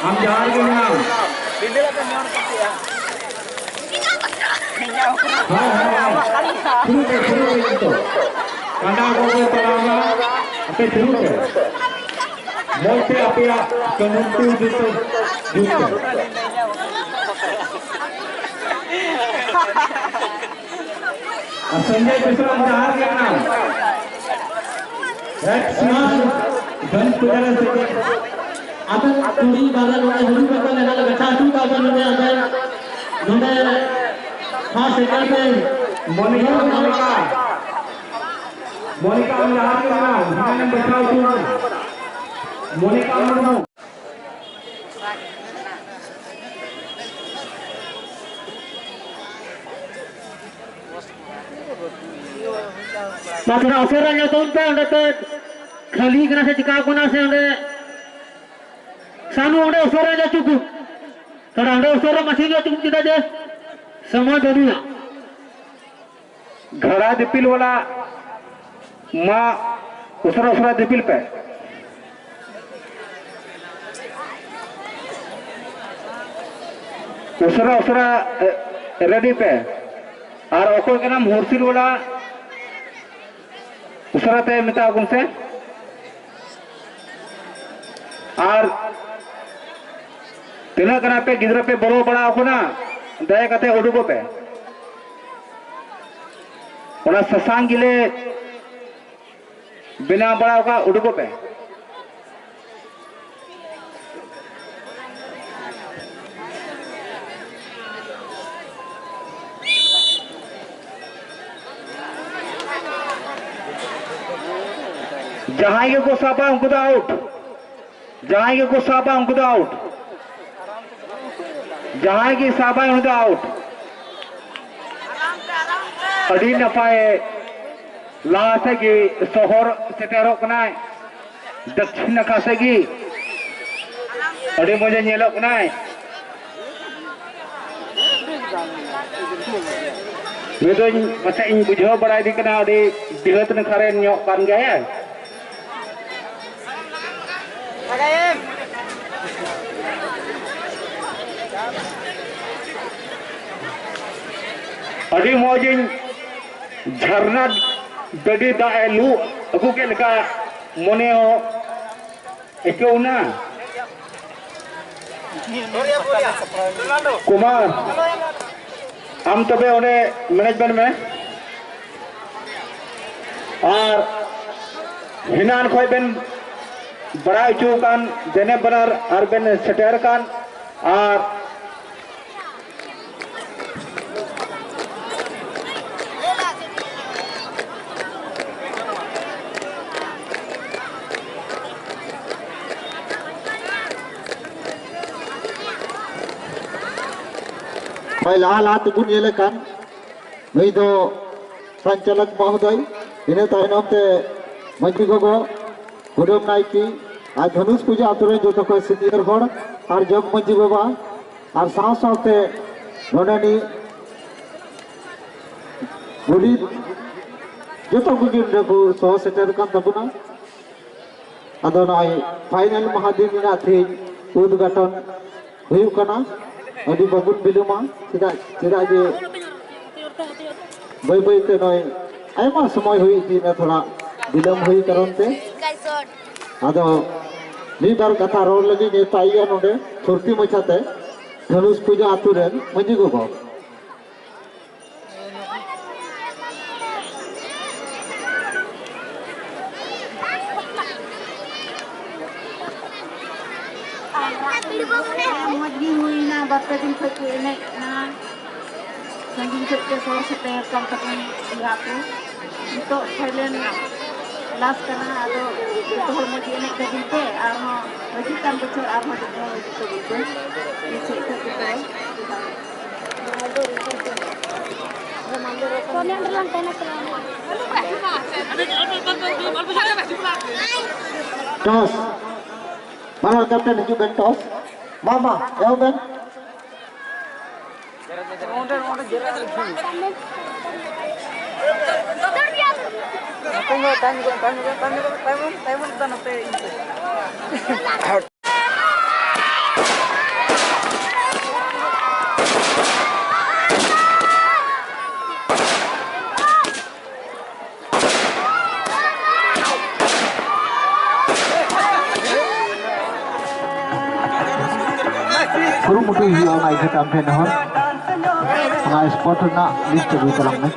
ᱟᱢ ᱡᱟᱦᱟᱸ ᱨᱮᱜᱮ ᱢᱮᱱᱟᱢ᱾ ᱦᱳᱭ, ᱦᱳᱭ, ᱦᱳᱭ᱾ ᱥᱩᱨᱩᱜ ᱯᱮ, ᱥᱩᱨᱩᱜ ᱯᱮ ᱡᱚᱛᱚ᱾ ᱠᱟᱸᱰᱟ ᱠᱚᱠᱚ ᱯᱟᱲᱟᱣᱱᱟ, ᱟᱯᱮ ᱥᱩᱨᱩᱜ ᱯᱮ᱾ ᱢᱚᱡᱽ ᱛᱮ ᱟᱯᱮᱭᱟᱜ ᱠᱟᱹᱱᱩᱱ ᱠᱚ ᱡᱩᱛ ᱯᱮ, ᱡᱩᱛ ᱯᱮ᱾ ᱟᱨ ᱥᱚᱧᱡᱚᱭ ᱵᱮᱥᱨᱟ ᱡᱟᱦᱟᱸ ᱨᱮᱜᱮ ᱢᱮᱱᱟᱢ, ᱮᱠᱥ ᱢᱟᱱ ᱜᱟᱱ ᱯᱩᱡᱟᱨᱮ ᱥᱮ ᱟᱵᱮᱱ ᱠᱩᱲᱤ ᱵᱟᱨᱮ ᱱᱚᱰᱮ ᱦᱩᱲᱩ ᱵᱟᱠᱚ ᱞᱮᱱᱟ, ᱞᱮᱠᱷᱟ ᱦᱚᱪᱚ ᱠᱟᱜ ᱵᱮᱱ ᱱᱚᱰᱮ ᱟᱵᱮᱱ ᱱᱚᱰᱮ ᱯᱷᱟᱥᱴ ᱥᱮᱠᱮᱱᱰ ᱨᱮ ᱢᱚᱱᱤᱠᱟ, ᱢᱚᱱᱤᱠᱟ, ᱢᱚᱱᱤᱠᱟ ᱟᱢ ᱡᱟᱦᱟᱸ ᱨᱮᱜᱮ ᱢᱮᱱᱟᱢ, ᱦᱤᱱᱟᱹᱱᱮᱢ ᱵᱟᱪᱷᱟᱣ ᱦᱚᱪᱚ ᱠᱟᱱᱟ᱾ ᱢᱚᱱᱤᱠᱟ ᱢᱩᱨᱢᱩ᱾ ᱢᱟ ᱛᱷᱚᱲᱟ ᱩᱥᱟᱹᱨᱟ ᱧᱚᱜ ᱛᱟᱵᱚᱱ ᱯᱮ, ᱚᱸᱰᱮ ᱯᱮ ᱠᱷᱟᱹᱞᱤ ᱠᱟᱱᱟ ᱥᱮ ᱪᱤᱠᱟᱣ ᱠᱟᱱᱟ ᱥᱮ ᱚᱸᱰᱮ ᱥᱟᱱᱩ ᱚᱸᱰᱮ ᱩᱥᱟᱹᱨᱟ ᱧᱚᱜ ᱦᱚᱪᱚ ᱠᱚ, ᱛᱷᱚᱲᱟ ᱚᱸᱰᱮ ᱩᱥᱟᱹᱨᱟ ᱢᱟᱥᱮ ᱧᱚᱜ ᱦᱚᱪᱚ ᱠᱚ, ᱪᱮᱫᱟᱜ ᱡᱮ ᱥᱚᱢᱚᱭ ᱵᱟᱹᱱᱩᱜᱼᱟ᱾ ᱜᱷᱟᱲᱟ ᱫᱤᱯᱤᱞ ᱵᱟᱞᱟ ᱢᱟ ᱩᱥᱟᱹᱨᱟ ᱩᱥᱟᱹᱨᱟ ᱫᱤᱯᱤᱞ ᱯᱮ᱾ ᱩᱥᱟᱹᱨᱟ ᱩᱥᱟᱹᱨᱟ, ᱮ, ᱨᱮᱰᱤ ᱯᱮ᱾ ᱟᱨ ᱚᱠᱚᱭ ᱠᱟᱱᱟᱢ ᱦᱩᱨᱥᱤᱞ ᱵᱟᱞᱟ, ᱩᱥᱟᱹᱨᱟ ᱛᱮ ᱢᱮᱛᱟ ᱠᱚᱢ ᱥᱮ᱾ ᱟᱨ ᱛᱤᱱᱟᱹᱜ ᱠᱟᱱᱟ ᱯᱮ ᱜᱤᱫᱽᱨᱟᱹ ᱯᱮ ᱵᱚᱞᱚ ᱵᱟᱲᱟ ᱟᱠᱟᱱᱟ, ᱫᱟᱭᱟ ᱠᱟᱛᱮ ᱩᱰᱩᱠᱚᱜ ᱯᱮ᱾ ᱚᱱᱟ ᱥᱟᱥᱟᱝ ᱜᱮᱞᱮ ᱵᱮᱱᱟᱣ ᱵᱟᱲᱟ ᱟᱠᱟᱫ, ᱩᱰᱩᱠᱚᱜ ᱯᱮ᱾ ᱡᱟᱦᱟᱸᱭ ᱜᱮᱠᱚ ᱥᱟᱵᱟ, ᱩᱱᱠᱩ ᱫᱚ ᱟᱣᱩᱴ᱾ ᱡᱟᱦᱟᱸᱭ ᱜᱮᱠᱚ ᱥᱟᱵᱟ, ᱩᱱᱠᱩ ᱫᱚ ᱟᱣᱩᱴ᱾ ᱡᱟᱦᱟᱸᱭ ᱜᱮ ᱥᱟᱵᱟᱭ, ᱩᱱᱤ ᱫᱚ ᱟᱣᱩᱴ᱾ ᱟᱹᱰᱤ ᱱᱟᱯᱟᱭ, ᱞᱟᱦᱟ ᱥᱮᱫ ᱜᱮ ᱥᱚᱦᱚᱨ ᱥᱮᱴᱮᱨᱚᱜ ᱠᱟᱱᱟᱭ, ᱫᱚᱠᱠᱷᱤᱱ ᱱᱟᱠᱷᱟ ᱥᱮᱫ ᱜᱮ᱾ ᱟᱹᱰᱤ ᱢᱚᱡᱮ ᱧᱮᱞᱚᱜ ᱠᱟᱱᱟᱭ᱾ ᱱᱤᱛᱚᱜ ᱯᱟᱥᱮᱡ ᱤᱧ ᱵᱩᱡᱷᱟᱹᱣ ᱵᱟᱲᱟᱭᱮᱫᱮ ᱠᱟᱱᱟ, ᱟᱹᱰᱤ ᱰᱤᱦᱟᱹᱛ ᱱᱟᱠᱷᱟ ᱨᱮᱱ ᱧᱚᱜ ᱠᱟᱱ ᱜᱮᱭᱟᱭ᱾ ᱟᱹᱰᱤ ᱢᱚᱡᱽ ᱤᱧ ᱡᱷᱟᱨᱱᱟ ᱰᱟᱹᱰᱤ ᱫᱟᱜ ᱮ ᱞᱩ ᱟᱹᱜᱩ ᱠᱮᱫ ᱞᱮᱠᱟ ᱢᱚᱱᱮ ᱦᱚᱸ ᱟᱹᱭᱠᱟᱹᱣ ᱮᱱᱟ᱾ ᱠᱩᱢᱟᱨ, ᱟᱢ ᱛᱚᱵᱮ ᱚᱸᱰᱮ ᱢᱮᱱᱮᱡᱽᱢᱮᱱᱴ ᱢᱮ᱾ ᱟᱨ ᱦᱮᱱᱟᱱ ᱠᱷᱚᱡ ᱵᱮᱱ ᱵᱟᱲᱟᱭ ᱦᱚᱪᱚ ᱟᱠᱟᱱ ᱫᱮᱱᱮ ᱵᱟᱱᱟᱨ ᱟᱨ ᱵᱮᱱ ᱥᱮᱴᱮᱨ ᱟᱠᱟᱱ, ᱟᱨ ᱦᱳᱭ, ᱞᱟᱦᱟ ᱞᱟᱦᱟ ᱛᱮᱵᱚᱱ ᱧᱮᱞ ᱟᱠᱟᱱ ᱱᱩᱭ ᱫᱚ ᱥᱚᱧᱪᱟᱞᱚᱠ ᱢᱚᱦᱳᱫᱚᱭ, ᱤᱱᱟᱹ ᱛᱟᱭᱱᱚᱢ ᱛᱮ ᱢᱟᱹᱡᱷᱤ ᱜᱚᱜᱚ, ᱠᱩᱰᱟᱹᱢ ᱱᱟᱭᱠᱮ ᱟᱨ ᱫᱷᱚᱱᱩᱥ ᱯᱩᱡᱟᱹ ᱟᱛᱳ ᱨᱮᱱ ᱡᱚᱛᱚ ᱠᱷᱚᱱ ᱥᱤᱱᱤᱭᱚᱨ ᱦᱚᱲ ᱟᱨ ᱡᱚᱜᱽ ᱢᱟᱹᱡᱷᱤ ᱵᱟᱵᱟ ᱟᱨ ᱥᱟᱶ ᱥᱟᱶᱛᱮ ᱱᱚᱰᱮᱱᱤᱡ ᱜᱚᱰᱮᱛ, ᱡᱚᱛᱚ ᱠᱚᱜᱮ ᱱᱚᱰᱮ ᱠᱚ ᱥᱚᱦᱚ ᱥᱮᱴᱮᱨ ᱟᱠᱟᱱ ᱛᱟᱵᱚᱱᱟ᱾ ᱟᱫᱚ ᱱᱚᱜᱼᱚᱭ ᱯᱷᱟᱭᱱᱟᱞ ᱢᱟᱦᱟ ᱫᱤᱱ ᱨᱮᱱᱟᱜ ᱛᱮᱦᱮᱧ ᱩᱫᱽᱜᱷᱟᱴᱚᱱ ᱦᱩᱭᱩᱜ ᱠᱟᱱᱟ᱾ ᱟᱹᱰᱤ ᱵᱟᱵᱚᱱ ᱵᱤᱞᱚᱢᱟ, ᱪᱮᱫᱟᱜ, ᱪᱮᱫᱟᱜ ᱡᱮ ᱵᱟᱹᱭ ᱵᱟᱹᱭ ᱛᱮ ᱱᱚᱜᱼᱚᱭ ᱟᱭᱢᱟ ᱥᱚᱢᱚᱭ ᱦᱩᱭ ᱤᱫᱤᱭᱮᱱᱟ, ᱛᱷᱚᱲᱟ ᱵᱤᱞᱚᱢ ᱦᱩᱭ ᱠᱟᱨᱚᱱ ᱛᱮ᱾ ᱟᱫᱚ ᱢᱤᱫ ᱵᱟᱨ ᱠᱟᱛᱷᱟ ᱨᱚᱲ ᱞᱟᱹᱜᱤᱫ ᱱᱮᱣᱛᱟᱭᱮᱭᱟ ᱱᱚᱰᱮ ᱯᱷᱩᱨᱛᱤ ᱢᱟᱪᱷᱟᱛᱮ ᱫᱷᱚᱱᱩᱥ ᱯᱩᱡᱟ ᱟᱛᱳ ᱨᱮᱱ ᱢᱟᱹᱡᱷᱤ ᱜᱚᱜᱚ᱾ ᱢᱚᱡᱽ ᱜᱮ ᱦᱩᱭᱱᱟ, ᱵᱟᱨ ᱯᱮ ᱫᱤᱱ ᱠᱷᱚᱡ ᱠᱚ ᱮᱱᱮᱡ ᱮᱱᱟ, ᱥᱟᱺᱜᱤᱧ ᱠᱷᱚᱡ ᱠᱚ ᱥᱚᱦᱚᱨ ᱥᱮᱴᱮᱨ ᱠᱟᱱ ᱛᱟᱵᱚᱱ ᱜᱮᱭᱟ ᱠᱚ᱾ ᱱᱤᱛᱚᱜ ᱯᱷᱟᱭᱱᱮᱞ ᱞᱟᱥ ᱠᱟᱱᱟ, ᱟᱫᱚ ᱡᱚᱛᱚ ᱦᱚᱲ ᱢᱚᱡᱽ ᱜᱮ ᱮᱱᱮᱡ ᱛᱟᱵᱚᱱ ᱯᱮ, ᱟᱨᱦᱚᱸ ᱦᱤᱡᱩᱜ ᱠᱟᱱ ᱵᱚᱪᱷᱚᱨ ᱟᱨᱦᱚᱸ ᱡᱚᱛᱚ ᱦᱚᱲ ᱦᱤᱡᱩᱜ ᱛᱟᱵᱚᱱ ᱯᱮ᱾ ᱤᱧ ᱥᱮᱫ ᱠᱷᱚᱱ ᱡᱚᱛᱚ ᱦᱚᱲ᱾ ᱴᱚᱥ᱾ ᱵᱟᱱᱟᱨ ᱠᱮᱯᱴᱮᱱ ᱦᱤᱡᱩᱜ ᱵᱮᱱ, ᱴᱚᱥ᱾ ᱢᱟ, ᱢᱟ, ᱮᱦᱚᱵ ᱵᱮᱱ᱾ ᱚᱸᱰᱮ, ᱚᱸᱰᱮ ᱡᱮᱨᱮᱫ ᱨᱮ ᱜᱷᱤ᱾ ᱱᱚᱛᱮ ᱧᱚᱜ, ᱛᱟᱭᱚᱢ ᱧᱚᱜ, ᱛᱟᱭᱚᱢ ᱧᱚᱜ, ᱛᱟᱭᱚᱢ ᱧᱚᱜ, ᱛᱟᱭᱚᱢ ᱧᱚᱜ, ᱛᱟᱭᱚᱢ ᱧᱚᱜ, ᱛᱟᱭᱚᱢ ᱧᱚᱜ, ᱛᱟᱭᱚᱢ ᱧᱚᱜ, ᱛᱟᱭᱚᱢ ᱧᱚᱜ᱾ ᱠᱩᱨᱩᱢᱩᱴᱩᱭ ᱦᱩᱭᱩᱜᱼᱟ ᱚᱱᱟ ᱤᱭᱟᱹᱛᱮ ᱟᱢ ᱴᱷᱮᱱ ᱦᱚᱸ ᱚᱱᱟ ᱥᱯᱚᱴ ᱨᱮᱱᱟᱜ ᱞᱤᱥᱴ ᱟᱹᱜᱩᱭ ᱛᱟᱞᱟᱝ ᱢᱮ᱾